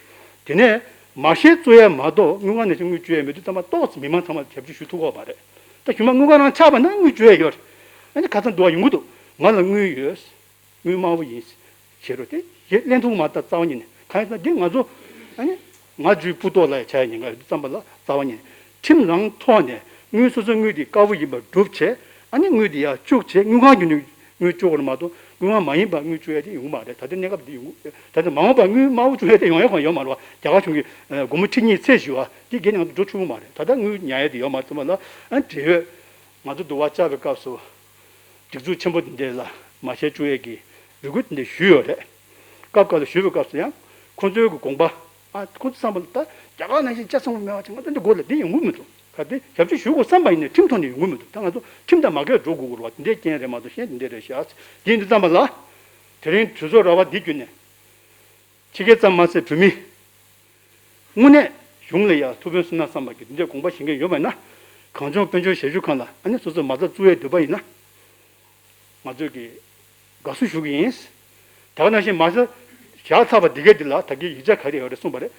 དེ་ནས་མ་ཤེར་བཙུགས་ཡ་མ་གཏོགས་དངུལ་ཁང་ནས་ཅིག་དངུལ་བཅོལ་ཡ་མེད་དུས་ཙམ་པ་ཏོག་ཙམ་མི་མང་ཚང་མ་ཞབས་ཞུ་ཞུ་ཐུབ་ཀྱི་ཡོད་མ་རེད། ད་གཞུག་མ་དངུལ་ཁང་རང་ཆགས་པ་ན་དངུལ་བཅོལ་ཡ་ཡོད་རེད། ཨ་ནི་ཁ་སང་འདུག་བ་ཡོང་གི་འདུག་ང་ལ་དངུལ་ཡོད། དངུལ་དམའ་བོ་ཡིན་ཞེས་རོ་དེ་ཞེས་ལེན་ཐུབ་མ་ད་རྩ་བ་ཉིད་ནས་གང་ཡིན་ཟེར་ན་འདི་ང་ཚོ་ཨ་ནི་ང་རྒྱུའི་སྤུ་ཏོག་ལ་ཡ་བྱ་ཡ་ཉེན་ཁ་ཡོད་དུས་ཙམ་པ་ལ་རྩ་བ་ཉིད་ནས་ཁྲིམས་རང་ཐོག་ནས་དངུལ་སོ་སོའི་དངུལ་དེ་དཀར་པོ་ཡིན་པ་སྒྲུབ་བྱས་ཨ་ནི་དངུལ་དེ་ཡར་བཅུག་བྱས་དངུལ་ཁང་གི་ནུས་དངུལ་བཅུག་པར་མ་གཏོགས་དངུལ་ཁང་མ་ཡིན་པ་དངུལ་བཅུག་ཡ་དེ་ཡོང་གི་མ་རེད། ད་ལྟའི་གནས་སྐབས་འདི་ཡོང་གི་ད་ལྟ་མ་འོངས་པ་དངུལ་དམའ་བོ་བཅུག་ཡ་དེ་ཡོང་ཡ་གང་ཡོད་མ་རེད་བ། རྒྱ་གར་གཞུང་གི་སྒོར་མོ་ཁྲི་གཉིས་ཚད་ཞུ་བ་དེ་གས་ནས་ང་ཚོ་འགྲོ་ཆོག་གི་མ་རེད། ད་ལྟ་དངུལ་ཉར་ཡ་དེ་ཡོད་མ་རེད་ཙམ་པ་ལ་ཨ་འབྲེལ་ཡོད་ང་ཚོ་འདུ་བ་བཅར་བའི་སྐབས་སུ། སྒྲིག་འཛུགས་ཆེན་པོ་འདི་འདྲ་ལ་མ་ཤེར་བཅུག་ཡས་ཀྱི་རེ་སྐུལ་འདི་འདྲ་ཞུས་ཡོད་རེད། སྐབས་སྐབས་ལ་ཞུས་པའི་སྐབས་སུ་ཡང་ཁོང་ཚོའི་གི་དགོངས་པ་ཨ་ཁོང་ཚོ་བསམ་པ་ལ་ད་རྒྱ་གར་ནང་བཞིན་ཆ་ཚང་བ་མེད་པ་ཅིག་ང་ཚོ་འདི་དགོས་ལ་འདི་ཡོང་གི་མི་འདུག་ག་དེ་ཞབས་ཕྱི་ཞུ་དགོས་བསམ་པ་ཡིན་ནའི་ཁྲིམས་ཐོག་ནས་ཡོང་གི་མི་འདུག་ད་ང་ཚོ་ཁྲིམས་དང་མ་འགལ་འགྲོ་དགོས་དགོས་རེད་བ། འདི་འདྲའི་རྐྱེན་རེད་མ་གཏོགས་གཞན་འདི་འདྲ་རེད་ཤག་དེ་ཡིན་དུས་ཙམ་པ་ལ་དེ་རིང་གྲོས་ཚོགས་ར་བ་འདི་བརྒྱུད་ནས་ཕྱི་རྒྱལ་ཙམ་མ་ཟད་བོད་མི། དངོས་གནས་གཞུང་ལ་ཡང་ཐུགས་ཕན་གསོས་ན་བསམ་པ་གི་འདི་འདྲའི་དགོངས་པ་བཞེས་མཁན་ཡོད་པ་ཡིན་ན། གངས་ལྗོངས་དཔལ་འབྱོར་ཞབས་ཞུ་ཁང་ལ་ཨ་ནི་སོ་སོས་མ་རྩ་བཙུགས་ཡས་འདོད་པ་ཡིན་ན། ང་ཚོས་ཀྱི་དགའ་བསུ་ཞུ་གི་ཡིན། ད་ག་ནང་བཞིན་མ་རྩ་བཞག་ཚར་བ་འདི་གའི་འདི་ལ་ད་གིན་ཡིག་ཆ་ག་རེ་ཡོད་རེད་གསུངས་པ་རེད།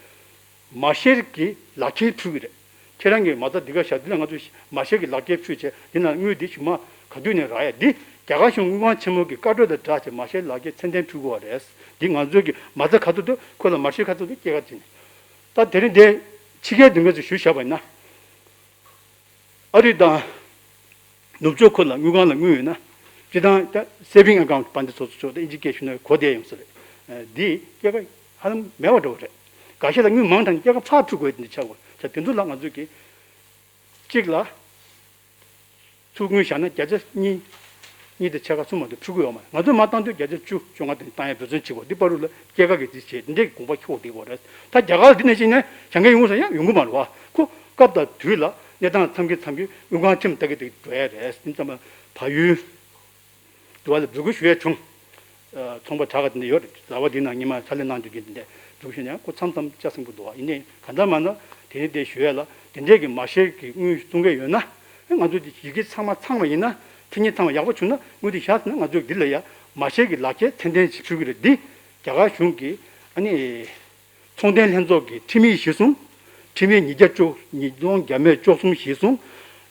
མ་ཤེར་གྱི་ལག་འཁྱེར་ཕུལ་གྱི་རེད། ཁྱེད་རང་གིས་མ་རྩ་འདི་ག་བཞག་འདི་ལ་ང་ཚོས་མ་ཤེར་གྱི་ལག་འཁྱེར་ཕུལ་བྱས་འདི་ན་དངུལ་འདི་གཞུག་མ་ག་དུས་ནས་རག་ཡ་འདི་རྒྱ་གར་གཞུང་དངུལ་ཁང་ཆེན་མོ་གི་བཀའ་འཁྲོལ་དང་སྦྲགས་བྱས་མ་ཤེར་ལག་འཁྱེར་ཚད་ལྡན་ཕུལ་དགོས་པ་རེད། འདི་ང་ཚོས་ཀྱི་མ་རྩ་ག་ཚོད་འདུག་ཁོ་ལ་མ་ཤེར་ག་ཚོད་འདུག་སྐྱེལ་ག་བྱས་ནས། ད་དེ་རིང་འདི་ཕྱི་རྒྱལ་དུ་ངོས་སུ་ཞུས་བཞག་པ་ཡིན་ན། ཨ་རི་དང་ནུབ་ཕྱོགས་ཁུལ་ལ་དངུལ་ཁང་ལ་དངུལ་ཡོད་ན། སྤྱིར་བཏང་ད་saving account དཔལ་ལྡན་ཚོགས་གཙོ་མཆོག་དང་ཨིན་ཇི་སྐད་ཞུ་ན་གོ་བདེ་ཡོང་ས་རེད། འདི་སྐྱེད་ཀ་ཧ་ལམ་མེད་པ་འདྲ་བོ་རེད། འགའ་ཤས་ལ་དངུལ་མང་དྲགས་ནས་སྐྱེད་ཀ་ཕར་འཁྲུ་དགོས་དེ་འདྲ་ཆགས་དགོས་ཆ། དེ་ཚོ་ལ་ང་ཚོས་ཀྱི་གཅིག་ལ་ཚུར་དངུལ་བཞག་ན་བརྒྱ་ཆ་གཉིས། གཉིས་དང་ཕྱེད་ཀ་གསུམ་མ་གཏོགས་འཁྲུ་གི་ཡོད་མ་རེད། ང་ཚོས་མར་བཏང་དུས་བརྒྱ་ཆ་བཅུ་བཅོ་ལྔ་དེ་བཏང་ཡ་འབད་བརྩོན་བྱེད་དགོས། འདི་བར་དུ་ལ་སྐྱེད་ཀ་གི་འདི་བྱེད་འདི་འདྲའི་དགོངས་པ་འཁྱོག་བསྡད་ཡོད་རེད། ད་རྒྱ་གར་འདི་ནང་བཞིན་ནས་བྱ་འགན་ཡོང་ས་ཡང་ཡོང་གི་མ་རེད་བ། ཁོ་སྐབས་དང་དུས་ལ་གནས་སྟངས་འཚམ་གྱི་འཚམ་གྱི་དངུལ་ཁང་ཁྲིམས་ལྟ་གི་ལྟ་གི་འགྲོ་ཡ་རེད། དེ་ཙམ་པ་བལ་ཡུལ་དུ་བ་ལ་འབོད་སྐུལ་ཞུ་ཡ་བྱུང་། ཚོང་པ་དྲག་ག་དེ་འདྲ་ཡོད་རེད། ཟླ་བ་འདིའི་ནང་ཉི་མ་ཕྱག་ལས་གནང་རྒྱུ་གི་འདི་འདྲ་འབོད་སྐུལ་ཞུ་ན་ཁོ་མཚམས་མཚམས་ལྕགས་སྲིན་པོ་འདུག་བ། ཡིན་ནའི་གང་ལྟར་མ་ན་དེ་ནི་དེ་ཞུ་ཡ་ལ་དེ་འདྲས་ཀྱི་མ་ཤེས་ཀྱི་དངུལ་གཏོང་གི་ཡོད་ན། ང་ཚོ་དེ་ཡི་གེ་ཚང་མ་ཚང་བ་ཡིན་ན། མཚན་ཉིད་ཚང་བ་ཡག་པོ་བྱུང་ན་དངུལ་དེ་བཞག་ཟིན་ན་ང་ཚོས་འདི་ལ་ཡ་མ་ཤེས་ཀྱི་ལག་ཁྱེར་ཚད་ལྡན་ཞིག་ཕུལ་གི་རེད། འདི་རྒྱ་གར་གཞུང་གི་ཨ་ནི། ཚོང་དོན་ལྷན་ཚོགས་ཀྱི་ཁྲིམས་ཡིག་གཞིར་བཟུང་། ཁྲིམས་ཡིག་ཉིས་བརྒྱ་བཅུ། ཉིས་སྟོང་བརྒྱ་མེད་བཅུ་གསུམ་གཞིར་བཟུང་།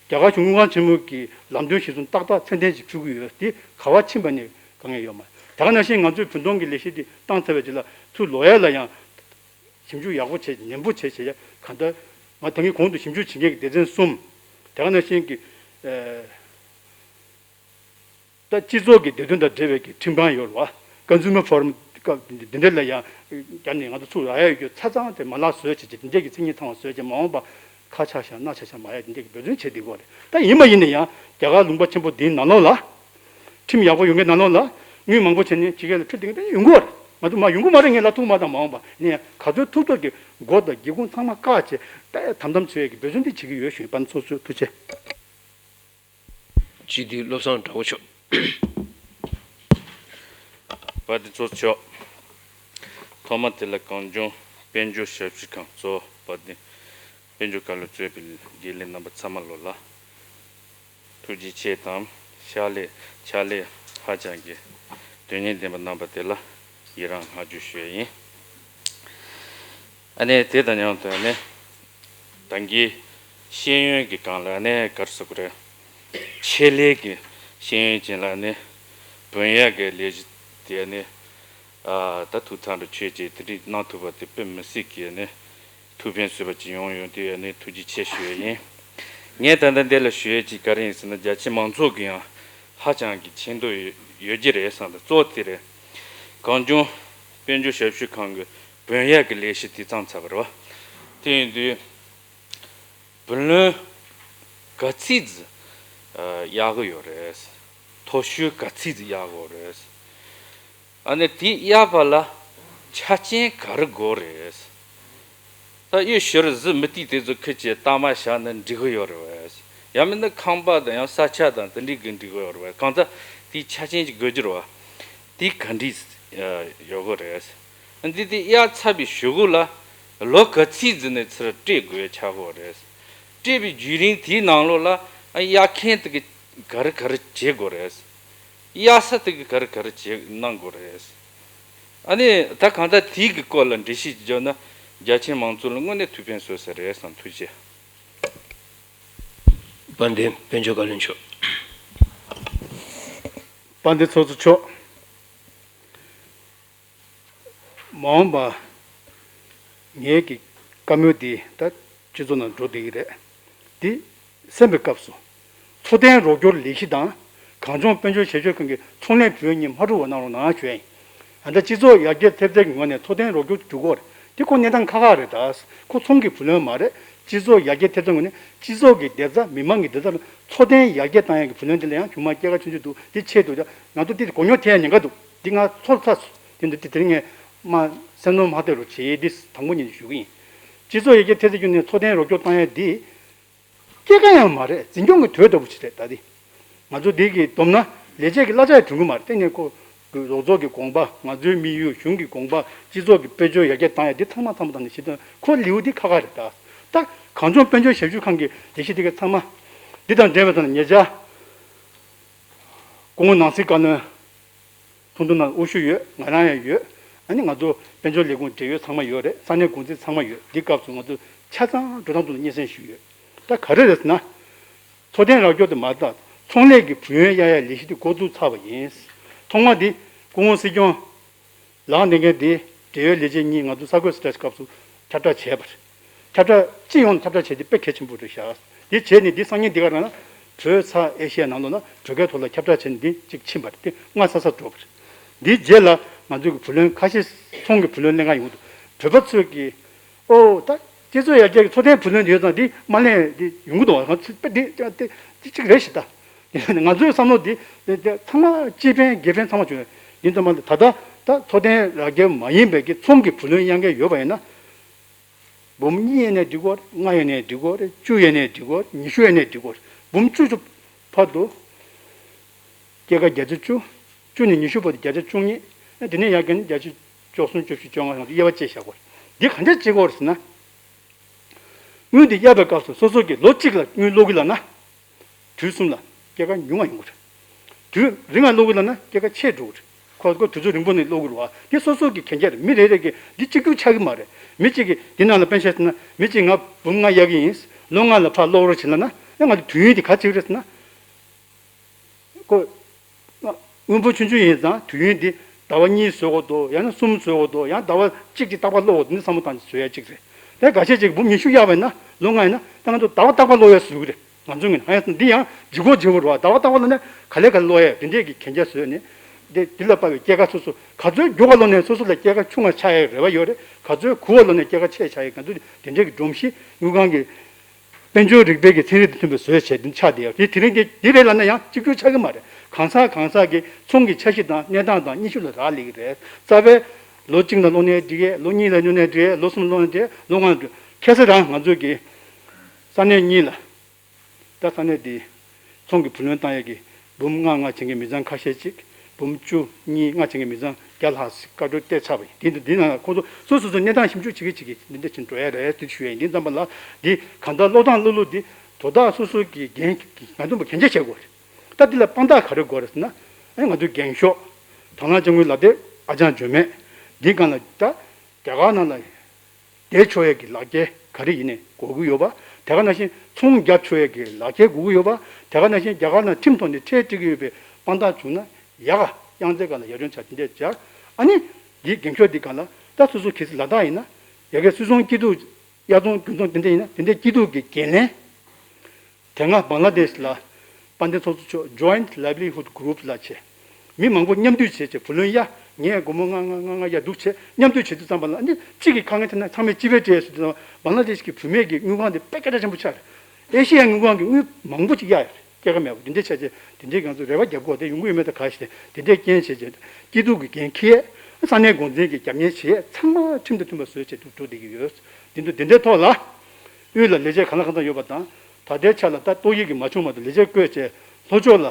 རྒྱ་གར་གཞུང་དངུལ་ཁང་ཆེན་མོ་གི་ལམ་སྟོན་གཞིར་བཟུང་ཏག་ཏག་ཚད་ལྡན་ཞིག་ཕུལ་གྱི་ཡོད། དེ་ག་བ་ཕྱིན་པ་ནས་དཀའ་ངལ་ཡོད་མ་རེད། ད་ག་ནང་བཞིན་ང་ཚོས་བུན་གཏོང་གི་ལས་གཞི་དེ་བཏང་ཚར་བའི་རྗེས་ལ་ཚུར་ལོག་ཡ་ལ་ཡང་ཞིབ་འཇུག་ཡག་པོ་བྱས་ནན་པོ་བྱས་བྱས་ཡ་གང་ལྟར་ང་ད་གིན་གོང་དུ་ཞིབ་འཇུག་བྱེད་མཁན་གྱི་སྡེ་ཚན་གསུམ། དེ་ག་ནང་བཞིན་གྱི། ད་སྤྱི་ཚོགས་ཀྱི་བདེ་དོན་དང་འབྲེལ་བའི་གི་ཁྲིམས་ཁང་ཡོད་རེད་བ། Consumer Forum སྐབས་འདི་འདྲ་ལ་ཡང་རྒྱབ་ནས་ང་ཚོ་ཚུར་རག་ཡ་ཡོད་རྒྱུ་ཆ་ཚང་དེ་མ་ལག་བཟོས་བྱས་བྱས་འདི་འདྲ་གི་མཚན་ཉིད་ཚང་བ་བཟོས་བྱས་མ་འོངས་པ་ཁ་ཆག་ཤག་སྣ་ཆག་ཤག་མ་ཡ་འདི་འདྲ་གི་འབད་བརྩོན་བྱས་བསྡད་ཀྱི་ཡོད་རེད། ད་ཡིན་མ་ཡིན་ན་ཡང་རྒྱ་གར་ལུང་པ་ཆེན་པོ་འདིའི་ནང་ལོགས་ལ་ཁྲིམས་ཡག་པོ་ཡོང་གི་ནང་ལོགས་ལ་དངུལ་མང་པོ་བྱས་ནས་ཕྱི་རྒྱལ་ལ་འཁྲུད་བསྡད་མཁན་དེ་ཡོང་གི་ཡོད་རེད། ང་ཚོ་མ་ཡོང་གི་མ་རེད། ངས་ལབ་ཐུབ་མ་དང་མ་འོངས་པ་ནས་ག་ཚོད་ཐུབ་ཐུབ་ཀྱི་སྒོ་དང་སྒེའུ་ཁུང་ཚང་མ་བཀག་བྱས་ད་དམ་དམ་བྱེད་ཡ་གི་འབད་བརྩོན་དེ་བྱེད་ཀྱི་ཡོད་ཞུ་ཡིན། དཔལ་ལྡན་ཚོགས་གཙོ་ཐུགས་རྗེ་ཆེ། སྤྱི་འཐུས་བློ་བཟང་དགྲ་བོ་མཆོག་དཔལ་ལྡན་ཚོགས་གཙོ་མཆོག་ཐོག་མ་དེ་ལ་གངས་ལྗོངས་དཔལ་འབྱོར་ཞབས་ཞུ་ཁང་གཙོ་བོ་དཔལ་ལྡན་དཔལ་འབྱོར་བཀའ་བློན་གཙོས་པའི་དགེ་ལས་རྣམ་པ་ཚང་མ་ལོ་ལ་ཐུགས་རྗེ་ཆེ་དང་ཕྱག་ལས་ཕྱག་ལས་ཧ་ཅང་གི་དོན་སྙིང་ལྡན་པ་གནང་པ་དེ་ལ་ཡི་རང་བསྔགས་བརྗོད་ཞུ་ཡ་ཡིན། ཨ་ནི་དེ་དང་མཉམ་དུ་ཨ་ནི་ད་གིན་ཤེས་ཡོན་གྱི་སྒང་ལ་ཨ་ནི་ག་རེ་ཟེར་དགོས་རེད། ཆེད་ལས་ཀྱི་ཤེས་ཡོན་ཅན་ལ་ཨ་ནི་བུན་ཡག་གི་ལས་གཞི་དེ་ཨ་ནི་ཨ་ད་ཐུགས་ཐག་རུ་ཆོད་ཅིག་དེ་འདྲ་གནང་ཐུབ་པ་དེ་དཔེ་མི་སྲིད་ཀྱི་ཨ་ནི་ཐུགས་ཕན་གསོས་པ་ཅིག་ཡོང་ཡོང་དུས་ཨ་ནི་ཐུགས་རྗེ་ཆེ་ཞུ་ཡ་ཡིན། ངས་ད་ལྟ་འདི་ལ་ཞུ་ཡ་ཅིག་ག་རེ་ཡིན་ཟེར་ན་རྒྱ་ཆེ་མང་ཚོགས་ཀྱིས་ཡང་ཧ་ཅང་གི་མཁྱེན་འདོད་ཡོད་ཀྱི་རེད་བསམ་པ་གཙོ་བོ་དེ་རེད། གངས་ལྗོངས་དཔལ་འབྱོར་ཞབས་ཞུ་ཁང་གི་བུན་ཡག་གི་ལས་གཞི་དེ་བརྩམས་ཚར་བ་རེད་བ། དེ་ཡིན་དུས་བུ་ལོན་ག་ཚད་ཙམ་གཡར་གི་ཡོད་རེད། མཐོ་ཤོས་ག་ཚད་ཙམ་གཡར་གི་ཡོད་རེད། ཨ་ནི་དེ་གཡར་བ་ལ་ཆ་རྐྱེན་ག་རེ་དགོས་རེད། ད་གཡུ་བྱུ་རུ་གཟི་མུ་ཏིག་དེ་ཚོ་ཁྱེད་ཀྱིས་གཏའ་མ་བཞག་ན་འགྲིག་གི་ཡོད་རེད་བས། ཡང་མིན་ན་ཁང་པ་དང་ཡང་ས་ཆ་དང་དེ་འདྲའི་གི་འགྲིག་གི་ཡོད་རེད་བས། གང་ལྟར་དེའི་ཆ་རྐྱེན་ཅིག་དགོས་ཀྱི་རེད་བ། དེ་ག་འདྲས་ཡོད་གི་རེད། འདི་དེ་གཡར་ཚར་བའི་གཞུག་གུ་ལ་ལོ་ག་ཚོད་ཙམ་ནས་ཚུར་སྤྲད་དགོས་ཆགས་གི་རེད། སྤྲད་པའི་བརྒྱུད་རིམ་དེའི་ནང་ལོགས་ལ་གཡར་མཁན་དེ་གི་ག་རེ་ག་རེ་བྱེད་དགོས་རེད། གཡར་ས་དེ་གི་ག་རེ་ག་རེ་བྱེད་གནང་དགོས་རེད། ཨ་ནི་ད་གང་ལྟར་དེའི་གི་སྐོར་ལ་འགྲེལ་བཤད་ཅིག་བརྒྱབ་ན་རྒྱ་ཆེ་མང་ཚོགས་ལ་དངོས་གནས་ཐུགས་ཕན་གསོས་ས་རེད་བསམ། ཐུགས་རྗེ་ཆེ། དཔལ་ལྡན་དཔལ་འབྱོར་བཀའ་བློན་མཆོག་དཔལ་ལྡན་ཚོགས་གཙོ་མཆོག་མ་འོངས་པ་ངེད་ཀྱི་བཀའ་མོལ་འདི་ད་སྤྱི་ཚོགས་ནང་འགྲོ་བསྡད་ཀྱི་རེད། འདི་གསན་པའི་སྐབས་སུ། འཚོ་རྟེན་རོགས་སྐྱོར་ལས་གཞི་དང་གངས་ལྗོངས་དཔལ་འབྱོར་ཞབས་ཞུ་ཁང་གི་ཚོང་ལས་བུན་གཉིས་མ་འཁྲུག་པ་གནང་རོགས་གནང་ཞུ་ཡ་ཡིན། ད་ལྟ་སྤྱི་ཚོགས་ཡར་རྒྱས་ཐེབས་རྩའི་ངོས་ནས་འཚོ་རྟེན་རོགས་སྐྱོར་འགྲོ་གི་ཡོད་རེད། འདི་ཁོ་གནས་སྟངས་ཁག་ཁག་རེད་ད། ཁོ་ཚོང་གི་བུ་ལོན་མ་རེད། སྤྱི་ཚོགས་ཡར་རྒྱས་ཐེབས་རྩའི་ངོས་ནས་སྤྱི་ཚོགས་ཀྱི་བདེ་རྩ་མི་མང་གི་བདེ་རྩ་ལ་འཚོ་རྟེན་ཡར་རྒྱས་བཏང་ཡག་གི་བུ་ལོན་དེ་ལ་ཡང་གཞུག་མ་སྐྱེད་ཀ་ཆུང་ཆུང་འདུག་འདི་ཆེད་དུ་ང་ཚོ་འདི་གོ་རྙོག་ཐེབས་ཡ་ཉེན་ཁ་འདུག་འདི་ང་ཚོར་ཚར་སོང་། དེ་འདུག་དེ་དེ་རིང་ངས་མ་སེམས་ནོར་མ་ཐེབས་རོགས་བྱེད་འདི་དང་པོ་ཉིད་ནས་ཞུ་གི་ཡིན། སྤྱི་ཚོགས་ཡར་རྒྱས་ཐེབས་རྩའི་ངོས་ནས་འཚོ་རྟེན་རོགས་སྐྱོར་བཏང་ཡ་འདི། སྐྱེད་ཀ་ཡང་མ་རེད། འཛིན་སྐྱོང་གི་དོད་ལྟ་བུ་ཞིག་རེད་ད་འདི། ང་ཚོ་འདི་གི་བསྡོམས་ན་ལས་བྱེད་ཀྱི་གླ་ཆ་ཡང་གྲོན་གི་མ་རེད། དེ་ནས་ཁོ་རོགས་ཚོགས་ཀྱི་དགོངས་པ། ང་ཚོའི་དམིགས་ཡུལ། གཞུང་གི་དགོངས་པ། སྤྱི་ཚོགས་ཀྱི་དཔལ་འབྱོར་ཡར་རྒྱས་བཏང་ཡ་འདི་ཚང་མ་ཚང་མ་དང་ནས་བྱེད་དོན་ཁོ་ལེའུ་འདི་ཁག་ཁག་རེད་ད། ད་གངས་ལྗོངས་དཔལ་འབྱོར་ཞབས་ཞུ་ཁང་གི་ལས་གཞི་འདི་ག་ཚང་མ་འདི་དང་འབྲེལ་བའི་ཐོག་ནས་ཉེ་ཆར་སྐུ་ངོ་ནང་སྲིད་བཀའ་བློན། ཚོགས་འདུ་ནང་དབུ་བཞུགས་ཡོད། ང་རང་ཡང་ཡོད། ཨ་ནི་ང་ཚོ་དཔལ་འབྱོར་ལས་ཁུངས་འབྲེལ་ཡོད་ཚང་མ་ཡོད་རེད། ས་གནས་འགོ་འཛིན་ཚང་མ་ཡོད། འདི་སྐབས་སུ་ང་ཚོ་ཆ་ཚང་འགྲོ་སྟངས་ཐོག་ནས་སྙན་སེང་ཞུས་ཡོད། ད་ག་རེ་རེད་ཟེར་ན། འཚོ་རྟེན་རོགས་སྐྱོར་དེ་མ་རེད་ད། ཚོང་ལས་ཀྱི་བུན་གཡར་ཡ་ལས་གཞི་དེ་འགོ་བཙུགས་ཚར་བ་ཡིན། ཐོག་མ་དེ་སྐུ་ངོ་སྲིད་སྐྱོང་ལགས་གནང་མཁན་དེ་འབྲེལ་ཡོད་ལས་བྱེད་གཉིས་ང་ཚོ་ས་བགོས་སུ་གྲ་སྐབས་སུ་ཁྱབ་བསྒྲགས་བྱས་པ་རེད། ཁྱབ་བསྒྲགས་སྤྱི་ཡོངས་ནས་ཁྱབ་བསྒྲགས་བྱས་དེ་དཔེ་གལ་ཆེན་པོ་རེད་ཤག་དེ་བྱས་ནས་དེ་སང་ཉིན་དེ་ག་རང་ལ་ བོད་ས་ཨེ་ཤི་ཡ་ནང་ལོགས་ལ་བོད་སྐད་ཐོག་ལ་ཁྱབ་བསྒྲགས་བྱས་ནས་འདི་གཅིག་ཕྱིན་པ་རེད། དེ་སྔ་ས་ས་འགྲོ་བ་རེད། འདིའི་རྗེས་ལ་ང་ཚོའི་གི་བུ་ལོན་ཁ་ཤས་ཚོང་གི་བུ་ལོན་ལེན་ག་ཡོང་གི་འདུག་བོད་པ་ཚོས་ཀྱི་ཨོ་ད་སྤྱི་ཚོགས་ཡར་རྒྱས་ཀྱི་འཚོ་རྟེན་བུ་ལོན་ཡོད་ཙང་འདི་མ་ལེན་འདི་ཡོང་གི་འདུག་ང་ཚོ་དཔེ་འདི་ཅང་དེ་གཅིག་རེད་ཞེས་ད། དེ་ནས་ང་ཚོའི་བསམ་བློ་འདི་དེ་དེ་ཚང་མ་སྤྱི་ཕན་སྒེར་ཕན་ཚང་མ་བྱུང་ཡོད། ཡིན་ཙམ་པ་ད་ལྟ་ད་འཚོ་རྟེན་ཡར་རྒྱས་མ་ཡིན་པའི་གི་ཚོང་གི་བུ་ལོན་གཡར་མཁན་ཡོད་པ་ཡིན་ན། འབུམ་གཉིས་ཡས་ནས་འགྲིག་གོ། ལྔ་ཡས་ནས་འགྲིག་གོ། བཅུ་ཡས་ནས་འགྲིག་གོ། ཉི་ཤུ་ཡས་ནས་འགྲིག་གོ། འབུམ་བཅུ་ཚོ་བར་དུ་སྐྱེད་ཀ་བརྒྱ་ཆ་བཅུ། བཅུ་ནས་ཉི་ཤུ་བར་དུ་བརྒྱ་ཆ་བཅུ་གཉིས། དེ་ནས་ཡར་རྒྱས་ནས་བརྒྱ་ཆ་བཅུ་གསུམ་བཅུ་བཞི་བཅོ་ལྔ་ཡོང་དུས་དབྱེ་བ་ཕྱེ་བཞག་གོ། འདི་ག་འདྲ་བྱེད་དགོས་ཟེར་ན། དངུལ་འདི་གཡར་བའི་སྐབས་སུ་སོ་སོ་གིས་ལོ་གཅིག་ལ་དངུལ་སློག་གི་ལབ་ན། དུས་གསུམ་ལ་སྐྱེད་ཀ་ཉུང་བ་ཡོང་གི་རེད། དུས་རིང་བ་སློག་གི་ལབ་ན་སྐྱེད་ཀ་ཆེ་འགྲོ་གི་རེད། ཁོ་ཁོ་དུས་ཚོད་རིང་པོ་ནས་སློག་གི་རེད་བ། འདི་སོ་སོ་གི་གན་རྒྱ་རེད། མི་རེ་རེ་གིས་འདི་གཅིག་གྱུར་ཆགས་ཀྱི་མ་རེད། མི་གཅིག་གིས་འདི་ནང་ལ་པན་ཤེད་ཟེར་ན་མི་གཅིག་ང་འབུམ་ལྔ་གཡར་གི་ཡིན། ལོ་ལྔ་ལ་ཕར་སློག་རོགས་བྱེད་ལབ་ན་ཨེ་ང་ཚོ་དུས་ཡུན་འདི་ག་བྱེད་ཀྱི་རེད་ཟེར་ན། ཁོ། དངུལ་འབོར་ཆུང་ཆུང་ཡིན་ཙང་དུས་ཡུན་འདི་ཟླ་བ་གཉིས་བཟོ་དགོས་འདུག་ཡང་ན་གསུམ་བཟོ་དགོས་འདུག་ཡང་ཟླ་བ་གཅིག་གཅིག་རྟག་པར་སློག་དགོས་འདུག་འདི་བསམ་བློ་བཏང་བཟོ་ཡ་གཅིག་རེད། དེ་འགའ་ཤས་ཅིག་འབུམ་ཉི་ཤུ་གཡར་བ་ཡིན་ན་ལོ་ལྔ་ཡིན་ན་ད་ང་ཚོ་ཟླ་བ་རྟག་པར་སློག་ཡ་བཟོ་གི་རེད། ང་ཚོ་ངོས་ནས་ཨ་ཡ་འདི་ཡང་ལྗིད་ཁོག་ལྗིད་པོ་རེད་བ། ཟླ་བ་རྟག་པར་སློག་ན་ག་ལེ་ག་ལེ་སློག་ཡ་དེ་འདྲས་ཀྱི་གན་རྒྱ་བཟོས་ནས་དེ་འདི་ལ་དཔག་པའི་སྐྱེད་ཀ་སོ་སོ་ག་ཚོད་མགྱོགས་པ་སློག་ནས་སོ་སོ་ལ་སྐྱེད་ཀ་ཆུང་བ་ཆགས་ཡའི་རེ་བ་ཡོད་རེད། ག་ཚོད་འགུར་བ་སློག་ནས་སྐྱེད་ཀ་ཆེ་ཆགས་ཡའི་ག་ཚོད་དེ་འདྲས་ཀྱི་སྒྲོམ་གཞི་དངུལ་ཁང་གི་དཔལ་འབྱོར་རིག་པའི་གི་ཚན་རིག་དང་མཐུན་པའི་བཟོ་བྱས་འདི་ཆགས་བསྡད་ཡོད། དེ་དེ་རིང་དེ་འདི་རེད་ལབ་ན་ཡང་གཅིག་གྱུར་ཆགས་ཀྱི་མ་རེད། གང་ཟག་གང་ཟག་གི་ཚོང་གི་འཆར་གཞི་དང་གནས་སྟངས་དང་སྙན་ཞུ་ལ་རག་ལས་ཀྱི་རེད། རྩ་བའི་ལོ་གཅིག་ནང་སློག་ནའི་འགྲིག་གས། ལོ་གཉིས་ལ་སློག་ནའི་འགྲིག་གས། ལོ་གསུམ་སློག་ནའི་འགྲིག་གས། ལོ་ལྔ་ལ་འགྲིག་ཁ་སང་རང་ང་ཚོས་ཀྱི་ས་གནས་གཉིས་ལ། ད་ས་གནས་འདི་ཚོང་གི་བུ་ལོན་བཏང་ཡས་ཀྱི་འབུམ་ལྔ་ལྔ་བྱེད་མཁན་མི་ཚང་ཁ་ཤས་ཅིག་འབུམ་བཅུ་གཉིས་ལྔ་བྱེད་མཁན་མི་ཚང་བརྒྱ་ལྷག་ཅིག་བཀའ་འཁྲོལ་སྤྲད་ཚར་བ་ཡིན། དེ་འདི་འདི་ནང་ཁོང་ཚོ་སོ་སོ་སོའི་གནས་སྟངས་ཞིབ་འཇུག་བྱེད་ཀྱི་བྱེད་ཀྱི་འདི་འདྲ་ཕྱིན་འགྲོ་ཡ་རེད་ཟེར་ཞུ་ཡ་ཡིན། འདི་ཙམ་པ་ལ་འདི་གང་ལྟར་སློག་སྟངས་སློག་ལུགས་འདི་དོ་བདག་སོ་སོའི་གི་འགན་ང་ཚོ་མ་གན་རྒྱ་བྱེད་དགོས་རེད། ད་འདི་ལ་དཔང་རྟགས་ག་རེ་དགོས་རེད་ཟེར་ན། ཨ་ང་ཚོའི་འགེངས་ཤོག་དང་བླངས་དཔྱ་དངུལ་ལག་དེབ་ཨ་ཅང་འཇོན་མེད་འདི་སྒང་ལ་ད་རྒྱ་གར་ནང་ལ། བསྡད་ཆོག་ཡས་ཀྱི་ལག་འཁྱེར་ག་རེ་ཡིན་ནའི་དགོས་ཀྱི་ཡོད་པ། དེ་ག་ནང་བཞིན་ཚོང་རྒྱབ་ཆོག་ཡས་ཀྱི་ལག་འཁྱེར་དགོས་ཀྱི་ཡོད་པ། དེ་ག་ནང་བཞིན་རྒྱ་གར་ནང་ཁྲིམས་ཐོག་ནས་ཁྲལ་སྤྲད་ཀྱི་ཡོད་པའི་དཔང་རྟགས་བྱུང་ན་ཡག་ག་གཡང་རྩེ་སྒང་ལ་ཡར་ཐོན་བྱ་དེ་འདྲས་བྱ། ཨ་ནི་འདིའི་འགེངས་ཤོག་འདི་སྒང་ལ་ད་སོ་སོ་གལ་སྲིད་ལ་དྭགས་ཡིན་ན་ཡ་གའི་སུད་ཚོང་སྐྱིད་སྡུག་དབྱར་ཚོང་དགུན་ཚོང་དེ་འདྲས་ཡིན་ན་དེ་འདྲས་སྐྱིད་སྡུག་གི་འགན་ལེན། དེ་སྔ་བང་ལ་དེཤ་ལ་དཔལ་ལྡན་ཚོགས་གཙོ་མཆོག་Joint Livelihood Group ལབ་བྱས། མི་མང་པོ་མཉམ་འདུས་བྱས་བྱས་བུ་ལོན་གཡར། ངས་སྒོར་མོ་ལྔ་ལྔ་ལྔ་ལྔ་གཡར་འདུག་བྱས་མཉམ་འདུས་བྱེད་དུས་ཙམ་པ་ལ་ཨ་ནི་གཅིག་གིས་དཀའ་ངལ་འཕྲད་ན་ཚང་མས་སྤྱི་པའི་གྲས་སུ་དུས་ཙམ་པ་བང་ལ་དེཤ་གི་བུད་མེད་ཀྱི་དངུལ་ཁང་དེ་དཔེ་སྐད་གྲགས་ཆེན་པོ་ཆགས་རེད། ཨེ་ཤེ་ཡ་དངུལ་ཁང་གིས་དངུལ་མང་པོ་ཅིག་གཡར་ཡོད་རེད། སྐྱེད་ཀ་མེད་པ་དེ་འདྲས་བྱས་བྱས་དེ་འདྲས་ང་ཚོ་རེ་བ་རྒྱབ་དགོས་དེ་ཡོང་གི་ཡོད་མེད་ད་ག་ཞིག་དེ་དེ་འདྲས་རྐྱེན་བྱས་བྱས་སྐྱིད་སྡུག་གི་འགན་འཁྱེར་ས་གནས་འགོ་འཛིན་གྱིས་རྒྱབ་གཉེར་བྱས་ཚང་མ་ཁྲིམས་དང་མཐུན་པ་བཟོས་བྱས་འགྲོ་བསྡད་ཀྱི་ཡོད། དེ་འདུག་དེ་འདྲའི་ཐོག་ལ། དབུས་ལ་ལས་བྱེད་གང་ལ་གང་འཚམ་ཡོད་པ་དང་། ད་ལྟའི་ཆ་ལ་ད་ཏོག་དབྱིབས་ཀྱི་མ་བྱུང་བར་དུ་ལས་བྱེད་བསྐོས་བྱས་ལྷོ་ཕྱོགས་ལ།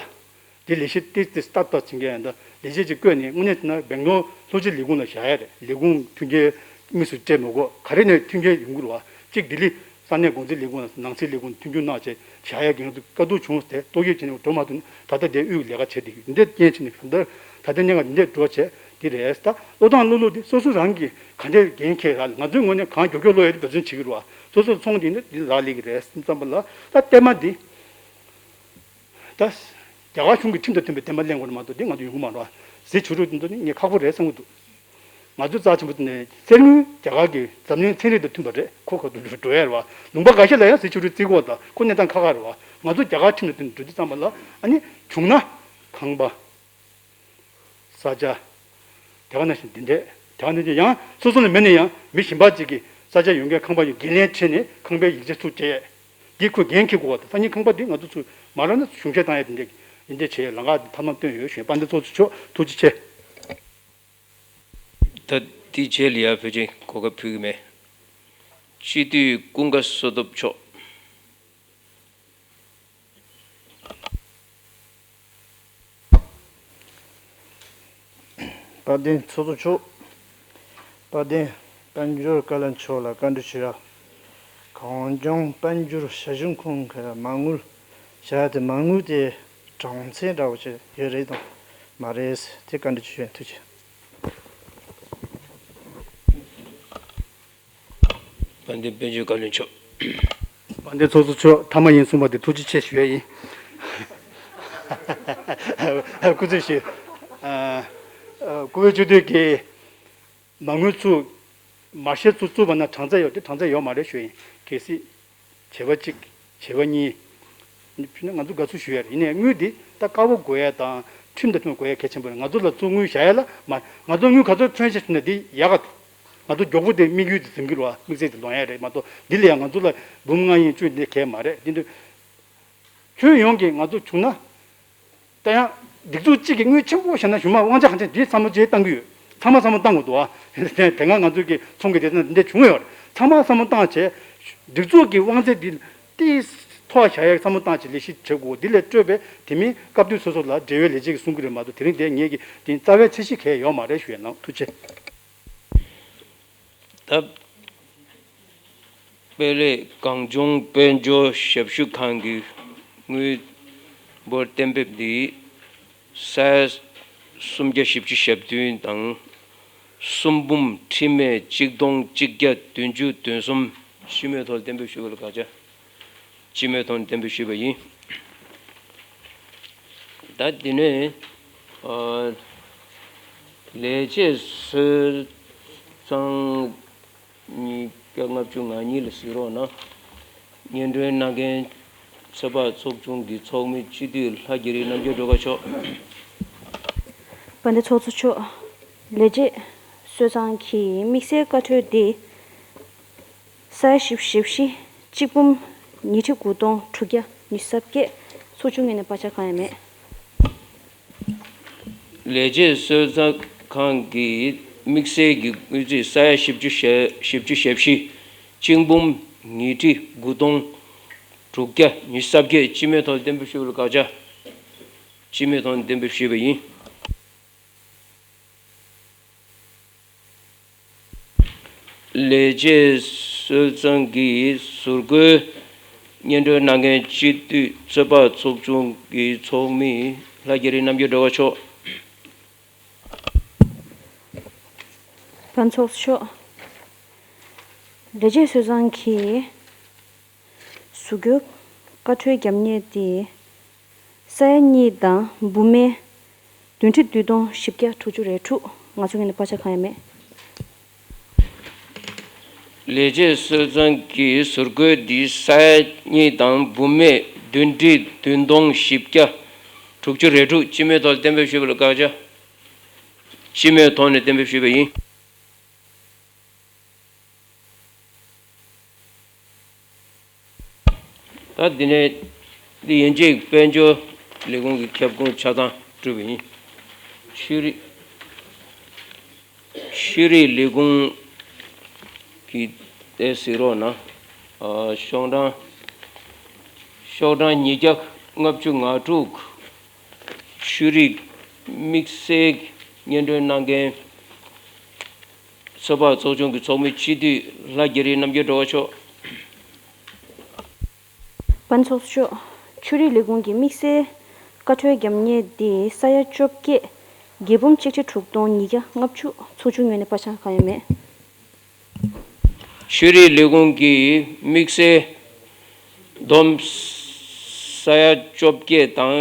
དེ་ལས་གཞི་ཏིག་ཏིག་སྟབས་སྟབས་བྱེད་མཁན་ཡང་ད་ལས་བྱེད་ཅིག་བསྐོས་ནས་དངོས་གནས་བྱས་ན་སྦེང་ལོར་ལྷོ་སྤྱི་ལས་ཁུངས་ལ་བཞག་ཡ་རེད། ལས་ཁུངས་མཐུན་རྐྱེན་དམིགས་སུ་སྤྲད་མ་དགོས་ག་རེ་ནས་མཐུན་རྐྱེན་ཡོང་གི་རེད་བ། གཅིག་ལྡི་ལི་ས་གནས་འགོ་འཛིན་ལས་ཁུངས་ལ་ནང་སྲིད་ལས་ཁུངས་མཐུན་འགྱུར་གནང་བྱས་བཞག་ཡ་གི་ང་ཚོ་དཀའ་སྡུག་བྱུང་སྟེ་ཏོག་དབྱིབས་བྱས་ནས་འགྲོ་མ་ཐུབ་ནས་ད་ལྟ་དེ་དབུས་ལས་ཀ་བྱེད་བསྡད་ཡོད། འདི་འདྲའི་རྐྱེན་བྱས་ནས་གང་ལྟར་ད་ལྟའི་གནས་སྐབས་འདི་འདྲས་འགྲོ་བྱས་འདི་རེད། ད་བློ་ཐང་བློ་ལུགས་འདི་སོ་སོ་རང་གིས་ག་འདྲས་འགན་འཁྱེར་རག་ལས་ང་ཚོའི་ངོས་ནས་གང་མགྱོགས་མགྱོགས་ལོ་ཡ་འདི་འབད་བརྩོན་བྱེད་ཀྱི་རེད་བ། སོ་སོ་ཚོང་འདི་ནི་འདི་རག་ལས་ཀྱི་རེད་བསམ་ཙམ་པ་ལ་ད་ལྟད་མ་འདི། ད། རྒྱ་གར་གཞུང་གི་ཁྲིམས་དང་མཐུན་པའི་བདེན་པ་གླེང་དགོས་མ་གཏོགས་འདི་ང་ཚོ་ཡོང་གི་མ་རེད་བ། གཟི་བྱུ་རུ་འདི་ཚོ་ནི་ངས་ཁག་པོ་རེད་བསམ་གྱི་འདུག་ང་ཚོ་རྩ་ཆེན་པོ་དེ་ནས་གསེར་དངུལ་རྒྱ་གར་གྱི་འཛམ་གླིང་ཚན་རིག་དང་མཐུན་པ་རེད། ཁོ་ཁ་ཐུག་འགྲོ་ཡ་རེད་བ། ལུང་པ་འགའ་ཤས་ལ་ཡང་གཟི་བྱུ་རུ་བརྩི་དགོས་དང་ཁོ་གནས་སྟངས་ཁག་ཁག་རེད་བ། ང་ཚོ་རྒྱ་གར་ཁྲིམས་དང་མཐུན་འགྲོ་དུས་ཙམ་པ་ལ་ཨ་ནི་བྱུང་ན་ཁང་པ། ས་ཆ། དེ་ག་ནང་བཞིན་འདི་འདྲས་དེ་ག་ནང་བཞིན་ཡང་སོ་སོ་ལ་མེད་ན་ཡང་མི་གཞན་པ་ཅིག་གིས་ས་ཆ་ཡོད་མཁན་ཁང་པ་ཡོད་འགན་ལེན་བྱས་ནས་ཁང་པའི་ཡིག་ཆ་ཚུར་སྤྲད་ཡས། འདི་ཁོས་འགན་འཁྱེར་དགོས་པ་དང་སང་ཉིན་ཁང་པ་འདི་ང་ཚོ་ཚུར་མ་རག་ན་གཞུང་བཞེས་བཏང་ཡས་འདི་འདྲས་འདི་འདྲས་བྱས་ཡས་ལམ་ཁ་འདི་ཐབས་ལམ་བཏོན་ཡོད་ཞུས། དཔལ་ལྡན་ཚོགས་གཙོ་མཆོག་ཐུགས་རྗེ་ཆེ། ད་འདི་རྗེས་ལ་ཡ་བོད་ཆེན་གོ་སྐབས་ཕུལ་གི་མེད། སྤྱི་འཐུས་ཀུན་དགའ་བསོད་སྟོབས་མཆོག་དཔལ་ལྡན་ཚོགས་གཙོ་མཆོག་དཔལ་ལྡན་དཔལ་འབྱོར་བཀའ་བློན་མཆོག་ལ་བཀའ་འདྲི་ཞུ་ཡ། གངས་ལྗོངས་དཔལ་འབྱོར་ཞབས་ཞུ་ཁང་གི་མ་དངུལ་བྱ་ཡ་དེ་མ་དངུལ་དེ་གྲངས་ཚད་འདྲ་བོ་ཅིག་ཡོད་རེད་དང་མ་རེད་དེ་བཀའ་འདྲི་ཞུ་ཡ། ཐུགས་རྗེ་ཆེ། དཔལ་ལྡན་དཔལ་འབྱོར་བཀའ་བློན་མཆོག་དཔལ་ལྡན་ཚོགས་གཙོ་མཆོག་མཐའ་མ་ཡིན་གསུངས་པ་དེ་ཐུགས་རྗེ་ཆེ་ཞུ་ཡ་ཡིན། སྐུ་ཚེ་ཞུ། ཨ། ཨ། སྐུ་བོད་སྤྱི་འཐུས་ཀྱི་མ་དངུལ་ཚུར་མ་ཤེས་ཚུར་བཙུགས་པ་ན་གྲངས་ཚད་ཡོད་དེ་གྲངས་ཚད་ཡོད་མ་རེད་ཞུ་ཡ་ཡིན། གལ་སྲིད་བྱེད་པ་གཅིག་བྱེད་པ་གཉིས། ཕུལ་ན་ང་ཚོ་དགའ་བསུ་ཞུ་ཡ་རེད། ཡིན་ནའི་དངུལ་འདི་ད་དཀར་པོ་དགོས་ཡ་དང་ཁྲིམས་དང་མཐུན་དགོས་ཡ་གལ་ཆེན་པོ་རེད། ང་ཚོ་ལ་ཚུར་དངུལ་བཞག་ཡ་ལ་མ་ང་ཚོ་དངུལ་ག་ཚོད་ཐོན་ཤག་ཟེར་ན་འདི་ཡག་ག་འདུག་ང་ཚོ་མགྱོགས་པོ་དེ་དམིགས་ཡུལ་དེ་འཛིན་གྱི་རེད་བ། དམིགས་བསལ་དེ་ལོན་ཡ་རེད་མ་གཏོགས་འདི་ལ་ཡང་ང་ཚོ་ལ་འབུམ་ལྔ་ཡིན་བཅུ་འདི་གལ་མ་རེད། དེ་འདུག་ཁྱོན་ཡོངས་ཀྱིས་ང་ཚོ་བྱུང་ན། ད་ཡང་སྒྲིག་འཛུགས་གཅིག་གིས་དངུལ་ཆེན་པོ་བཞག་ན་གཞུང་མང་དབང་ཆ་གང་ཆེ་འདི་བསམ་བློ་བྱེད་བཏང་གི་ཡོད། ཚང་མ་བསམ་བློ་བཏང་དགོས་འདུག་ཨ། དེ་སྔ་ང་ཚོ་གི་ཚོང་གི་སྡེ་ཚན་འདི་འདྲ་བྱུང་ཡོད་རེད། ཚང་མ་བསམ་བློ་བཏང་བྱས། སྒྲིག་འཛུགས་ཀྱི་དབང་ཚད་འདི་ཏིས་ཐོག་བཞག་ཡག་བསམ་བློ་བཏང་བྱས་ལས་གཞི་བྱེད་དགོས། འདི་ལས་སྤྲོས་པའི་དེ་མིན་སྐབས་དུས་སོ་སོ་ལ་འབྲེལ་ཡོད་ལས་བྱེད་ཀྱིས་གསུང་གི་རེད་མ་གཏོགས་དེ་རིང་འདིར་ངེད་ཀྱིས་དེ་རྩ་བའི་ཚད་གཞི་གལ་ཡོད་མ་རེད་ཞུ་ཡ་གནང་། ཐུགས་རྗེ་ཆེ། ད་དཔལ་ལྡན་གངས་ལྗོངས་དཔལ་འབྱོར་ཞབས་ཞུ་ཁང་གི་དངུལ་འབོར་གཏན་འབེབས་འདི་ས་ཡ་སུམ་བརྒྱ་བཞི་བཅུ་ཞེ་བདུན་དང་། གསུམ་འབུམ་ཁྲི་མེད་གཅིག་སྟོང་གཅིག་བརྒྱ་བདུན་ཅུ་དོན་གསུམ། སྤྱི་མོས་ཐོག་གཏན་འབེབས་ཞུས་པ་ལ་བཀའ་ཆ། སྤྱི་མོས་ཐོག་གཏན་འབེབས་ཞུས་པ་ཡིན། ད་འདི་ནས་ཨ་ལས་བྱེད་སོལ་ཚང་ཉིས་བརྒྱ་ལྔ་བཅུ་ང་གཉིས་ལ་གཟིགས་རོགས་གནང་། སྙན་སྒྲོན་གནང་མཁན་ཚོད་དཔག་ཚོགས་ཆུང་གི་ཚོགས་མི་སྤྱི་འཐུས་ལྷ་རྒྱ་རི་རྣམ་རྒྱལ་སྒྲོལ་དཀར་མཆོག་དཔལ་ལྡན་ཚོགས་གཙོ་མཆོག་ལས་བྱེད་སོལ་ཚང་གི་དམིགས་བསལ་བཀའ་འཁྲོལ་འདི་ས་ཡ་བཞི་བཅུ་ཞེ་བཞི། གཅིག་འབུམ་ཉིས་ཁྲི་དགུ་སྟོང་དྲུག་བརྒྱ་ཉི་ཤུ་རྩ་བརྒྱད། ཚོགས་ཆུང་ངོས་ནས་བག་ཆགས་གང་ཡང་མེད། ལས་བྱེད་སོལ་ཚང་ཁང་གི་དམིགས་བསལ་གྱི་དངུལ་རྩིས་ས་ཡ་བཞི་བཅུ་ཞེ་བཞི་བཅུ་ཞེ་བཞི། གཅིག་འབུམ་ཉིས་ཁྲི་དགུ་སྟོང་དྲུག་བརྒྱ་ཉི་ཤུ་རྩ་བརྒྱད། སྤྱི་མོས་ཐོག་གཏན་འབེབས་ཞུས་པ་ལ་བཀའ་ཆ། སྤྱི་མོས་ཐོག་གཏན་འབེབས་ཞུས་པ་ཡིན། ལས་བྱེད་སོལ་ཚང་གི་ཟུར་བཀོལ་སྙན་སྒྲོན་གནང་མཁན་སྤྱི་འཐུས་ཚོད་དཔག་ཚོགས་ཆུང་གི་ཚོགས་མི་ལྷ་རྒྱ་རི་རྣམ་རྒྱལ་སྒྲོལ་དཀར་མཆོག་དཔལ་ཚོགས་མཆོག་ལས་བྱེད་སོལ་ཚང་གི་ཟུར་བཀོལ་བཀའ་འཁྲོལ་རྒྱབ་གནས་དེ་ས་ཡ་གཉིས་དང་འབུམ་མེ་བདུན་ཁྲི་བདུན་སྟོང་བཞི་བརྒྱ་དྲུག་ཅུ་རེ་དྲུག་ང་ཚོ་ངོས་ནས་བག་ཆགས་གང་ཡང་མེད། ལས་བྱེད་སོལ་ཚང་གི་ཟུར་བཀོལ་འདི་ས་ཡ་གཉིས་དང་འབུམ་མེ་བདུན་ཁྲི་བདུན་སྟོང་བཞི་བརྒྱ་དྲུག་ཅུ་རེ་དྲུག་སྤྱི་མོས་ཐོག་གཏན་འབེབས་ཞུས་པ་ལ་བཀའ་ཆ། སྤྱི་མོས་ཐོག་ནས་གཏན་འབེབས་ཞུས་པ་ཡིན། ད་འདི་ནས་འདི་ཡན་ཆད་དཔལ་འབྱོར་ལས་ཁུངས་ཀྱི་ཁྱབ་ཁོངས་ཆ་ཚང་སྤྲོད་པ་ཡིན། ཆོས་རིག་ཆོས་རིག་ལས་ཁུངས་ཀྱི་དེ་གཟིགས་རོགས་གནང་། ཨ་ཤོག་གྲངས་ཤོག་གྲངས་ཉིས་བརྒྱ་ལྔ་བཅུ་ང་དྲུག་ཆོས་རིག་དམིགས་བསལ་སྙན་སྒྲོན་གནང་མཁན་ཚོད་དཔག་ཚོགས་ཆུང་གི་ཚོགས་མི་སྤྱི་འཐུས་ལྷ་རྒྱ་རི་རྣམ་རྒྱལ་སྒྲོལ་དཀར་མཆོག་དཔལ་ཚོགས་གཙོ་མཆོག་ཆོས་རིག་ལས་ཁུངས་ཀྱི་དམིགས་བསལ་བཀའ་འཁྲོལ་རྒྱབ་གནས་དེ་ས་ཡ་བཅོ་བརྒྱད། བརྒྱད་འབུམ་གཅིག་ཁྲི་དྲུག་སྟོང་ཉིས་བརྒྱ་ལྔ་བཅུ། ཚོགས་ཆུང་ངོས་ནས་བག་ཆགས་གང་ཡང་མེད། ཆོས་རིག་ལས་ཁུངས་ཀྱི་དམིགས་བསལ་བསྡོམས་ས་ཡ་བཅོ་བརྒྱད་དང་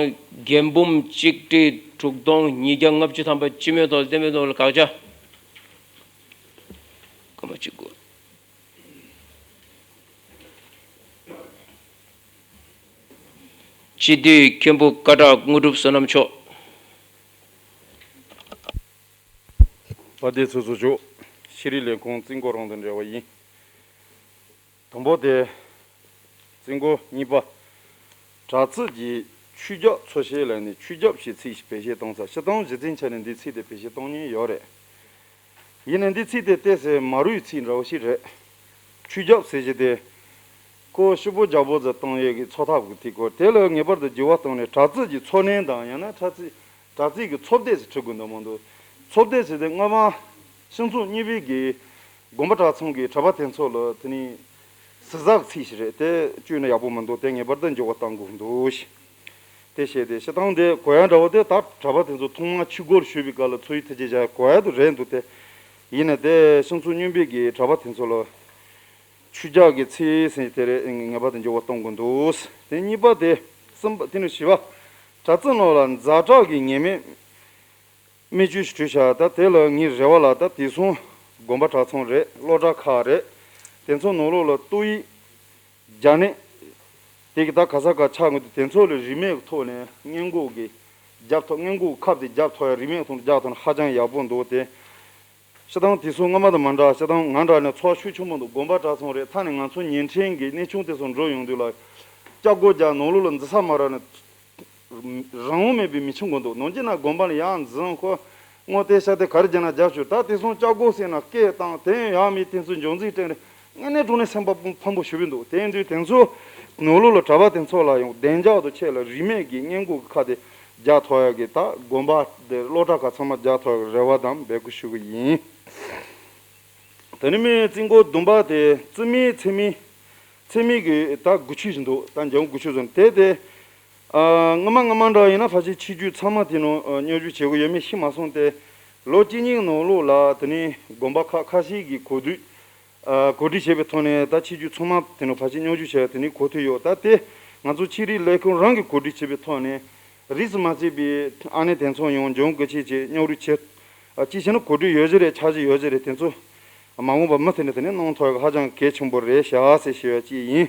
བརྒྱད་འབུམ་གཅིག་ཁྲི་དྲུག་སྟོང་ཉིས་བརྒྱ་ལྔ་བཅུ་ཐམ་པ་སྤྱི་མོས་ཐོག་གཏན་འབེབས་གནང་བ་ལ་དགག་བྱ། སྐར་མ་གཅིག་དགོས། སྤྱི་འཐུས་མཁན་པོ་སྐད་གྲགས་དངོས་གྲུབ་བསོད་ནམས་མཆོག་དཔལ་ལྡན་ཚོགས་གཙོ་མཆོག་ཤེས་རིག་ལས་ཁུངས་རྩིས་འགོ་རང་དང་འབྲེལ་བ་ཡིན། དང་པོ་དེ། རྩིས་འགོ་གཉིས་པ། དྲ་ཚིགས་ཀྱི་ཆོས་རྒྱབ་འཚོལ་བཤེར་ལ་ནི་ཆོས་རྒྱབ་ཞེས་ཚིག་ཞིག་བེད་སྤྱོད་བཏང་ཚར། སྤྱིར་བཏང་གཞི་རྩའི་ཆ་ནས་འདིའི་ཚིག་དེ་བེད་སྤྱོད་གཏོང་མྱོང་ཡོད་རེད། ཡིན་ནའི་འདིའི་ཚིག་དེ་ཏོག་ཙམ་མ་རུངས་ཚིག་འདྲ་བོ་ཞིག་རེད། ཆོས་རྒྱབ་ཟེར་གྱི་དེ། ཀོ་ཤུ་པོ་རྒྱ་པོ་ཟེར་བཏང་ཡས་ཀྱི་འཚོ་ཐབས་ཀྱི་དེ་སྐོར་དེ་ལ་ངེས་པར་དུ་འགྱུར་བ་བཏང་ནས་དྲ་ཚིགས་ཀྱི་འཚོ་གནས་དང་ཡང་ན་དྲ་ཚིགས་དྲ་ཚིགས་ཀྱི་འཚོ་སྡོད་ཟེར་འབྲི་དགོས་འདུག་མ་འདུག་འཚོ་སྡོད་ཟེར་དེ་སྔ་མ་སྤྱི་ཚོགས་གཉིས་པའི་གི་དགོན་པ་གྲྭ་ཚང་གི་གྲྭ་པ་དེ་ཚོ་ལ་དེ་ནི་ཟུར་ཟ་གི་ཚིག་ཞིག་རེད། དེ་བཅོས་ན་ཡག་པོ་མི་འདུག་དེ་ངེས་པར་དུ་འགྱུར་བ་གཏང་དགོས་འདུག་ཞེས། དེ་བཤད་དེ་སྤྱིར་བཏང་དེ་གོ་ཡ་འདྲ་བོ་དེ་ད་གྲྭ་པ་དེ་ཚོ་ཐོག་མར་ཆོས་སྒོར་ཞུགས་པའི་སྐབས་ལ་འཚོ་བའི་ཐུགས་རྗེ་ཆེ་གོ་ཡ་དེ་རེད་འདུག་དེ་ཡིན་ན་དེ་སྤྱི་ཚོགས་གཉིས་པའི་གི་གྲྭ་པ་དེ་ཚོ་ལ་ཆོས་རྒྱབ་ཀྱི་ཚིག་ཟིན་དེ་རེད། ངེས་པར་དུ་འགྱུར་བ་གཏོང་དགོས་འདུག་དེ་གཉིས་པ་དེ། གསུམ་པ་དེ་ནི་བཞི་པ། དྲ་ཚིགས་ནང་ལ་ཛ་དྲག་གི་ཉེས་མེད་སྨན་བཅོས་ཞུ་བྱ་ད་དེ་ལ་ངའི་རེ་བ་ལ་ད་དེང་སང་དགོན་པ་གྲྭ་ཚང་རེད། སློབ་གྲྭ་ཁག་རེད། དེ་ཚོ་ནང་ལོགས་ལ་ཏོག་དབྱིབས་རྒྱ་ནད་ དེ་གི་ད་ག་ས་ག་ཆགས་ཀྱི་འདུག་དེ་ཚོ་ལ་རིན་མེད་ཀྱི་ཐོག་ནས་སྔས་མགོ་གི་རྒྱབ་ཐོག་སྔས་མགོ་གི་ཁབ་དེ་རྒྱབ་ཐོག་ཡ་རིན་མེད་ཐོག་ནས་རྒྱག་ཐུབ་ན་ཧ་ཅང་ཡག་པོ་འདུག་དེ། སྤྱིར་བཏང་དེ་ཚོ་སྔ་མ་དང་མ་འདྲ། སྤྱིར་བཏང་ང་འདྲ་ནས་ཚོར་ཤུགས་ཆེན་པོ་འདུག་དགོན་པ་གྲྭ་ཚང་རེད། ད་ནི་ང་ཚོ་ཉིན་ཕྲན་གྱི་གནས་ཆུང་དེ་ཚོ་འགྲོ་ཡོང་དུས་ལ་སྐྱབས་སྒོ་རྒྱག་ནང་ལོགས་ལ་འཛུལ་ས་མ་རག་ནས་རང་དབང་མེད་པའི་མི་ཆུང་གོ་འདུག་ནང་ཅི་ན་དགོན་པ་ལ་ཡང་འཛིན་ཁོ་སྔོ་ལྟས་ཤ་ལྟས་ག་རེ་བྱས་ན་རྒྱབ་ཆོག་ད་དེ་སོང་སྐྱབས་སྒོ་ཟེར་ན་སྐད་བཏང་དེ་ཡང་མི་དེ་ཚོ་འཇོག་འཛིན་སྤྲད་རེད། དངོས་གནས་དྲང་གནས་སེམས་པ་ཕམ་པོ་ཞུ་གི་འདུག་དེ་ཡིན་དུས་དེ་ཚོ་ནང་ལོགས་ལ་གྲྭ་པ་དེ་ཚོ་ལ་ཡང་བདེ་འཇགས་དང་ཆེད་ལ་རིན་མེད་ཀྱི་སྔས་མགོ་གི་ཁ་དེ་རྒྱག་ཐུབ་ཡག་གི་ད་དགོན་པ་དེ་སློབ་གྲྭ་ཁག་ཚང་མ་རྒྱག་ཐུབ་ཡག་གི་རེ་བ་དང་འབོད་སྐུལ་ཞུ་གི་ཡིན། དེ་ནས་མི་རྩིས་འགོ་བདུན་པ་དེ་རྩིས་མི་ཚེ་མི་ཚེ་མི་གི་ད་དགུ་བཅུ་ཞིག་འདུག་ད་འཇམ་དགུ་བཅུ་ཟིན་དེ་དེ། ཨ། སྔ་མ་སྔ་མ་འདྲ་ཡིན་ན་ཕལ་ཆེར་ཆོས་བརྒྱུད་ཚང་མ་དེ་ནང་ཨ་སྙོམས་འཇུག་བྱེད་དགོས་ཡོད་མེད་ཤེས་མ་སོང་སྟེ། ལོ་གཅིག་གཉིས་ནང་ལོགས་ལ་དེ་ནས་དགོན་པ་ཁག་ཁ་ཤས་ཀྱིས་གོ་སྒྲིག་ཨ་གོ་སྒྲིག་བྱས་པའི་ཐོག་ནས་ད་ཆོས་བརྒྱུད་ཚང་མ་དེ་ནང་ཕལ་ཆེར་སྙོམས་འཇུག་བྱས་དེ་ནས་གོ་ཐོས་ཡོད། ད་དེ་ང་ཚོ་ཆོས་རིག་ལས་ཁུངས་རང་གིས་གོ་སྒྲིག་བྱས་པའི་ཐོག་ནས་རིས་སུ་མ་ཆད་པའི་ཨ་ནེ་དེ་ཚོ་ཡང་འཇོན་དགོས་ཆེད་ཀྱི་སྙོམས་རུ་ཆེ། ཨ་ཅི་བྱས་ན་གོ་སྒྲིག་ཡོད་ཀྱི་རེད། འཆར་གཞི་ཡོད་ཀྱི་རེད། དེ་ཚོ་མ་འོངས་པ་མུ་མཐུད་ནས་དེ་ནས་གནང་ཐུབ་ཡག་ཧ་ཅང་གལ་ཆེན་པོ་རེད་ཤག་ཟེར་ཞུ་ཡ་ཅིག་ཡིན།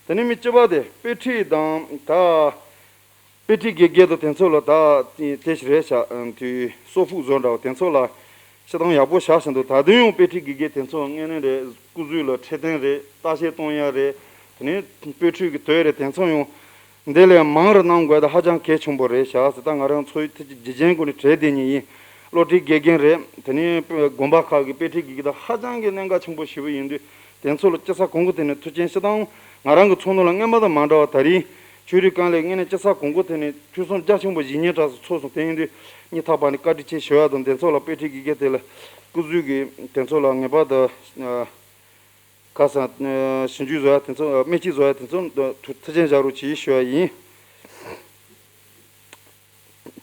དེ་ནས་མི་གཅིག་པ་དེ་དཔེ་ཁྲིད་དང་ད་དཔེ་ཁྲིད་དགེ་རྒན་དང་དེ་ཚོ་ལ་ད་དེ་ཞིག་རེད་ཤག་དེ་སོ་ཕུག་བཟོ་འདྲ་བ་དེ་ཚོ་ལ་སྤྱིར་བཏང་ཡག་པོ་བཞག་བཞིན་འདུག་ད་དུང་ཡང་དཔེ་ཁྲིད་དགེ་རྒན་དེ་ཚོ་དངོས་གནས་རེད། སྐུ་གཟུགས་ལ་འཕྲོད་བསྟེན་རེད། བརྟག་དཔྱད་གཏོང་ཡ་རེད། དེ་ནས་དཔེ་ཁྲིད་ཀྱི་དོད་རེད། དེ་ཚོ་ཡང་འདི་ལས་མང་རུ་གནང་དགོས་ད་ཧ་ཅང་གལ་ཆེན་པོ་རེད་ཤག་ཟེར། ད་ང་རང་ཚོའི་ཐུགས་རྗེ་རྗེ་ཅན་ཀུན་ནས་གྲས་དེ་ཉིད་ཡིན། སློབ་གྲྭའི་དགེ་རྒན་རེད། དེ་ནས་དགོན་པ་ཁག་གི་དཔེ་ཁྲིད་དགེ་རྒན་དང་ཧ་ཅང་གི་གནད་འགག་ཆེན་པོ་ཞེ་པོ་ཡིན་དུས་དེ་ཚོ་ལ་སྤྱི་ས་གོང་གོ་དེ་ནས་ཐུགས་རྗེ་ཆེ། སྤྱིར་བཏང་ང་རང་གི་ཚོགས་ནང་ལ་སྔོན་མ་དང་མ་འདྲ་བ་ད་རིང་ཆོས་རིག་དཀའ་ལས་ངོས་ནས་སྤྱི་ས་གོང་གོ་དེ་ནས་ཐོས་བསམ་རྒྱ་ཆེན་པོ་བཞེས་མཁན་གྲས་སུ་ཚོགས་སོང་། དེ་ཡིན་དུས་སྙིང་ཐག་པ་ནས་བཀའ་དྲིན་ཆེ་ཞུ་ཡ་དང་དེ་ཚོ་ལ་དཔེ་ཁྲིད་དགེ་རྒན་དེ་ལ་སྐུ་གཟུགས་ཀྱི་དེ་ཚོ་ལ་ངེས་པར་དུ། ཁ་སང་ཞིབ་འཇུག་བཟོ་ཡ་དེ་ཚོ་སྨན་དཔྱད་བཟོ་ཡ་དེ་ཚོ་ཐུགས་རྗེ་ཆེ་བཞག་རོགས་གྱིས་ཞུ་ཡ་ཡིན།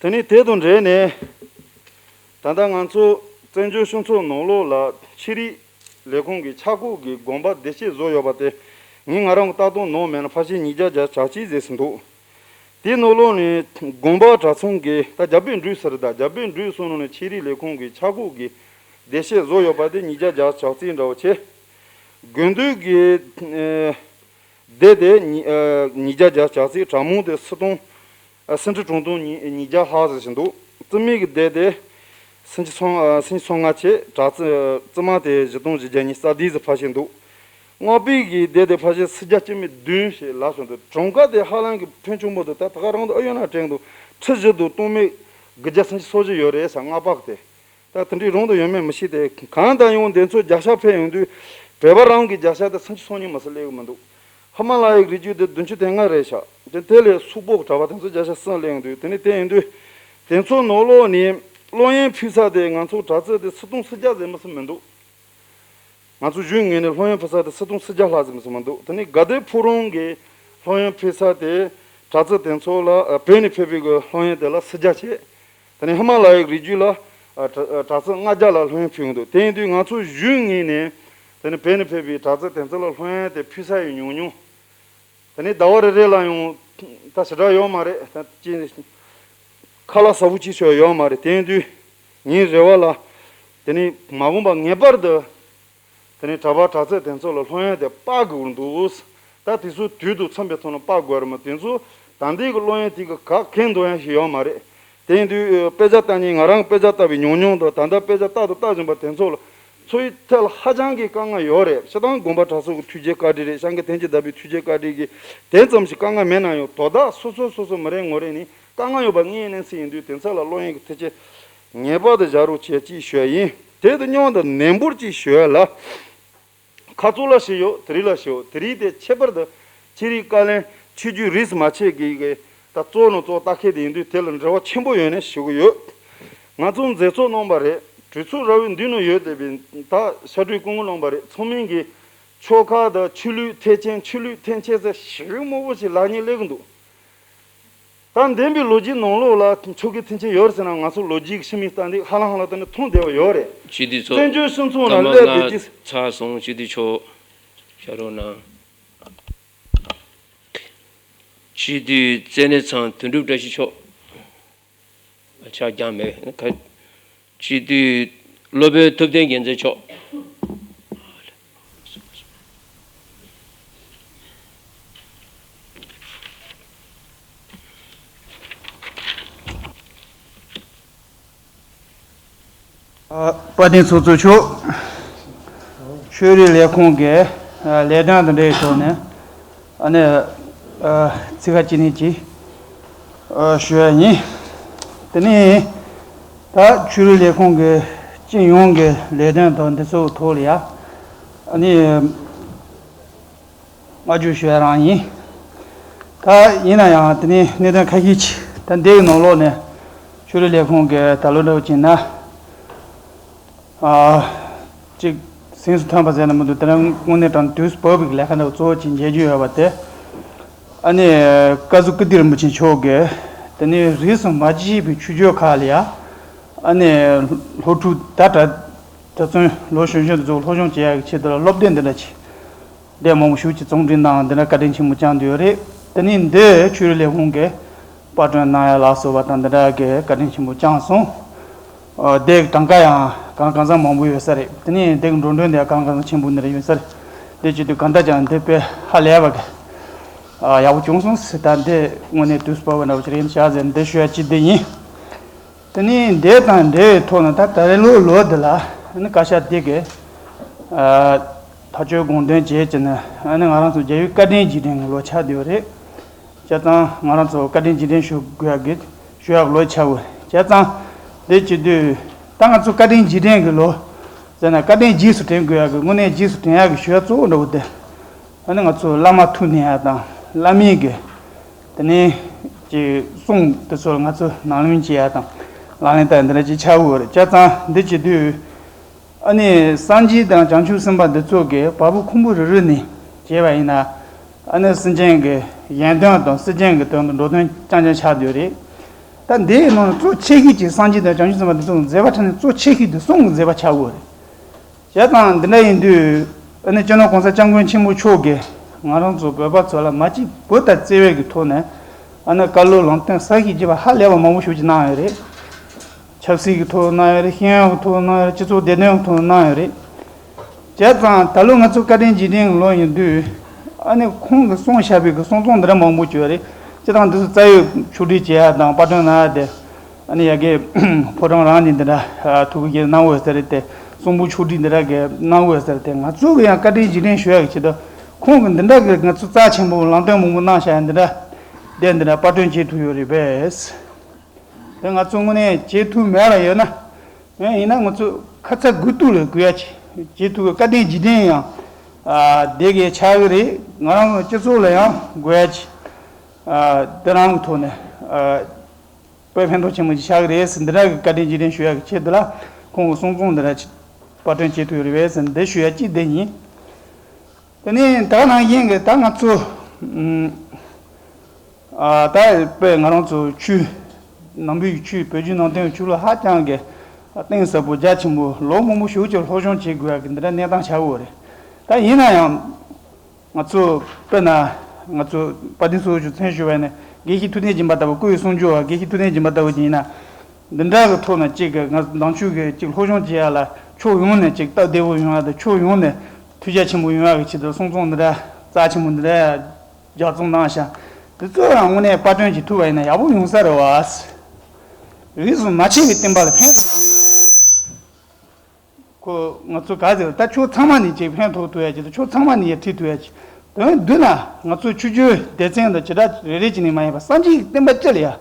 དེ་ནས་དེ་དང་འབྲེལ་ནས་ད་ལྟ་ང་ཚོ་བཙན་བྱོལ་སྤྱི་ཚོགས་ནང་ལོགས་ལ་ཆོས་རིག་ལས་ཁུངས་ཀྱི་ཆ་བགོས་ཀྱི་དགོན་པ་བདེ་བཤད་བཟོ་ཡོད་པ་དེ་ངས་ང་རང་གི་ལྟ་སྟངས་ནང་མེད་ན་ཕལ་ཆེར་ཉིས་བརྒྱ་བརྒྱ་ཆ་གཅིག་ཟེར་སྲིད་འདུག་དེའི་ནང་ལོགས་ནས་དགོན་པ་གྲྭ་ཚང་གི་ད་རྒྱ་བོད་འབྲུག་ཟེར་ད་རྒྱ་བོད་འབྲུག་གསུམ་ནང་ནས་ཆོས་རིག་ལས་ཁུངས་ཀྱི་ཆ་བགོས་ཀྱི་བདེ་བཤད་བཟོ་ཡོད་པ་དེ་ཉིས་བརྒྱ་བརྒྱ་ཆ་གཅིག་འདྲ་བོ་བྱས། དགོན་སྡེ་གི་ཨ་སྡེ་དེ་ཉི་ཨ་ཉིས་བརྒྱ་བརྒྱ་ཆ་གཅིག་གྲྭ་མང་དེ་སུམ་སྟོང་ཨ་སུམ་ཁྲི་གྲངས་སྟོང་ཉིས་ཉིས་བརྒྱ་ལྷག་ཙམ་ཞིག་འདུག་རྩིས་མེད་ཀྱི་སྡེ་དེ་སུམ་ཅུ་སོ་ཨ་སུམ་ཅུ་སོ་ལྔ་བྱས། གྲྭ་བཙུན་ཨ་བཙུན་མ་དེ་བཞི་སྟོང་བཞི་བརྒྱ་ཉི་ཤུ་རྩ་བདུན་ཙམ་ཕལ་ཆེར་འདུག་སྔགས་པའི་གི་སྡེ་དེ་ཕལ་ཆེར་སུམ་བརྒྱ་བཅུ་མེད་བདུན་ཞིག་ལྷག་ཙམ་འདུག་གྲངས་ཀ་དེ་ཧ་ལམ་གྱི་ཕོན་ཆུང་པོ་འདུག་ད་ད་ག་རང་དུ་ཨ་ཡོད་ན་དྲན་འདུག་ཁྲི་བཞི་དང་སྟོང་མེད་དགུ་བརྒྱ་སུམ་ཅུ་སོ་བཞི་ཡོད་རེད་ཟེར། སྔགས་པ་གི་དེ། ད་དེ་འདྲའི་རང་དུ་ཡོད་མེད་མི་ཤེས་ཏེ། གང་ལྟར་ཡང་དེ་ཚོ་བརྒྱ་ཆ་ཕེབས་ཡོང་དུས་བོད་པ་རང་གི་བརྒྱ་ཆ་དེ་སུམ་ཅུ་སོ་གཉིས་མ་ཟད་སླེབས་ཀྱི་མི་འདུག་ཧི་མ་ལ་ཡའི་རི་རྒྱུད་དེ་བདུན་ཅུ་དོན་ལྔ་རེད་ཤག་དེ་དེ་ལས་སུག་པོ་གྲྭ་པ་དེ་ཚོ་བརྒྱ་ཆ་གསུམ་སླེབས་ཡོང་དུས། དེ་ནི་དེ་ཡིན་དུས་དེ་ཚོ་ནང་ལོགས་ནས་སློབ་ཡོན་ཕུལ་ས་དེ་ང་ཚོ་གྲྭ་བཙུན་དེ་སུམ་སྟོང་སུམ་བརྒྱ་ཟེར་མི་སུ་མི་འདུག་ང་ཚོ་གཞུང་ངོས་ནས་སློབ་ཡོན་ཕུལ་ས་དེ་སུམ་སྟོང་སུམ་བརྒྱ་ལྷག་ཙམ་ཙམ་མི་འདུག་དེ་ནས་དགའ་ལྡན་ཕོ་བྲང་གི་སློབ་ཡོན་ཕུལ་ས་དེ་གྲྭ་བཙུན་དེ་ཚོ་ལ་ཨ་བོད་ནས་ཕེབས་པའི་གི་སློབ་ཡོན་དེ་ལ་སུམ་བརྒྱ་བྱས། དེ་ནས་ཧི་མ་ལ་ཡའི་རི་རྒྱུད་ལ་ཨ་གྲྭ་ཨ་གྲྭ་བཙུན་ལྔ་བརྒྱ་ལ་སློབ་ཡོན་ཕུལ་ཡོང་འདུག་དེ་ཡིན་དུས་ང་ཚོ་གཞུང་ངོས་ནས་དེ་ནས་བོད་ནས་ཕེབས་པའི་གྲྭ་བཙུན་དེ་ཚོ་ལ་སློབ་ཡོན་དེ་ཕུལ་ས་ཡི་ཉུང་ཉུང་། དེ་ནས་ཟླ་བ་རེ་རེ་ལ་ཡང་ད་ཞེ་དྲག་ཡོད་མ་རེད། ད་ཅི་ཁ་ལག་ཟ་བོ་ཅིག་ཤོག་ཡོད་མ་རེད། དེ་ཡིན་དུས་ངའི་རེ་བ་ལ་དེ་ནས་མ་འོངས་པ་ངེས་པར་དུ་དེ་ནས་གྲྭ་པ་གྲྭ་བཙུན་དེ་ཚོ་ལ་སློབ་ཡོན་དེ་སྤར་དགོས་འདུག་ད་དེ་ཚོ་དུས་དང་མཚུངས་པའི་ཐོག་ནས་སྤར་དགོས་རེད་མ། དེ་ཚོ་ད་ལྟའི་གི་སློབ་ཡོན་དེ་གི་ག་གེ་འདོན་ཡ་ཞིག་ཡོད་མ་རེད། དེ་ཡིན་དུས་དཔེ་ཆ་ལྟ་མཁན་ང་རང་དཔེ་ཆ་ལྟ་བའི་ཉུང་ཉུང་དང་ད་ལྟ་དཔེ་ཆ་ལྟ་དང་ལྟ་བཞིན་པ་དེ་ཚོ་ལ་འཚོ་བའི་ཐད་ལ་ཧ་ཅང་གི་དཀའ་ངལ་ཡོད་རེད། སྤྱིར་བཏང་དགོན་པ་གྲྭ་ཚང་གི་ཐུགས་རྗེ་བཀའ་དྲིན་རེད། སངས་རྒྱས་བསྟན་བཅོས་བདག་པོའི་ཐུགས་རྗེ་བཀའ་དྲིན་གྱིས་དེ་ཙམ་ཞིག་དཀའ་ངལ་མེད་ན་ཡང་དོ་བདག་སོ་སོ་སོ་སོ་མི་རེ་ངོ་རེ་ནས་དཀའ་ངལ་ཡོད་པ་ངས་མནན་གསལ་ཡིན་དུས་དེ་ཚོ་ལ་སློབ་ཡོན་གྱི་ཐུགས་རྗེ་ངེས་པར་དུ་བཞག་རོགས་བྱེད་ཅེས་ཞུ་ཡ་ཡིན། དེ་དང་མཉམ་དུ་ནན་པོར་ཅིག་ཞུ་ཡ་ལ། ཁ་ཚུགས་ལ་ཞིག་ཡོད། དེ་རིགས་ལ་ཞིག་ཡོད། དེ་རིགས་དེ་ཁྱད་པར་དུ་ཆོས་རིག་བཀའ་བློན་ཆོས་བརྒྱུད་རིས་མ་ཆད་ཀྱི་གི་ད་གཙོ་ནས་གཙོ་ལྟ་མཁན་དེ་ཡིན་དུས་དེ་ལ་འབྲེལ་བ་ཆེན་པོ་ཡོད་ནས་ཞུ་གི་ཡོད། ང་ཚོ་མཛད་གཙོ་གནང་བ་རེད། གྲོས་ཚོགས་ར་བའི་མདུན་ནས་ཡོད་བསྡད་པའི་ད་ཕྱག་གྲོས་སྐུ་ངོ་གནང་བ་རེད། ཚང་མས་གི་ཆོལ་ཁ་དང་ཆོས་ལུགས་ཐེག་ཆེན་ཆོས་ལུགས་ཐེག་ཆེན་ཟེར་ཞིག་མང་པོ་ཞིག་ལབ་མཁན་སླེབས་གི་འདུག་ད་འདས་པའི་ལོ་རྒྱུས་ནང་ལོགས་ལ་ཆོལ་ཁའི་མཐུན་རྐྱེན་ཡོད་རེད་ཟེར་ན་ང་ཚོ་ལོ་རྒྱུས་ཀྱི་ཕྱི་མིག་ལྟ་འདི་ཧ་ལམ་ཧ་ལམ་ལྟ་ནས་མཐོང་བསྡད་པ་ཡོད་རེད། སྤྱི་འཐུས་ཚོ། བཙན་བྱོལ་སྤྱི་ཚོགས་ནང་སླེབས་བསྡད་ཀྱི། ཚར་སོང་། སྤྱི་འཐུས་མཆོག་ཕྱག་རོགས་གནང་། སྤྱི་འཐུས་རྩེ་ནས་ཚང་དོན་གྲུབ་བཀྲ་ཤིས་མཆོག་ཕྱག་རྒྱ་མེད། སྤྱི་འཐུས་སློབ་དཔོན་ཐུབ་བསྟན་རྒྱལ་མཚན་མཆོག་དཔལ་ལྡན་ཚོགས་གཙོ་མཆོག་ཆོས་རིག་ལས་ཁུངས་ཀྱི་ལས་དོན་དང་འབྲེལ་བའི་ཐོག་ནས་ཨ་ནི་ཚིག་ཁ་ཅིག་ནས་ཅིག་ཞུ་ཡ་ཡིན། དེ་ནས་ད་ཆོས་རིག་ལས་ཁུངས་ཀྱི་སྤྱི་ཡོངས་ཀྱི་ལས་དོན་དང་འདི་ཚོའི་ཐོག་ལ་ཡ་ཨ་ནི། སྔ་འགྱུར་ཞུ་ཡ་རང་ཡིན། ད་ཡིན་ན་ཡང་དེ་ནས་གནད་དོན་ཁ་ཤས་ཅིག་ད་འདི་གི་ནང་ལོགས་ནས་ཆོས་རིག་ལས་ཁུངས་ཀྱི་ད་ལོ་འདྲ་བོ་ཅིག་ན། ཨ། ཅིག་གཟེངས་སུ་ཐོན་པ་ཟེར་ན་མི་འདུག་དེ་ནས་དངོས་གནས་དྲང་དུས་སུ་བབས་པའི་ལས་ཀ་འདྲ་བོ་གཙོ་བོ་ཅིག་མཇལ་རྒྱུ་ཡོད་པ་དེ། ཨ་ནི། བཀའ་ཟུར་ཀིརྟི་རིན་པོ་ཆེ་མཆོག་གིས་དེ་ནས་རིས་སུ་མ་ཆད་པའི་ཆོས་བརྒྱུད་ཁག་ལ་ཡ། ཨ་ནི། སློབ་ཕྲུག་ད་གྲྭ་གྲྭ་བཙུན་ལོ་གཞོན་གཞོན་དེ་ཚོ་སློབ་སྦྱོང་བྱེད་ཡག་གི་ཆེད་དུ་ལ་སློབ་དེབ་འདི་འདྲ་ཅིག་དེབ་མང་པོ་ཞིག་ཅིག་རྩོམ་སྒྲིག་གནང་འདི་འདྲ་བཀའ་དྲིན་ཆེན་པོ་བསྐྱངས་བསྡད་ཡོད་རེད། དེ་ནས་འདི་ཆོས་རིག་ལས་ཁུངས་ཀྱིས་པར་སྐྲུན་གནང་ཡ་ལ་སོགས་པ་དང་འདི་འདྲ་གི་བཀའ་དྲིན་ཆེན་པོ་བསྐྱངས་སོང་། ཨ། དེ་གྲངས་ཀ་ཡང་གང་གང་ཚང་མང་པོ་ཡོད་ས་རེད། དེ་ནས་དེ་གི་འགྲོ་གྲོན་དེ་གང་གང་ཚང་ཆེན་པོ་འདི་འདྲ་ཡོད་ས་རེད། དེ་བྱེད་དུས་གང་ལྟར་ཀྱང་འདི་དཔེ་ཧ་ལས་པ་གི། ཨ། ཡག་པོ་བྱུང་སོང་ཟེར། ད་འདི་དངོས་གནས་དུས་སུ་བབས་པ་འདྲ་བོ་ཅིག་རེད་ཤག་ཟེར་འདི་ཞུ་ཡ་གཅིག་འདི་ཡིན། དེ་ནས་འདི་དང་འབྲེལ་བའི་ཐོག་ནས་ད་ད་རེས་ལོ་ལོ་འདི་ལ་ཨ་ནི་བཀའ་ཤག་འདི་གིས་ཨ་ཐག་གཅོད་དགོངས་དོན་བྱས་བྱས་ནས་ཨ་ནི་ང་རང་ཚོ་རྒྱལ་བའི་བཀའ་དྲིན་རྗེས་དྲན་གྱི་ལོ་ཆགས་བསྡད་ཡོད་རེད། བྱས་ཙང་ང་རང་ཚོ་བཀའ་དྲིན་རྗེས་དྲན་ཞུ་དགོས་ཡག་གི་ཞུ་ཡག་ལོ་ཆགས་ཡོད། བྱས་ཙང་འདི་བྱེད་དུས་ད་ང་ཚོ་བཀའ་དྲིན་རྗེས་དྲན་གྱི་ལོ་ཟེར་ན་བཀའ་དྲིན་རྗེས་སུ་དྲན་དགོས་ཡག་གི་དངོས་གནས་རྗེས་སུ་དྲན་ཡག་གི་ཞུ་ཡག་གཙོ་བོ་འདྲ་བོ་དེ། ཨ་ནི་ང་ཚོ་བླ་མ་ཐུག་ནས་ཡ་དང་བླ་མའི་གི། དེ་ནས་ཀྱི་གསུང་དེ་ཚོ་ང་ཚོ་ནང་ལེན་བྱེད་ཡ་དང་ལག་ལེན་བསྟར་འདི་འདྲ་ཅིག་ཆགས་ཡོད་རེད། བྱས་ཙང་འདི་བྱེད་དུས་ཨ་ནི་སངས་རྒྱས་དང་བྱང་ཆུབ་སེམས་དཔའ་འདི་ཚོ་གི་བ་སྤུ་ཁུང་བུ་རེ་རེ་ནས་བྱས་པ་ཡིན་ན་ཨ་ནི་སེམས་ཅན་གྱི་གཞན་དོན་དང་སེམས་ཅན་གྱི་དོན་དུ་འགྲོ་དོན་རྐྱང་རྐྱང་ཆགས་བསྡད་ཡོད་རེད། ད་འདིའི་ནང་ནས་གཙོ་ཆེ་ཤོས་ཀྱི་སངས་རྒྱས་དང་བྱང་ཆུབ་སེམས་དཔའ་འདི་ཚོ་མཛད་པ་ཁྲིད་ནས་གཙོ་ཆེ་ཤོས་འདི་གསུང་གི་མཛད་པ་ཆགས་ཡོད་རེད། བྱས་ཙང་འདི་འདྲ་ཡིན་དུས་ཨ་ནི་སྤྱི་ནོར་༸གོང་ས་༸སྐྱབས་མགོན་ཆེན་པོ་མཆོག་གིས་ང་རང་ཚོ་བོད་པ་ཚོ་ལ་མ་གཅིག་བུ་ལྟར་བརྩེ་བའི་གི་ཐོག་ནས་ཨ་ནི་བཀའ་སློབ་ལམ་སྟོན་ཟབ་ཞིང་རྒྱས་པ་ཧ་ལས་པ་མང་པོ་ཞིག་ཅིག་གནང་ཡོད་རེད། ཆབ་སྲིད་ཀྱི་ཐོག་གནང་ཡོད་རེད། ཤེས་ཡོན་གྱི་ཐོག་གནང་ཡོད་རེད། སྤྱི་ཚོགས་བདེ་དོན་གྱི་ཐོག་གནང་ཡོད་རེད། བྱས་ཙང་ད་ལོ་ང་ཚོ་བཀའ་དྲིན་རྗེས་དྲན་གྱི་ལོ་ཡིན་དུས་ཨ་ནི་ཁོང་གིས་གསུངས་བཞག་པའི་གི་གསུང་རྩོམ་འདི་འདྲ་མང་པོ་ཅིག་ཡོད་རེད། སྤྱིར་བཏང་འདི་ཚོ་རྩ་བའི་ཕྱོགས་སྒྲིག་བྱེད་ཡ་དང་པར་སྐྲུན་གནང་ཡ་དེ། ཨ་ནི་ཡ་གི་ཕོ་བྲང་རང་གཉིས་འདི་འདྲ་ཐུགས་ཀྱི་གནང་འོས་ཟེར་ཏེ། གསུང་འབུམ་ཕྱོགས་སྒྲིག་འདི་འདྲ་གི་གནང་འོས་ཟེར་ཏེ། ང་ཚོ་གི་ཡང་བཀའ་དྲིན་རྗེས་དྲན་ཞུ་ཡ་གི་ཆེད་དུ་ཁོང་གི་འདི་འདྲ་གི་ང་ཚོ་རྩ་ཆེན་པོ་ལམ་སྟོན་མང་པོ་གནང་བཞག་ཡ་འདི་འདྲ་དེ་འདི་འདྲ་པར་སྐྲུན་བྱེད་ཐུབ་ཡོད་རེད་པས། དེ་ང་ཚོ་དངོས་གནས་བྱེད་ཐུབ་མེད་ལ་ཡོད་ན། ཡིན་ན་ང་ཚོ་ཁ་ཚ་དགོས་གཏུགས་ལ་དགོས་ཡ་ཆེ་བྱེད་ཐུབ་གི། བཀའ་དྲིན་རྗེས་དྲན་ཡང་དེ་གི་ཆགས་གི་རེད། ང་རང་ཚོ་སྤྱི་ཚོགས་ལ་ཡང་དགོས་ཡ་ཆེ། དེ་རང་གི་ཐོག་ནས། དཔེ་ཕན་ཐོགས་ཆེན་པོ་ཞིག་ཆགས་ཀྱི་རེད་ཟེར། འདི་འདྲ་གི་བཀའ་དྲིན་རྗེས་དྲན་ཞུ་ཡག་གི་ཆེད་དུ་ལ་ཁོང་གི་གསུང་རྩོམ་འདི་འདྲ་ཅིག་པར་སྐྲུན་བྱེད་ཐུབ་ཡོད་རེད་པས་ཟེར་འདི་ཞུ་ཡ་གཅིག་འདི་ཡིན། དེ་ནས་ད་ག་ནང་བཞིན་གྱི་ད་ང་ཚོ་ཨ་ད་དཔེ་ང་རང་ཚོ་ཆོས་ནང་པའི་ཆོས་བོད་བརྒྱུད་ནང་བསྟན་ཆོས་ལ་ཧ་ཅང་གི་གཏིང་ཟབ་པོ་རྒྱ་ཆེན་པོ་ལོ་མང་པོ་ཞིག་ཅིག་སློབ་སྦྱོང་བྱེད་དགོས་ཡག་གི་འདི་འདྲ་གནས་སྟངས་ཆགས་ཡོད་རེད། ད་ཡིན་ན་ཡང་། ང་ཚོ་དཔེར་ན་ང་ཚོ་དཔལ་ལྡན་ཚོགས་གཙོས་མཚན་ཞུས་པ་ནི་དགེ་བཤེས་ཐུབ་བསྟན་སྦྱིན་པ་ལྟ་བུ། སྐུའི་གསུང་སྒྱུར་བ་དགེ་བཤེས་ཐུབ་བསྟན་སྦྱིན་པ་ལྟ་བུ་ཅིག་ཡིན་ན། འདི་འདྲ་གི་ཐོག་ནས་གཅིག་གི་ང་ནང་ཆོས་ཀྱི་གཅིག་སློབ་སྦྱོང་བྱེད་ཡ་ལ་ཕྱོགས་ཡོངས་ནས་གཅིག་སྟབས་བདེ་པོ་ཡོང་ཡ་དང་ཕྱོགས་ཡོངས་ནས་ཐོས་རྒྱ་ཆེན་པོ་ཡོང་ཡ་གི་ཆེད་དུ་གསུང་རྩོམ་འདི་འདྲ་རྩ་ཆེན་པོ་འདི་འདྲ་ལྗགས་རྩོམ་གནང་ཤག་འདི་ཚོ་ཡང་དངོས་གནས་པར་སྐྲུན་བྱེད་ཐུབ་པ་ཡིན་ན་ཡག་པོ་ཡོང་ས་རེད་བ། རིས་སུ་མ་ཆད་པའི་བསྟན་པ་ལ་ཕན་ཐོགས། ཁོ་ང་ཚོ་ག་ཟེར་ད་ཕྱོགས་ཚང་མ་ནས་ཅིག་ཕན་ཐོགས་ཐུབ་ཡ་ཅིག་དང་ཕྱོགས་ཚང་མ་ནས་ཡར་ཁྲིད་ཐུབ་ཡ་ཅིག་དོན་བསྡུ་ན་ང་ཚོ་ཆོས་བརྒྱུད་སྡེ་ཚན་དང་བྱེ་བྲག་རེ་རེ་ཅིག་ནས་མ་ཡིན་པར་སངས་རྒྱས་ཀྱི་བསྟན་པ་སྤྱི་ལ་ཡ་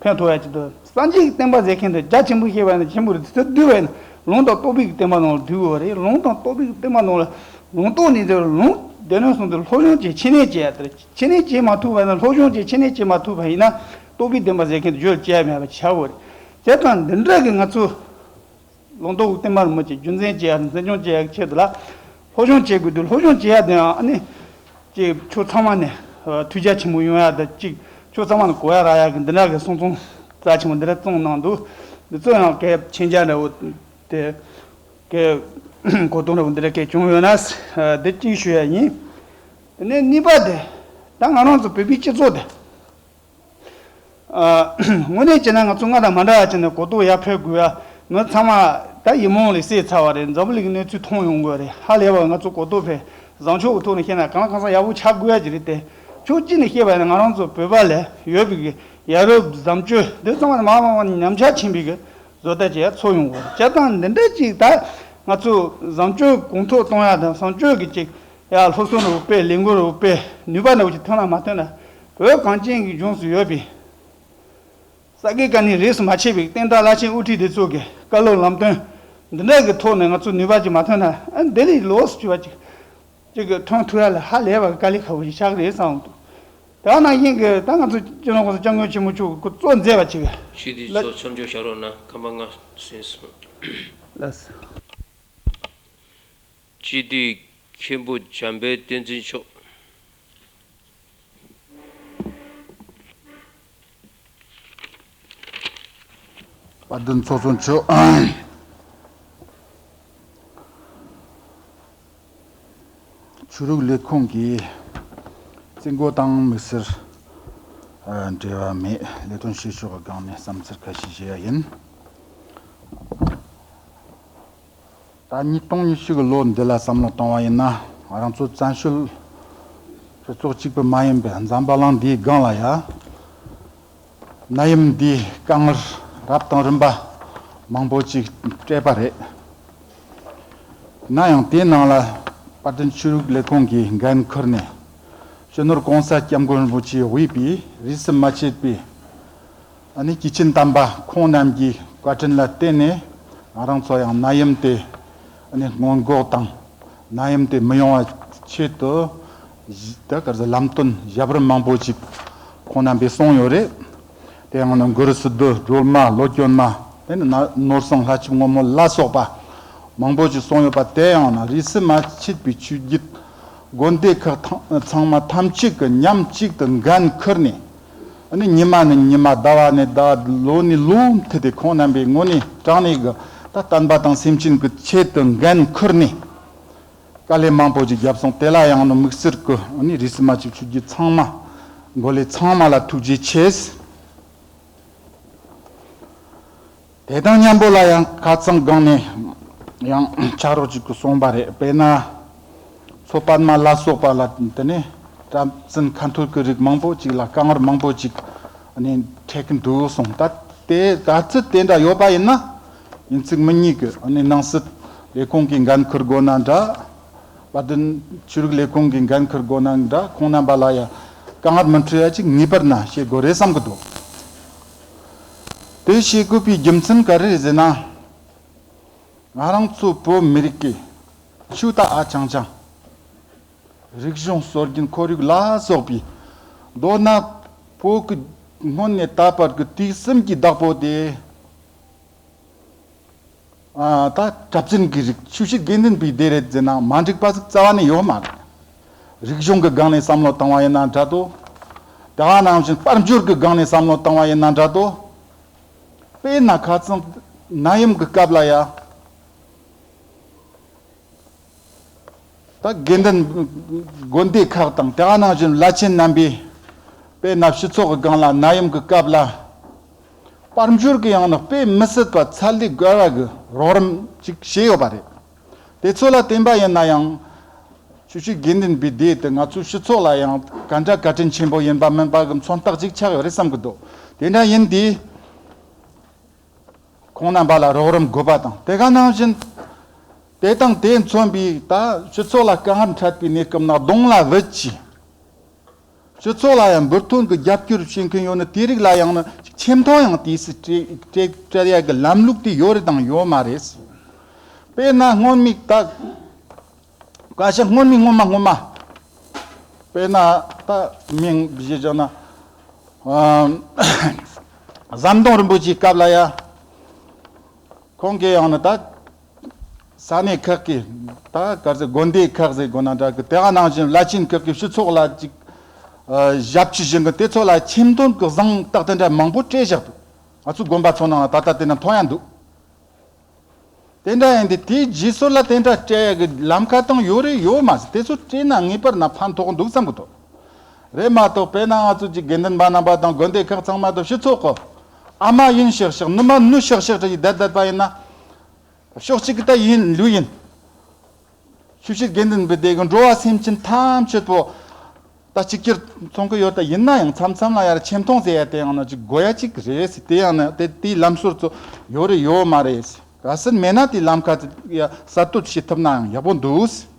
ཕན་ཐོགས་ཡ་ཅིག་དང་། སངས་རྒྱས་ཀྱི་བསྟན་པ་ཟེར་མཁན་དེ་རྒྱ་ཆེན་པོ་ཤེས་པ་ཡིན་ན་ཆེན་པོ་རེད། དེ་ཚོ་བསྡུས་པ་ཡིན་ན་ལུང་དང་རྟོགས་པའི་བསྟན་པ་ནང་ལ་བསྡུ་དགོས་པ་རེད། ལུང་དང་རྟོགས་པའི་བསྟན་པ་ནང་ལ་ལུང་རྟོགས་ནས་དེ་ལུང་སྡེ་སྣོད་གསུམ་དེ་སློབ་སྦྱོང་བྱས་འཆད་ཉན་བྱས་ཡ་དེ་རེད། འཆད་ཉན་བྱེད་མ་ཐུབ་པ་ཡིན་ན་སློབ་སྦྱོང་བྱས་འཆད་ཉན་བྱེད་མ་ཐུབ་པ་ཡིན་ན་རྟོགས་པའི་བསྟན་པ་ཟེར་མཁན་དེ་བརྗོད་བྱ་ཡ་མེད་པ་ཆགས་དགོས་རེད། བྱས་ཙང་འདི་འདྲ་གི་ང་ཚོ། ལུང་རྟོགས་བསྟན་པ་རིན་པོ་ཆེ་རྒྱུན་འཛིན་བྱེད་ཡ་འཛིན་སྐྱོང་བྱེད་ཡ་གི་ཆེད་དུ་ལ། སློབ་སྦྱོང་བྱེད་དགོས་དུས་སློབ་སྦྱོང་བྱེད་ཡ་དེ་ཡང་ཨ་ནི། ཅིག་ཕྱོགས་ཚང་མ་ནས་ཐོས་རྒྱ་ཆེན་པོ་ཡོང་ཡ་དང་ཅིག་ཕྱོགས་ཚང་མ་ནས་གོ་ཡ་རག་ཡ་གི་འདི་འདྲ་གི་གསུང་རྩོམ་རྩ་ཆེན་པོ་འདི་འདྲ་བརྩམས་གནང་འདུག་འདི་ཚོ་ཡང་གལ་མཁྱེན་རྒྱ་འདྲ་བོ་དེ། གལ་གོ་རྟོགས་འདྲ་བོ་འདི་འདྲ་གལ་བྱུང་ཡོད་ན། འདི་གཅིག་ཞུ་ཡ་ཡིན། དེ་ནས་གཉིས་པ་དེ། ད་ང་རང་ཚོ་བོད་པའི་སྤྱི་ཚོགས་དེ། ཨ། དངོས་གནས་བྱས་ན་ང་ཚོ་སྔར་དང་མ་འདྲ་བ་བྱས་ནས་གོ་རྟོགས་ཡར་འཕེལ་དགོས་ཡ། མི་ཚང་མ་ད་ཡིག་རྨོངས་ལས་སད་ཚར་བ་རེད། འཛམ་བུ་གླིང་གི་གནས་ཚུལ་མཐོང་ཡོང་དགོས་རེད། ཧ་ལས་པ་ང་ཚོ་གོ་རྟོགས་འཕེལ། བཟང་ཕྱོགས་ཀྱི་ཐོག་ནས་བཤད་ན་གང་ལ་གང་འཚམ་ཡག་པོ་ཆགས་དགོས་ཡ་ཅིག་རེད་དེ། ཕྱོགས་གཅིག་ནས་བཤད་པ་ཡིན་ན་ང་རང་ཚོ་བོད་པ་ལ་ཡོད་པའི་གི་ཡ་རབས་བཟང་སྤྱོད་འདི་ཚང་མ་མ་མ་མ་ཉམས་ཆག་ཕྱིན་པའི་གི་ བཟོ་ལྟ་ཅིག་ཡར་ཚུགས་ཡོང་དགོས། བྱས་ཙང་འདི་འདྲ་ཅིག་ད་ང་ཚོ་བཟང་སྤྱོད་གོང་མཐོར་གཏོང་ཡ་དང་བཟང་སྤྱོད་ཀྱི་ཅིག་ཡར་སློབ་གསོ་འདྲ་བོ་སྤེལ། ལས་འགུལ་འདྲ་བོ་སྤེལ། ནུས་པ་འདྲ་བོ་ཅིག་ཐོན་ན་མ་ཐོན་ན། བོད་གངས་ཅན་གྱི་ལྗོངས་སུ་ཡོད་པའི་ས་དགེ་བཀའ་རྙིང་རིས་སུ་མ་ཆད་པའི་བསྟན་བདག་བླ་ཆེན་དབུ་ཁྲིད་དེ་ཚོ་གི་བཀའ་སློབ་ལམ་སྟོན་འདི་འདྲ་གི་ཐོག་ནས་ང་ཚོ་ནུས་པ་ཅིག་མ་ཐོན་ན། ཨ། འདི་ལས་ལོགས་སུ་གྱུར་པ་ཅིག་ཅིག་གི་ཐོན་ཐུབ་ཡ་ལ་ཧ་ལས་པ་གི་དཀའ་ལས་ཁག་པོ་ཞིག་ཆགས་ཀྱི་རེད་བསམ་འདུག། དེ་ནང་བཞིན་གྱི་ད་ང་ཚོ་སྤྱི་ནོར་༸གོང་ས་༸སྐྱབས་མགོན་ཆེན་པོ་མཆོག་གིས་གཙོ་མཛད་པ་ཅིག་སྤྱི་འཐུས་ལ་ཚོགས་ཆུང་བཞག་རོགས་གནང་། ཁམས་པ་ལྔ་ཟིན་སོང་། ལགས་སོ། སྤྱི་འཐུས་མཁན་པོ་འཇམ་དཔལ་བསྟན་འཛིན་མཆོག། དཔལ་ལྡན་ཚོགས་གཙོ་མཆོག། ཆོས་རིག་ལས་ཁུངས་ཀྱི་རྩིས་འགོ་དང་དམིགས་བསལ་འབྲེལ་བ་མེད། ལས་དོན་བྱེད་ཕྱོགས་ཀྱི་སྒང་ནས་བསམ་ཚུལ་ཁ་ཤས་བཤད་ཡ་ཡིན། ད་ཉིས་སྟོང་ཉི་ཤུ་གི་ལོ་འདི་ལ་བསམ་བློ་བཏང་བ་ཡིན་ན། ང་རང་ཚོ་བཙན་བྱོལ་སྤྱི་ཚོགས་གཅིག་པུ་མ་ཡིན་པའི་འཛམ་བུ་གླིང་འདིའི་སྒང་ལ་ཡ། ནད་ཡམས་འདིའི་དཀའ་ངལ་རབ་དང་རིམ་པ་མང་པོ་ཅིག་འཕྲད་པ་རེད། ན་ཡང་དེའི་ནང་ལ་དཔལ་ལྡན་ཆོས་རིག་ལས་ཁུངས་ཀྱིས་འགན་འཁུར་ནས། སྤྱི་ནོར་༸གོང་ས་༸སྐྱབས་མགོན་རིན་པོ་ཆེས་དབུས་པའི་རིས་སུ་མ་ཆད་པའི་ཨ་ནི་སྐྱེས་ཆེན་དམ་པ་ཁོང་རྣམས་ཀྱི་བཀའ་དྲིན་ལ་བརྟེན་ནས། ང་རང་ཚོ་ཡང་ནད་ཡམས་དེ་ཨ་ནི་སྔོན་འགོག་དང་། ནད་ཡམས་དེ་མི་ཡོང་བ་ཆེད་དུ། ད་ག་ཟེ་ལམ་སྟོན་ཞབས་རིམ་མང་པོ་ཅིག་ཁོང་རྣམ་པས་གསུངས་ཡོད་རེད། དེ་ཡང་ན་གུ་རུ་སི་ཏུ་སྒྲོལ་མ་བློ་སྐྱོན་མ། དེ་ནི་ན་ནོར་བཟང་ལྷ་ཆོས་སྔོན་མོ་ལ་སོགས་པ་མང་པོ་ཅིག་གསུངས་ཡོད་པ། དེ་ཡང་ན་རིས་སུ་མ་ཆད་པའི་ཆོས་བརྒྱུད་དགོན་སྡེ་ཁག་ཐང་ཚང་མ་ཐམས་ཅད་ཀྱིས་མཉམ་གཅིག་ཏུ་འགན་འཁུར་ནས། ཨ་ནི་ཉི་མ་ནས་ཉི་མ། ཟླ་བ་ནས་ཟླ་བ། ལོ་ནས་ལོ་མཐུད་དེ་ཁོང་རྣམ་པའི་ངོས་ནས་དྲང་གནས་ཀྱི་ད་བསྟན་པ་དང་སེམས་ཅན་གྱི་ཆེད་དུ་འགན་འཁུར་ནས། དཀའ་ལས་མང་པོ་ཅིག་བརྒྱབ་སོང་། དེ་ལ་ཡང་ནི་དམིགས་བསལ་གྱི་ཨ་ནི་རིས་སུ་མ་ཆད་ཆོས་བརྒྱུད་ཚང་མ། འགོ་ལས་ཚང་མ་ལ་ཐུགས་རྗེ་ཆེ། དེ་དང་མཉམ་པོ་ལ་ཡང་ཁ་རྩང་སྒང་ནས་ཡང་ཕྱག་རོགས་ཅིག་གིས་གསུངས་པ་རེད། དཔེར་ན། མཚོ་པདྨ་ལ་སོགས་པ་ལ་དེ་ནས་གྲྭ་བཙུན་ཁ་འཐོར་གྱི་རིགས་མང་པོ་ཅིག་ལ་དཀའ་ངལ་མང་པོ་ཅིག་ཨ་ནི་འཕྲད་ཀྱི་འདུག་གསུངས། ད་དེ་ག་ཚོད་དེ་འདྲ་ཡོད་པ་ཡིན་ན། ཡིན་ཚིག་མི་ཉིད་ཀྱི་ཨ་ནི་ནང་སྲིད་ལས་ཁུངས་ཀྱིས་འགན་འཁུར་དགོས་ན་འདྲ། དཔལ་ལྡན་ཆོས་རིག་ལས་ཁུངས་ཀྱིས་འགན་འཁུར་དགོས་ན་འདྲ། ཁོང་རྣམ་པ་ལ་ཡང་དཀའ་ངལ་མི་འཕྲད་ཡ་ཅིག་ངེས་པར་ན་བྱེད་དགོས་རེད་བསམ་གྱི་འདུག། དེ་བྱེད་དགོས་པའི་རྒྱུ་མཚན་ག་རེ་རེད་ཟེར་ན། ང་རང་ཚོ་བོད་མི་རིགས་ཀྱི་ཆོས་ད་ཨ་ཅང་ཅང་། རིག་གཞུང་སྲོལ་རྒྱུན་ཁོར་ཡུག་ལ་སོགས་པའི། མདོར་ན་བོད་ཀྱི་སྔོན་ནས་ད་བར་གྱི་དུས་གསུམ་གྱི་བདག་པོ་དེ། ཨ། ད་གྲྭ་བཙུན་གྱི་རིགས། ཆོས་བྱེད་དགེ་འདུན་པའི་སྡེ་རེད་ཟེར་ན་མ་འགྲིག་པ་ཟིག་རྩ་བ་ནས་ཡོད་མ་རེད། རིག་གཞུང་གི་སྒང་ནས་བསམ་བློ་བཏང་བ་ཡིན་ན་འདྲ་འདུག། དེ་ག་ནང་བཞིན་དཔལ་འབྱོར་གྱི་སྒང་ནས་བསམ་བློ་བཏང་བ་ཡིན་ན་འདྲ་འདུག། དཔེར་ན་ཁ་རྩང་ནད་ཡམས་ཀྱི་སྐབས་ལ་ཡ། ད་དགེ་འདུན་དགོན་སྡེ་ཁག་དང་དེ་ག་ནང་བཞིན་བླ་ཆེན་རྣམ་པས། དཔེར་ན་སྤྱི་ཚོགས་ཀྱི་སྒང་ལ་ནད་ཡམས་ཀྱི་སྐབས་ལ། དཔལ་འབྱོར་གྱི་ཡང་ན་དཔེ་མི་སྲིད་པ་ཚད་ལས་བརྒལ་བ་གི་རོགས་རམ་ཅིག་བྱས་ཡོད་པ་རེད། དེ་ཚོ་ལ་བརྟེན་པ་ཡིན་ན་ཡང་། ཆོས་བྱེད་དགེ་འདུན་པའི་སྡེ་དེ་ང་ཚོའི་སྤྱི་ཚོགས་ལ་ཡང་ག་འདྲ་བཀའ་དྲིན་ཆེན་པོ་ཡིན་པ་མིན་པ་གི་མཚོན་རྟགས་ཅིག་ཆགས་ཡོད་རེད་བསམ་གྱི་འདུག། དེ་འདྲ་ཡིན་དུས། ཁོང་རྣམ་པ་ལ་རོགས་རམ་དགོས་པ་དང་། དེ་ག་ནང་བཞིན། དེ་དང་དེ་མཚོན་པའི་ད་སྤྱི་ཚོགས་ལ་དཀའ་ངལ་འཕྲད་པའི་གནས་སྐབས་ན་གདོང་ལ་བུད་ཀྱིས། སྤྱི་ཚོགས་ལ་ཡང་འབུར་ཐོན་གྱི་རྒྱབ་སྐྱོར་བྱེད་མཁན་ཡོད་ན། དེ་རིགས་ལ་ཡང་ན་ཆེ་མཐོང་ཡང་དུས་སུ་སྤྲད་སྤྲད་སྤྲད་ཡ་གི་ལམ་ལུགས་དེ་ཡོད་རེད་དང་ཡོད་མ་རེད། དཔེར་ན་སྔོན་མའི་ད། བཀའ་ཤག་སྔོན་མའི་སྔོན་མ་སྔོན་མ། དཔེར་ན་ད་མིང་བཞི་བརྗོད་ན། ཨམ། ཟམ་གདོང་རིན་པོ་ཆེའི་སྐབས་ལ་ཡ། ཁོང་གིས་ཡང་ན་ད་ས་གནས་ཁག་གི། ད་ག་ཚོད་དགོན་སྡེ་ཁག་ཟེར་དགོས་ན་འདྲ་གི། དེ་ག་ནང་བཞིན་བླ་ཆེན་ཁག་གི་སྤྱི་ཚོགས་ལ་ཅིག། ཨ། ཞབས་ཕྱི་བྱེད་མཁན་དེ་ཚོ་ལ་ཆེ་མཐོང་གི་གཟེངས་རྟགས་དེ་འདྲ་མང་པོ་སྤྲད་བཞག་འདུག། ང་ཚོའི་དགོན་པ་ཚོ་ནང་ལ་ད་ལྟ་དེ་འདྲ་མཐོང་ཡ་འདུག། དེ་འདྲ་ཡིན་དུས་དེའི་རྗེས་སོར་ལ་དེ་འདྲ་སྤྲད་ཡ་གི་ལམ་ཁ་དང་ཡོད་རེད་ཡོད་མ་རེད། དེ་ཚོ་སྤྲད་ན་ངེས་པར་ན་ཕན་ཐོགས་འདུག་བསམ་གི་འདུག། རེད་མ་གཏོགས་དཔེར་ན་ང་ཚོ་གི་དགེ་འདུན་པ་རྣམ་པ་དང་དགོན་སྡེ་ཁག་ཚང་མ་དང་སྤྱི་ཚོགས་ཀྱི་ཨ་མ་ཡིན་ཤག་ཤག། ནུ་མ་ནུ་ཤག་ཤག་འདྲ་ཞིག་བསྡད་བསྡད་པ་ཡིན་ན། ཕྱོགས་གཅིག་གི་ད་ཡིན་ལུགས་ཡིན། ཆོས་བྱེད་དགེ་འདུན་པའི་སྡེ་གི་འགྲོ་བ་སེམས་ཅན་ཐམས་ཅད་པོ། ད་གཅིག་གྱུར་ཚོང་གི་ཡོད། ད་ཡིན་ན་ཡང་མཚམས་མཚམས་ལ་ཡར་ཆེ་མཐོང་ཟེར་ཡ་དེ་ཡང་ན་ཅིག་དགོས་ཡ་ཅིག་རེད་ཟེར། དེ་ཡང་ན་དེ་དེའི་ལམ་སྲོལ་ཚོ་ཡོད་རེད་ཡོད་མ་རེད་ཟེར། གལ་སྲིད་མེད་ན་དེའི་ལམ་ཁ་དེ་ཡ་གསར་གཏོད་བྱེད་ཐུབ་ན་ཡང་ཡག་པོ་འདུག་ཟེར།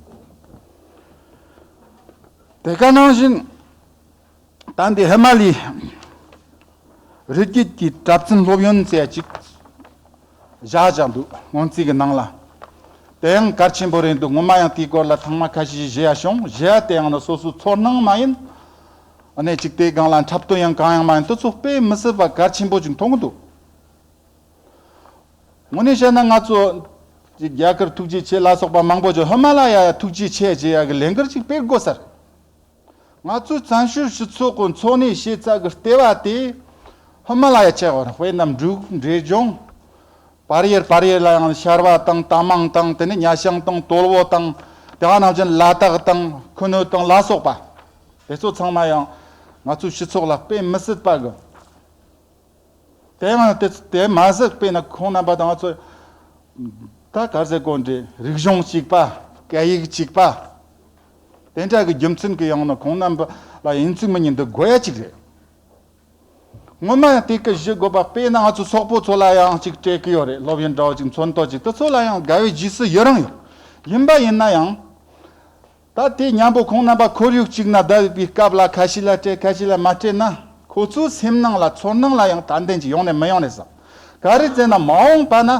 དེ་ག་ནང་བཞིན། ད་འདི་ཧི་མ་ལའི་རི་རྒྱུད་ཀྱི་གྲྭ་བཙུན་སློབ་ཡོན་ཟེར་ཡ་ཅིག་བཞག་བཞག་འདུག་སྔོན་རྩིས་ཀྱི་ནང་ལ། དེ་ཡང་གལ་ཆེན་པོ་རེད་འདུག་ངོ་མ་ཡང་དེའི་སྐོར་ལ་ཐེངས་མ་ཁ་ཤས་ཤིག་བཞེས་ཡ་བྱུང་། བཞེས་ཡ་དེ་ཡང་ན་སོ་སོའི་ཚོར་སྣང་མ་ཡིན། ཨ་ནེ་ཅིག་དེའི་སྒང་ལ་འཁྲབ་སྟོན་ཡང་གང་ཡང་མ་ཡིན། དེ་ཚོ་དཔེ་མི་སྲིད་པ་གལ་ཆེན་པོ་ཅིག་མཐོང་གི་འདུག་དངོས་གནས་བཤད་ན་ང་ཚོ་ཅིག་རྒྱ་གར་ཐུགས་རྗེ་ཆེ་ལ་སོགས་པ་མང་པོ་ཅིག་ཧི་མ་ལ་ཡ་ཐུགས་རྗེ་ཆེ་ཅེས་ཡ་གི་ལས་འགུལ་ཅིག་སྤེལ་དགོས་ཟེར། ང་ཚོའི་བཙན་བྱོལ་སྤྱི་ཚོགས་ཀྱི་འཚོ་གནས་བྱེད་ས་གི་ལྟེ་བ་དེ་ཧི་མ་ལ་ཡ་ཆགས་པ་རེད། དཔེར་ན་འབྲུག་འབྲས་ལྗོངས། བལ་ཡུལ། བལ་ཡུལ་ལ་ཡང་ཤར་བ་དང་། ཏ་མང་དང་། དེ་ནས་ཉ་ཤང་དང་། དོལ་པོ་དང་། དེ་ག་ནང་བཞིན་ལ་དྭགས་དང་། ཁུ་ནུ་དང་ལ་སོགས་པ། དེ་ཚོ་ཚང་མ་ཡང་ང་ཚོའི་སྤྱི་ཚོགས་ལ་དཔེ་མི་སྲིད་པ་གི། དེ་ཡང་དེ་དེ་མ་ཟད་དཔེར་ན་ཁོང་རྣམ་པ་དང་ང་ཚོ་ད་ག་ཟེ་དགོན་འདྲེ་རིག་གཞུང་གཅིག་པ། སྐད་ཡིག་གཅིག་པ། དེ་འདྲ་གི་རྒྱུ་མཚན་གྱི་ཡང་ན་ཁོང་རྣམ་པ་ལ་ཡིན་ཚུལ་མི་ཉིད་འདི་དགོས་ཡ་གཅིག་རེད། ངོ་མ་ཡང་དེ་གི་ཞུ་དགོས་པ། དཔེར་ན་ང་ཚོ་སོག་པོ་ཚོ་ལ་ཡང་གཅིག་སྤྲད་ཀྱི་ཡོད་རེད། སློབ་ཡོན་འདྲ་བོ་གཅིག་མཚོན་ཐོག་གཅིག་དེ་ཚོ་ལ་ཡང་དགའ་བའི་རྗེས་སུ་ཡི་རང་ཡོད། ཡིན་པ་ཡིན་ན་ཡང་། ད་དེ་མཉམ་པོ་ཁོང་རྣམ་པ་ཁོར་ཡུག་གཅིག་ན་བསྡད་པའི་སྐབས་ལ་ཁ་ཤས་ལ་སྤྲད་ཁ་ཤས་ལ་མ་སྤྲད་ན། ཁོ་ཚོའི་སེམས་ནང་ལ་ཚོར་སྣང་ལ་ཡང་ཏན་ཏན་གྱི་ཡོང་ནས་མི་ཡོང་ནས་བསམ། ག་རེ་ཟེར་ན་མ་འོངས་པ་ན།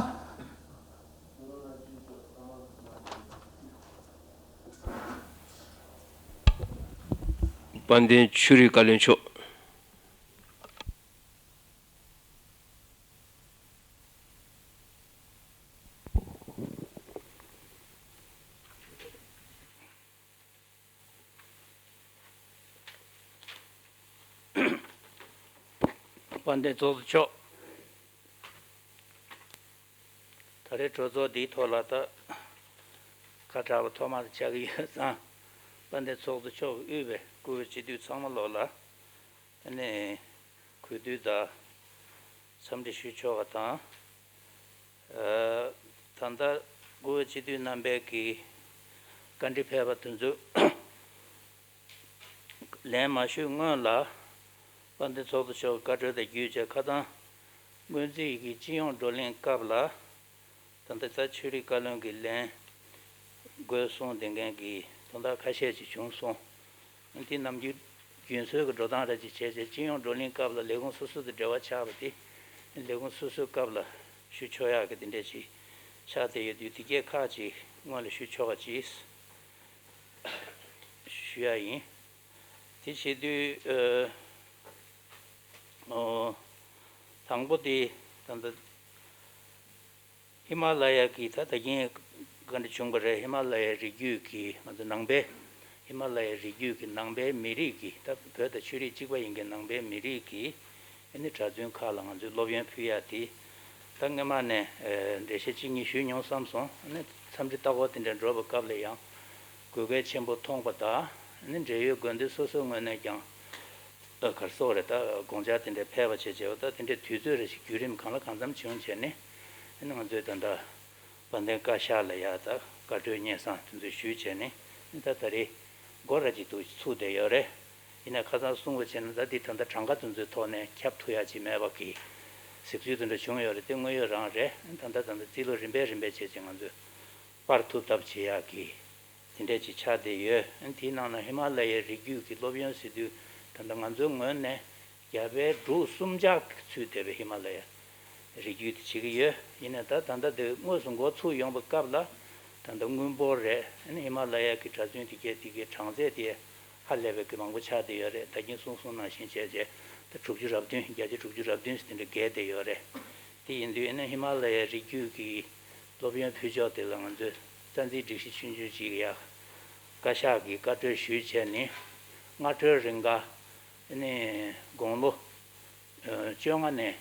དཔལ་ལྡན་ཆོས་རིག་བཀའ་བློན་མཆོག་དཔལ་ལྡན་ཚོགས་གཙོ་མཆོག་ད་རེས་གྲོས་ཚོགས་འདིའི་ཐོག་ལ་ད་ཁ་གྲགས་པ་ཐོག་མ་དེ་ཆགས་ཀྱི་ཡོད་ཙང་། དཔལ་ལྡན་ཚོགས་གཙོ་མཆོག་གིས་དབུས་པའི་སྐུ་བོད་སྤྱི་འཐུས་ཚང་མ་ལོག་ལ་ཨ་ནི་གུས་འདུད་དང་འཚམས་འདྲི་ཞུ་ཆོག་པ་དང་། ཨ། ད་ལྟ་སྐུ་བོད་སྤྱི་འཐུས་རྣམ་པས་ཀྱི་བཀའ་འདྲི་ཕེབས་པ་དེ་ཚོ་ལན་མ་ཞུས་སྔོན་ལ། དཔལ་ལྡན་ཚོགས་གཙོ་མཆོག་གི་བཀའ་འཁྲོལ་དང་བརྒྱུད་བྱས་ཁ་སང་སྔོན་རྩིས་ཀྱི་སྤྱི་ཡོངས་བགྲོ་གླེང་སྐབས་ལ། ད་ལྟ་ད་ཆོས་རིག་བཀའ་བློན་གྱི་ལན་དགོས་གསུངས་དེ་འགན་གྱི་དོན་དག་ཁ་ཤས་ཅིག་བྱུང་སོང་། དེ་ནམ་རྒྱུན་རྒྱུན་སྲོལ་གྱི་འགྲོ་སྟངས་ར་ཅིག་བྱས་རྗེས་སྤྱི་ཡོངས་བགྲོ་གླེང་སྐབས་ལ་ལས་ཁུངས་སོ་སོ་དང་འབྲེལ་བ་ཆགས་པ་དེ་ལས་ཁུངས་སོ་སོའི་སྐབས་ལ་ཞུ་ཆོག་ཡག་གི་དེ་འདྲ་ཅིག་ཆགས་བསྡད་ཡོད་དུས། དེ་གས་ཁག་ཅིག་སྔོན་ལ་ཞུ་ཆོག་པ་ཅིག་ཞུ་ཡག་ཡིན། དེ་བྱེད་དུས། ཨོ། དང་པོ་དེ་ད་ལྟ་ཧི་མ་ལ་ཡ་གི་ད་ད་གིན་བཀའ་འདྲི་བྱུང་བ་རེད། ཧི་མ་ལ་ཡའི་རི་རྒྱུད་ཀྱི་ང་ཚོ་ནང་པའི། ཧི་མ་ལ་ཡའི་རི་རྒྱུད་ཀྱི་ནང་པའི་མི་རིགས་ཀྱི། ད་བོད་དང་ཆོས་རིགས་གཅིག་པ་ཡིན་མཁན་ནང་པའི་མི་རིགས་ཀྱི་ཨ་ནི་གྲྭ་བཙུན་ཁག་ལ་ང་ཚོས་སློབ་ཡོན་ཕུལ་ཡ་དེ། ད་སྔོན་མ་ནས་ཨ་འགྲེལ་བཤད་གཅིག་གཉིས་ཞུས་མྱོང་བསམ་སོང་། ཨ་ནི་འཚམས་འདྲི་ལྟ་སྐོར་དེ་འདྲ་འགྲོ་བའི་སྐབས་ལ་ཡང་དགོས་གལ་ཆེན་པོ་མཐོང་པ་དང་། ཨ་ནི་འབྲེལ་ཡོད་དགོན་སྡེ་སོ་སོའི་ངོས་ནས་ཀྱང་། ད་ག་རེ་ཟེར་དགོས་རེད། ད་དགོངས་འཆར་དེ་འདྲ་ཕེབས་པ་བྱས་བྱས་པ། ད་དེ་འདྲའི་དུས་ཚོད་རེ་ཞིག་བརྒྱུད་རིམ་གང་ལ་གང་འཚམ་བྱུང་བྱས་ནས། ཨ་ནི་ང་ཚོས་ད་ལྟ་དཔལ་ལྡན་བཀའ་ཤག་ལ་ཡ་ད་བཀའ་འཁྲོལ་སྙན་སེང་དེ་ཚོ་ཞུས་བྱས་ནས། ཨ་ནི་ད་ད་རེས་འགོ་ར་ཅིག་ཏུ་ཚུགས་བསྡད་ཡོད་རེད། ཡིན་ནའི་ཁ་སང་གསུངས་པ་བྱས་ན་ད་འདི་ད་ལྟ་གྲངས་ཀ་དེ་ཚོའི་ཐོག་ནས་ཁྱབ་ཐུབ་ཡ་ཅིག་མེད་པ་གི་གཟིགས་ཚུལ་དེ་འདྲ་བྱུང་ཡོད་རེད། དེ་དངོས་ཡོད་རང་རེད། ཨ་ནི་ད་ལྟ་ད་ལྟ་རྩིས་ལོ་རིམ་པས་རིམ་པས་བྱས་བྱས་ང་ཚོས་སྤར་ཐུབ་ཐབས་བྱེད་ཡག་གི་དེ་འདྲ་ཅིག་ཆགས་བསྡད་ཡོད། དེའི་ནང་ན་ཧི་མ་ལ་ཡའི་རི་རྒྱུད་ཀྱི་སློབ་ཡོན་ཟེར་དུས། ད་ལྟ་ང་ཚོའི་ངོས་ནས་རྒྱ་བལ་འབྲུག་གསུམ་ཆར་ཚུད་བསྡད་པའི་ཧི་མ་ལ་ཡའི་རི་རྒྱུད་དེ་བྱེད་ཀྱི་ཡོད། ཡིན་ནའི་ད་ད་ལྟ་དེ་དངོས་སུ་འགོ་ཚུགས་ཡོང་བའི་སྐབས་ལ། ད་ལྟ་དངུལ་འབོར་རེད། ཨ་ནི་ཧི་མ་ལ་ཡ་གི་གྲྭ་བཙུན་དེ་གའི་དེ་གའི་གྲངས་ཚད་དེ་ཧ་ལས་པའི་གི་མང་པོ་ཆགས་བསྡད་ཡོད་རེད། ད་གིན་གསུངས་སོང་ནང་བཞིན་བྱས་བྱས་ད་དྲུག་ཅུ་རབ་བདུན། བརྒྱ་ཆ་དྲུག་ཅུ་རབ་བདུན་ཟེར་དེ་འདྲ་བརྒལ་བསྡད་ཡོད་རེད། དེ་ཡིན་དུས་ཨ་ནི་ཧི་མ་ལ་ཡའི་རི་རྒྱུད་ཀྱི་སློབ་ཡོན་ཕུལ་ཕྱོགས་དེ་ལ་ང་ཚོས་རྩ་འཛིན་སྒྲིག་གཞི་ཆུང་ཆུང་ཅིག་ཡ་བཀའ་ཤག་གིས་བཀའ་འཁྲོལ་ཞུས་བྱས་ནས། སྔ་འགྲོའི་རིང་ག་ཨ་ནི་དགུང་ལོ་བཅོ་ལྔ་ནས་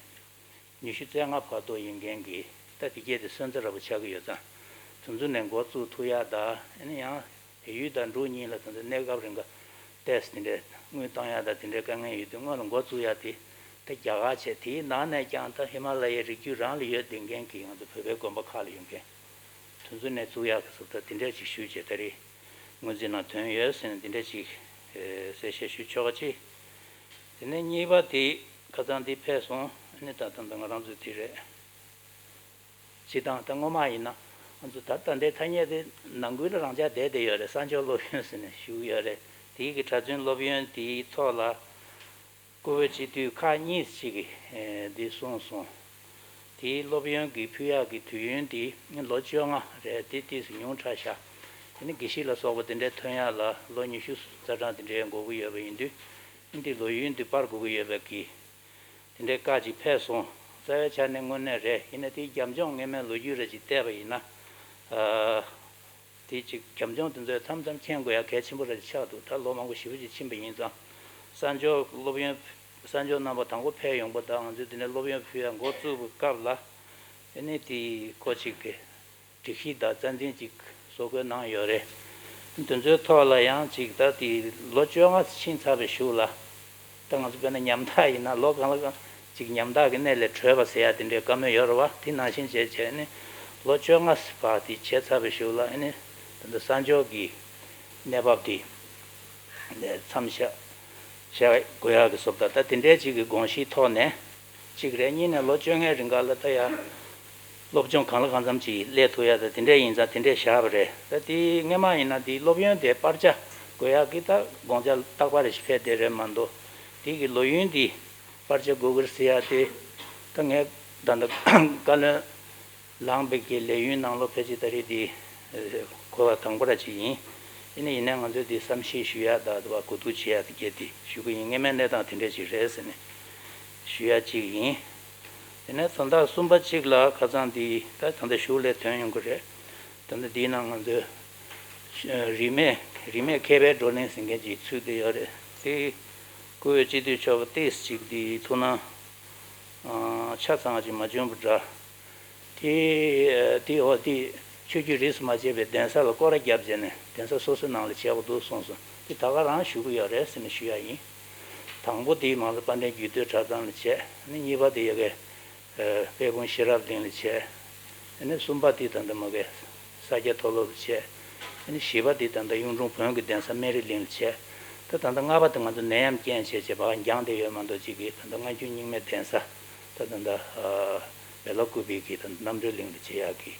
ཉི་ཤུ་རྩ་ལྔ་བར་དུ་ཡིན་མཁན་གྱི་ད་དེ་གས་དེ་སོན་རྩ་ར་བ་ཆགས་ཀྱི་ཡོད་ཙང་། དེ་ཚོ་ནས་འགོ་བཙུགས་ཐུབ་ཡ་ད། ཨ་ནི་ཡང་བལ་ཡུལ་དང་འབྲུག་གཉིས་ལ་ད་ལྟ་གནས་སྐབས་རིང་ག་ཏོག་ཙམ་དེ་འདྲའི་དངུལ་གཏོང་ཡ་ད་དེ་འདྲའི་དཀའ་ངལ་ཡོད་དུས། སྔོན་ལ་འགོ་བཙུགས་ཡ་དེ་ད་རྒྱ་གར་བྱས། དེའི་ནང་ནས་ཀྱང་ད་ཧི་མ་ལ་ཡའི་རི་རྒྱུད་རང་ལ་ཡོད་བསྡད་མཁན་གྱི་ང་ཚོ་བོད་པའི་དགོན་པ་ཁག་ལ་ཡོད་མཁན་དེ་ཚོ་ནས་བཙུགས་ཡག་གི་བཟོ་ལྟ་དེ་འདྲ་ཅིག་ཞུས་བྱས། ད་རེས་སྔོན་རྩིས་ནང་ཐོན་ཡོད་ཟེར་ནས་དེ་འདྲ་ཅིག་ གསལ་བཤད་ཞུ་ཆོག་ཅིག་དེ་ནས་གཉིས་པ་དེ་ཁ་སང་འདི་ཕེབས་སོང་། ཨ་ནི་ད་ད་ད་ང་རང་ཚོ་དེ་རེད། སྤྱི་བཏང་ད་སྔོན་མ་ཡིན་ན་ང་ཚོ་ད་ད་ལྟའི་ཐ་སྙད་དེ་ནང་ཁུལ་ལ་རང་འཇགས་བསྡད་བསྡད་ཡོད་རེད། གསར་འབྱོར་སློབ་ཡོན་ཟེར་ནས་ཞུ་གི་ཡོད་རེད། དེའི་གི་གྲྭ་བཙུན་སློབ་ཡོན་དེའི་ཐོག་ལ་བཀུར་འོས་སྤྱི་འཐུས་ཁག་གཉིས་ཅིག་གིས་འདི་གསུངས་སོང་། དེའི་སློབ་ཡོན་གྱི་ཕུལ་ཡག་གི་དུས་ཡུན་དེ་ལོ་བཅོ་ལྔ་རེད། དེ་ཏོག་ཙམ་ཉུང་དྲགས་ཤག་དེ་ནི་དགེ་བཤེས་ལ་སོགས་པ་དེ་འདྲའི་ཐོན་ཡག་ལ་ལོ་ཉི་ཤུ་རྩ་གྲངས་དེ་འདྲའི་འགོར་གྱི་ཡོད་པ་ཡིན་དུས། འདི་ལོ་ཡུན་དེ་སྤར་དགོས་ཀྱི་ཡོད་པའི་གི་དེ་འདྲའི་བཀའ་ཅིག་ཕེབས་སོང་། རྩ་བའི་ཆ་ནས་དངོས་གནས་རེད། ཡིན་ན་དེའི་རྒྱབ་ལྗོངས་སྔོན་མའི་ལོ་རྒྱུས་རེ་ཅིག་བལྟས་པ་ཡིན་ན། ཨ། དེ་ཅིག་རྒྱབ་ལྗོངས་དེ་ཚོའི་མཚམས་མཚམས་མཁྱེན་དགོས་ཡ་གལ་ཆེན་པོ་རེ་ཆགས་འདུག་ད་ལོ་མང་པོ་ཞེ་པོ་ཅིག་ཕྱིན་པ་ཡིན་ཙང་། གསར་འབྱོར་སློབ་ཡོན། གསར་འབྱོར་རྣམ་པ་དང་པོ་ཕེབས་ཡོང་པ་དང་ང་ཚོས་དེ་ནས་སློབ་ཡོན་ཕུལ་ཡ་འགོ་བཙུགས་པའི་སྐབས་ལ། ཨ་ནི་དེ་ཁོ་ཅིག་གི་སྒྲིག་གཞི་དང་རྩ་འཛིན་ཅིག་བཟོ་དགོས་གནང་ཡོད་རེད། དེ་ཚོའི་ཐོག་ལ་ཡང་ཅིག་ད་དེ་ལོ་བཅོ་ལྔ་ཕྱིན་ཚར་བའི་གཞུག་ལ། ད་ང་ཚོ་དཔེར་ན་ཉམ་ཐག་ཡིན་ན་ལོ་གང་ལ་གང་ཅིག་ཉམ་ཐག་གི་གནས་ལས་གྲོལ་བ་ཟེར་ཡ་དེ་འདྲའི་བཀའ་མོལ་ཡོད་རེད་བ། དེ་ནང་བཞིན་བྱས་བྱས་ནས་ལོ་བཅོ་ལྔ་བར་དེ་བྱས་ཚར་བའི་གཞུག་ལ། ཨ་ནི་ད་ལྟ་གསར་འབྱོར་གྱི་གནས་བབ་དེ་མཚམས་བཞག་བཞག་དགོས་ཡག་གི་བཟོ་ལྟ་ད་དེ་འདྲའི་ཅིག་གི་དགོངས་གཞིའི་ཐོག་ནས། གཅིག་རེད། གཉིས་ནས་ལོ་བཅོ་ལྔའི་རིང་ག་ལ་ད་ཡ་སློབ་སྦྱོང་གང་ལ་གང་འཚམ་ཅིག་སླེབས་ཐུབ་ཡ་ད་དེ་འདྲས་ཡིན་ཙང་དེ་འདྲས་བཞག་པ་རེད། ད་དེ་སྔས་མ་ཡིན་ན་དེ་སློབ་ཡོན་དེ་སྤར་ཆ་དགོས་ཡག་གི་ད་དགོངས་འཆར་རྟག་པར་རེ་ཞིག་ཕེབས་བསྡད་རེད་མ་གཏོགས། དེ་གི་ལོ་ཡུན་དེ་སྤར་ཆ་དགོས་ཀྱི་རེད་ཟེར་ཡ་དེ་ད་ངས་ད་ལྟ་བཀའ་བློན་ལངས་པའི་གི་ལས་ཡུན་ནང་ལོགས་ཕལ་ཆེར་ད་རེས་དེ་གོ་བ་དང་པོ་ར་ཅིག་ཡིན། ཡིན་ན་ཡིན་ན་ང་ཚོས་དེ་བསམ་ཤེས་ཞུ་ཡ་ད་དེ་བ་གོ་བསྡུར་བྱེད་ཡ་དེ་གས་དེ་ཞུ་གི་ཡིན། སྔས་མའི་གནས་སྟངས་དེ་འདྲས་ཅིག་རེད་ཟེར་ནས་ཞུ་ཡ་གཅིག་ཡིན། དེ་ནས་དོན་དག་གསུམ་པ་གཅིག་ལ་ཁ་སང་དེ་ད་ད་ལྟ་གཞུག་ལ་ཐོན་ཡོང་གི་རེད། ད་ལྟ་དེའི་ནང་ང་ཚོས་རིས་མེད་རིས་མེད་མཁས་པའི་བགྲོ་གླེང་ཟེར་མཁན་ཅིག་ཚུད་བསྡད་ཡོད་རེད། དེ་བཀུར་འོས་སྤྱི་འཐུས་མཆོག་གི་ཏོག་ཙམ་ཅིག་དེ་ཐུགས་སྣང་ཆ་ཚང་ཅིག་མ་བྱུང་བ་འདྲ། དེ་དེ་འོ་དེ་ཆོས་བརྒྱུད་རིས་སུ་མ་ཆད་པའི་གདན་ས་ལ་སྐོར་ར་བརྒྱབ་བྱས་ནས་གདན་ས་སོ་སོའི་ནང་ལ་བྱས་པ་འདུག་གསུངས་སོང་། དེ་ད་ག་རང་ཞུ་གི་ཡོད་རེད་ཟེར་ནས་ཞུ་ཡ་ཡིན། དང་པོ་དེ་མང་གཙོ་དཔལ་ལྡན་རྒྱུད་སྟོད་གྲྭ་ཚང་ལ་བྱས། ཨ་ནི་གཉིས་པ་དེ་ཡ་གི་དཔལ་སྤུངས་ཤེས་རབ་གླིང་ལ་བྱས། ཨ་ནི་གསུམ་པ་དེ་ད་ལྟ་མ་གི་ས་སྐྱ་མཐོ་སློབ་ལ་བྱས། ཨ་ནི་བཞི་པ་དེ་ད་ལྟ་གཡུང་དྲུང་བོན་གྱི་གདན་ས་སྨན་རི་གླིང་ལ་བྱས། ད་ད་ལྟ་ལྔ་པ་དེ་ང་ཚོ་ནད་ཡམས་རྐྱེན་བྱས་བྱས་པ་འགྱངས་བསྡད་ཡོད་མ་གཏོགས་གཅིག་གིས་ད་ལྟ་སྔ་འགྱུར་རྙིང་མའི་གདན་ས་ད་ད་ལྟ་བེ་ལ་ཀུ་པི་གི་ད་ལྟ་རྣམ་གྲོལ་གླིང་ལ་བྱེད་ཡག་གི་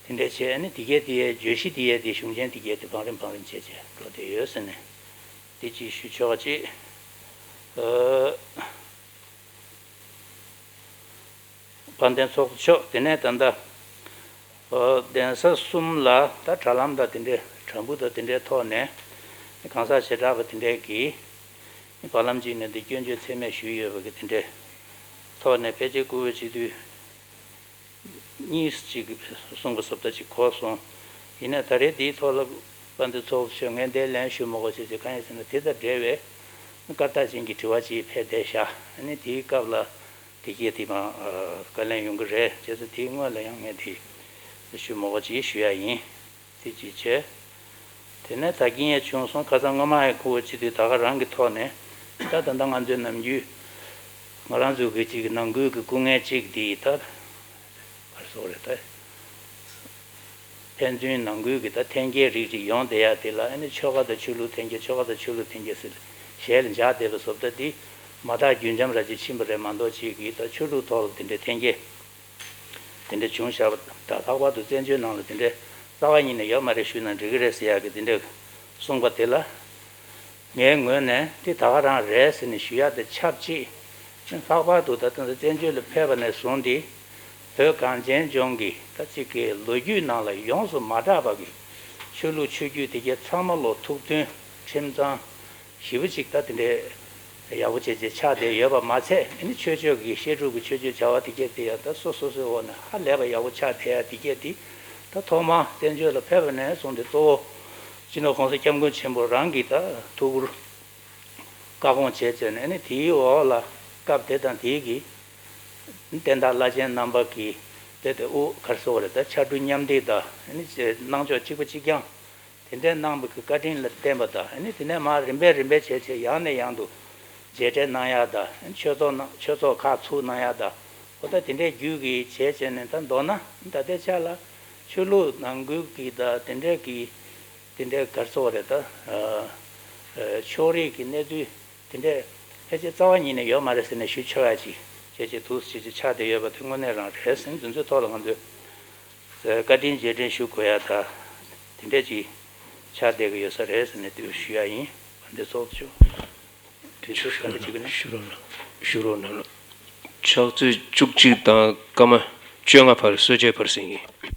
དེ་འདྲ་བྱས། ཨ་ནི་དེ་གས་དེ་ཡས་བརྗོད་གཞི་དེ་ཡས་དེ་གཞུང་ཆེན་དེ་གས་དེ་བང་རིམ་བང་རིམ་བྱས་བྱས་འགྲོ་བསྡད་ཡོད་ཟེར་ནས་དེ་ཅིག་ཞུ་ཆོག་ཅིག་དཔལ་ལྡན་ཚོགས་གཙོ་མཆོག་དེ་ནས་ད་ལྟ་གདན་ས་གསུམ་ལ་ད་དྲ་ལམ་དང་དེ་འདྲའི་དྲ་འབུ་དང་དེ་འདྲའི་ཐོག་ནས་གང་ཟག་བྱེ་བྲག་པ་དེ་འདྲས་ཀྱིས་བར་ལམ་གཅིག་ནས་འདི་སྐྱོན་བརྗོད་ཚད་མེད་ཞུས་ཡོད་པ་གི་དེ་འདྲའི་ཐོག་ནས་ཕལ་ཆེར་བཀུར་འོས་སྤྱི་འཐུས་གཉིས་ཅིག་གསུང་པ་ཟབ་ལྟ་ཅིག་གོ་སོང་། ཡིན་ནའི་ད་རེས་འདིའི་ཐོག་ལ་དཔལ་ལྡན་ཚོགས་གཙོ་མཆོག་ངས་འདིར་ལན་ཞུ་མི་དགོས་བྱས་བྱས། གང་ཡིན་ཟེར་ན་དེ་དང་འབྲེལ་བའི་སྐར་རྟགས་ཅན་གྱི་དྲི་བ་ཅིག་ཕེབས་བསྡད་ཤག་ཨ་ནི་དེའི་སྐབས་ལ། དེ་སྐད་དེ་མ་བཀའ་ལན་ཡོང་གི་རེད། བྱས་ཙང་དེའི་སྔོན་ལ་ཡང་ངས་དེ་ཞུ་མོ་གོ་ཅིག་ཞུ་ཡ་ཡིན། དེ་ཅིག་བྱས། དེ་ནས་ད་གིན་ཡང་བྱུང་སོང་། ཁ་སང་སྔོན་མ་ཡང་ཁུ་བོ་སྤྱི་འཐུས་ད་ག་རང་གི་ཐོག་ནས་ད་ད་ལྟ་ང་ཚོའི་ནམ་རྒྱུན་ང་རང་ཚོ་གི་ཅིག་ནང་ཁུལ་གྱི་སྐུ་ངལ་ཅིག་དེ་ད་ག་རེ་ཟེར་དགོས་རེད། ད། ཕན་ཚུན་ནང་ཁུལ་གྱི་ད་འཐེན་འཁྱེར་རིགས་རིགས་ཡོང་བསྡད་ཡ་དེ་ལ། ཨ་ནི་ཆོལ་ཁ་དང་ཆོས་ལུགས་འཐེན་འཁྱེར། ཆོལ་ཁ་དང་ཆོས་ལུགས་འཐེན་འཁྱེར་ཟེར་ཞལ་ལ་འཇགས་བསྡད་པ་བཟོ་ལྟ་འདི་མ་དག་རྒྱུན་འབྱམས་ར་ཅིག་ཕྱིན་པ་རེད་མ་གཏོགས། ཅིག་གིས་ད་ཆོས་ལུགས་ཐོག་ལ་དེ་འདྲའི་འཐེན་འཁྱེར་དེ་འདྲ་བྱུང་བཞག་པ་ད་ལྷག་པར་དུ་བཙན་བྱོལ་ནང་ལ་དེ་འདྲའི་རྩ་བ་ཉིད་ནས་ཡོད་མ་རེད་ཞུས་ན་འགྲིག་གི་རེད་ཟེར་ཡ་གི་དེ་འདྲའི་གསུངས་པ་དེ་ལ། ངའི་ངོས་ནས་དེ་ད་ག་རང་རེད་ཟེར་ནས་ཞུ་ཡ་དེ་ཆབས་ཅིག་ལྷག་པར་དུ་ད་ལྟ་བཙན་བྱོལ་ལ་ཕེབས་པ་ནས་བཟུང་སྟེ་བོད་གངས་ཅན་ལྗོངས་ཀྱི་ད་ཅིག་གི་ལོ་རྒྱུས་ནང་ལ་ཡོངས་སུ་མ་གྲགས་པ་གི་ཆོས་ལུགས་ཆོས་བརྒྱུད་དེ་གའི་ཚང་མ་ལོ་ཐུགས་མཐུན་ཁྲིམས་གཙང་ཞེ་པོ་ཅིག་ད་དེ་འདྲའི་ཡག་པོ་བྱས་བྱས་ཆགས་བསྡད་ཡོད་པ་མ་ཚད། ཨ་ནི་ཆོས་ཕྱོགས་ཀྱི་བཤད་སྒྲུབ་ཀྱི་ཆོས་སྤྱོད་བྱ་བ་དེ་གའི་དེ་ཡང་ད་སོ་སོ་སོའི་འོག་ནས་ཧ་ལས་པ་ཡག་པོ་ཆགས་བསྡད་ཡ་དེ་གའི་དེ་ད་ཐོག་མ་བཙན་བྱོལ་ལ་ཕེབས་པ་ནས་བཟུང་སྟེ་གཙོ་བོ། སྤྱི་ནོར་༸གོང་ས་༸སྐྱབས་མགོན་ཆེན་པོ་རང་གི་ད་ཐུགས་ཁུར་བཀའ་དགོངས་བྱས་བྱས་ནས། ཨ་ནི་དེའི་འོག་ལ་སྐབས་དེ་དང་དེའི་གི་བསྟན་བདག་བླ་ཆེན་རྣམ་པ་གི་དེ་དེ་དབུ་ག་རེ་ཟེར་དགོས་རེད། ད་ཕྱར་གྲུ་མཉམ་འདེགས་དང་། ཨ་ནི་གནང་ཕྱོགས་གཅིག་པ་གཅིག་རྐྱང་དེ་འདྲའི་གནང་བ་གི་བཀའ་དྲིན་ལ་བརྟེན་པ་དང་། ཨ་ནི་དེ་ནས་མར་རིམ་པས་རིམ་པས་བྱས་བྱས་ཡང་ནས་ཡང་དུ་མཇལ་འཕྲད་གནང་ཡག་དང་། ཨ་ནི་ཆོས་ཚོགས་གནང་ཆོས་ཚོགས་ཁག་ཚུགས་གནང་ཡག་དང་། འོ་ད་དེ་འདྲའི་རྒྱུད་ཀྱི་བྱས་བྱས་ནས་ད་མདོར་ན་ད་ལྟའི་ཆ་ལ་ཆོས་ལུགས་ནང་ཁུལ་གྱི་ད་དེ་འདྲའི་གི་དེ་འདྲའི་ག་རེ་ཟེར་དགོས་རེད། ད་ ཕྱོགས་རིས་ཀྱི་གནས་ཚུལ་དེ་འདྲས་ཕལ་ཆེར་རྩ་བ་ཉིད་ནས་ཡོད་མ་རེད་ཟེར་ནས་ཞུ་ཆོག་ཡ་ཅིག་བྱས་བྱས་འདུག་ཅེས་ཅིག་ཆགས་བསྡད་ཡོད་པ་དེ་དངོས་གནས་རང་རེད་ཟེར་ནས་འདི་ཚོའི་ཐོག་ལ་ང་ཚོས་བཀའ་དྲིན་རྗེས་དྲན་ཞུ་དགོས་ཡ་ད་དེ་འདྲས་ཅིག་ཆགས་བསྡད་ཀྱི་ཡོད་ས་རེད་ཟེར་ནས་དེ་ཞུ་ཡ་ཡིན། ད་འདི་ཚོགས་ཆུང་དུས་ཚོད་ག་འདྲ་བྱེད་ཀྱི་ན། ཞུ་རོགས་གནང་། ཞུ་རོགས་གནང་། ཕྱག་ཚོད་བཅུ་གཅིག་དང་སྐར་མ་བཅོ་ལྔ་བར་གསོལ་ཇའི་བར་ཟིན་ཡིན།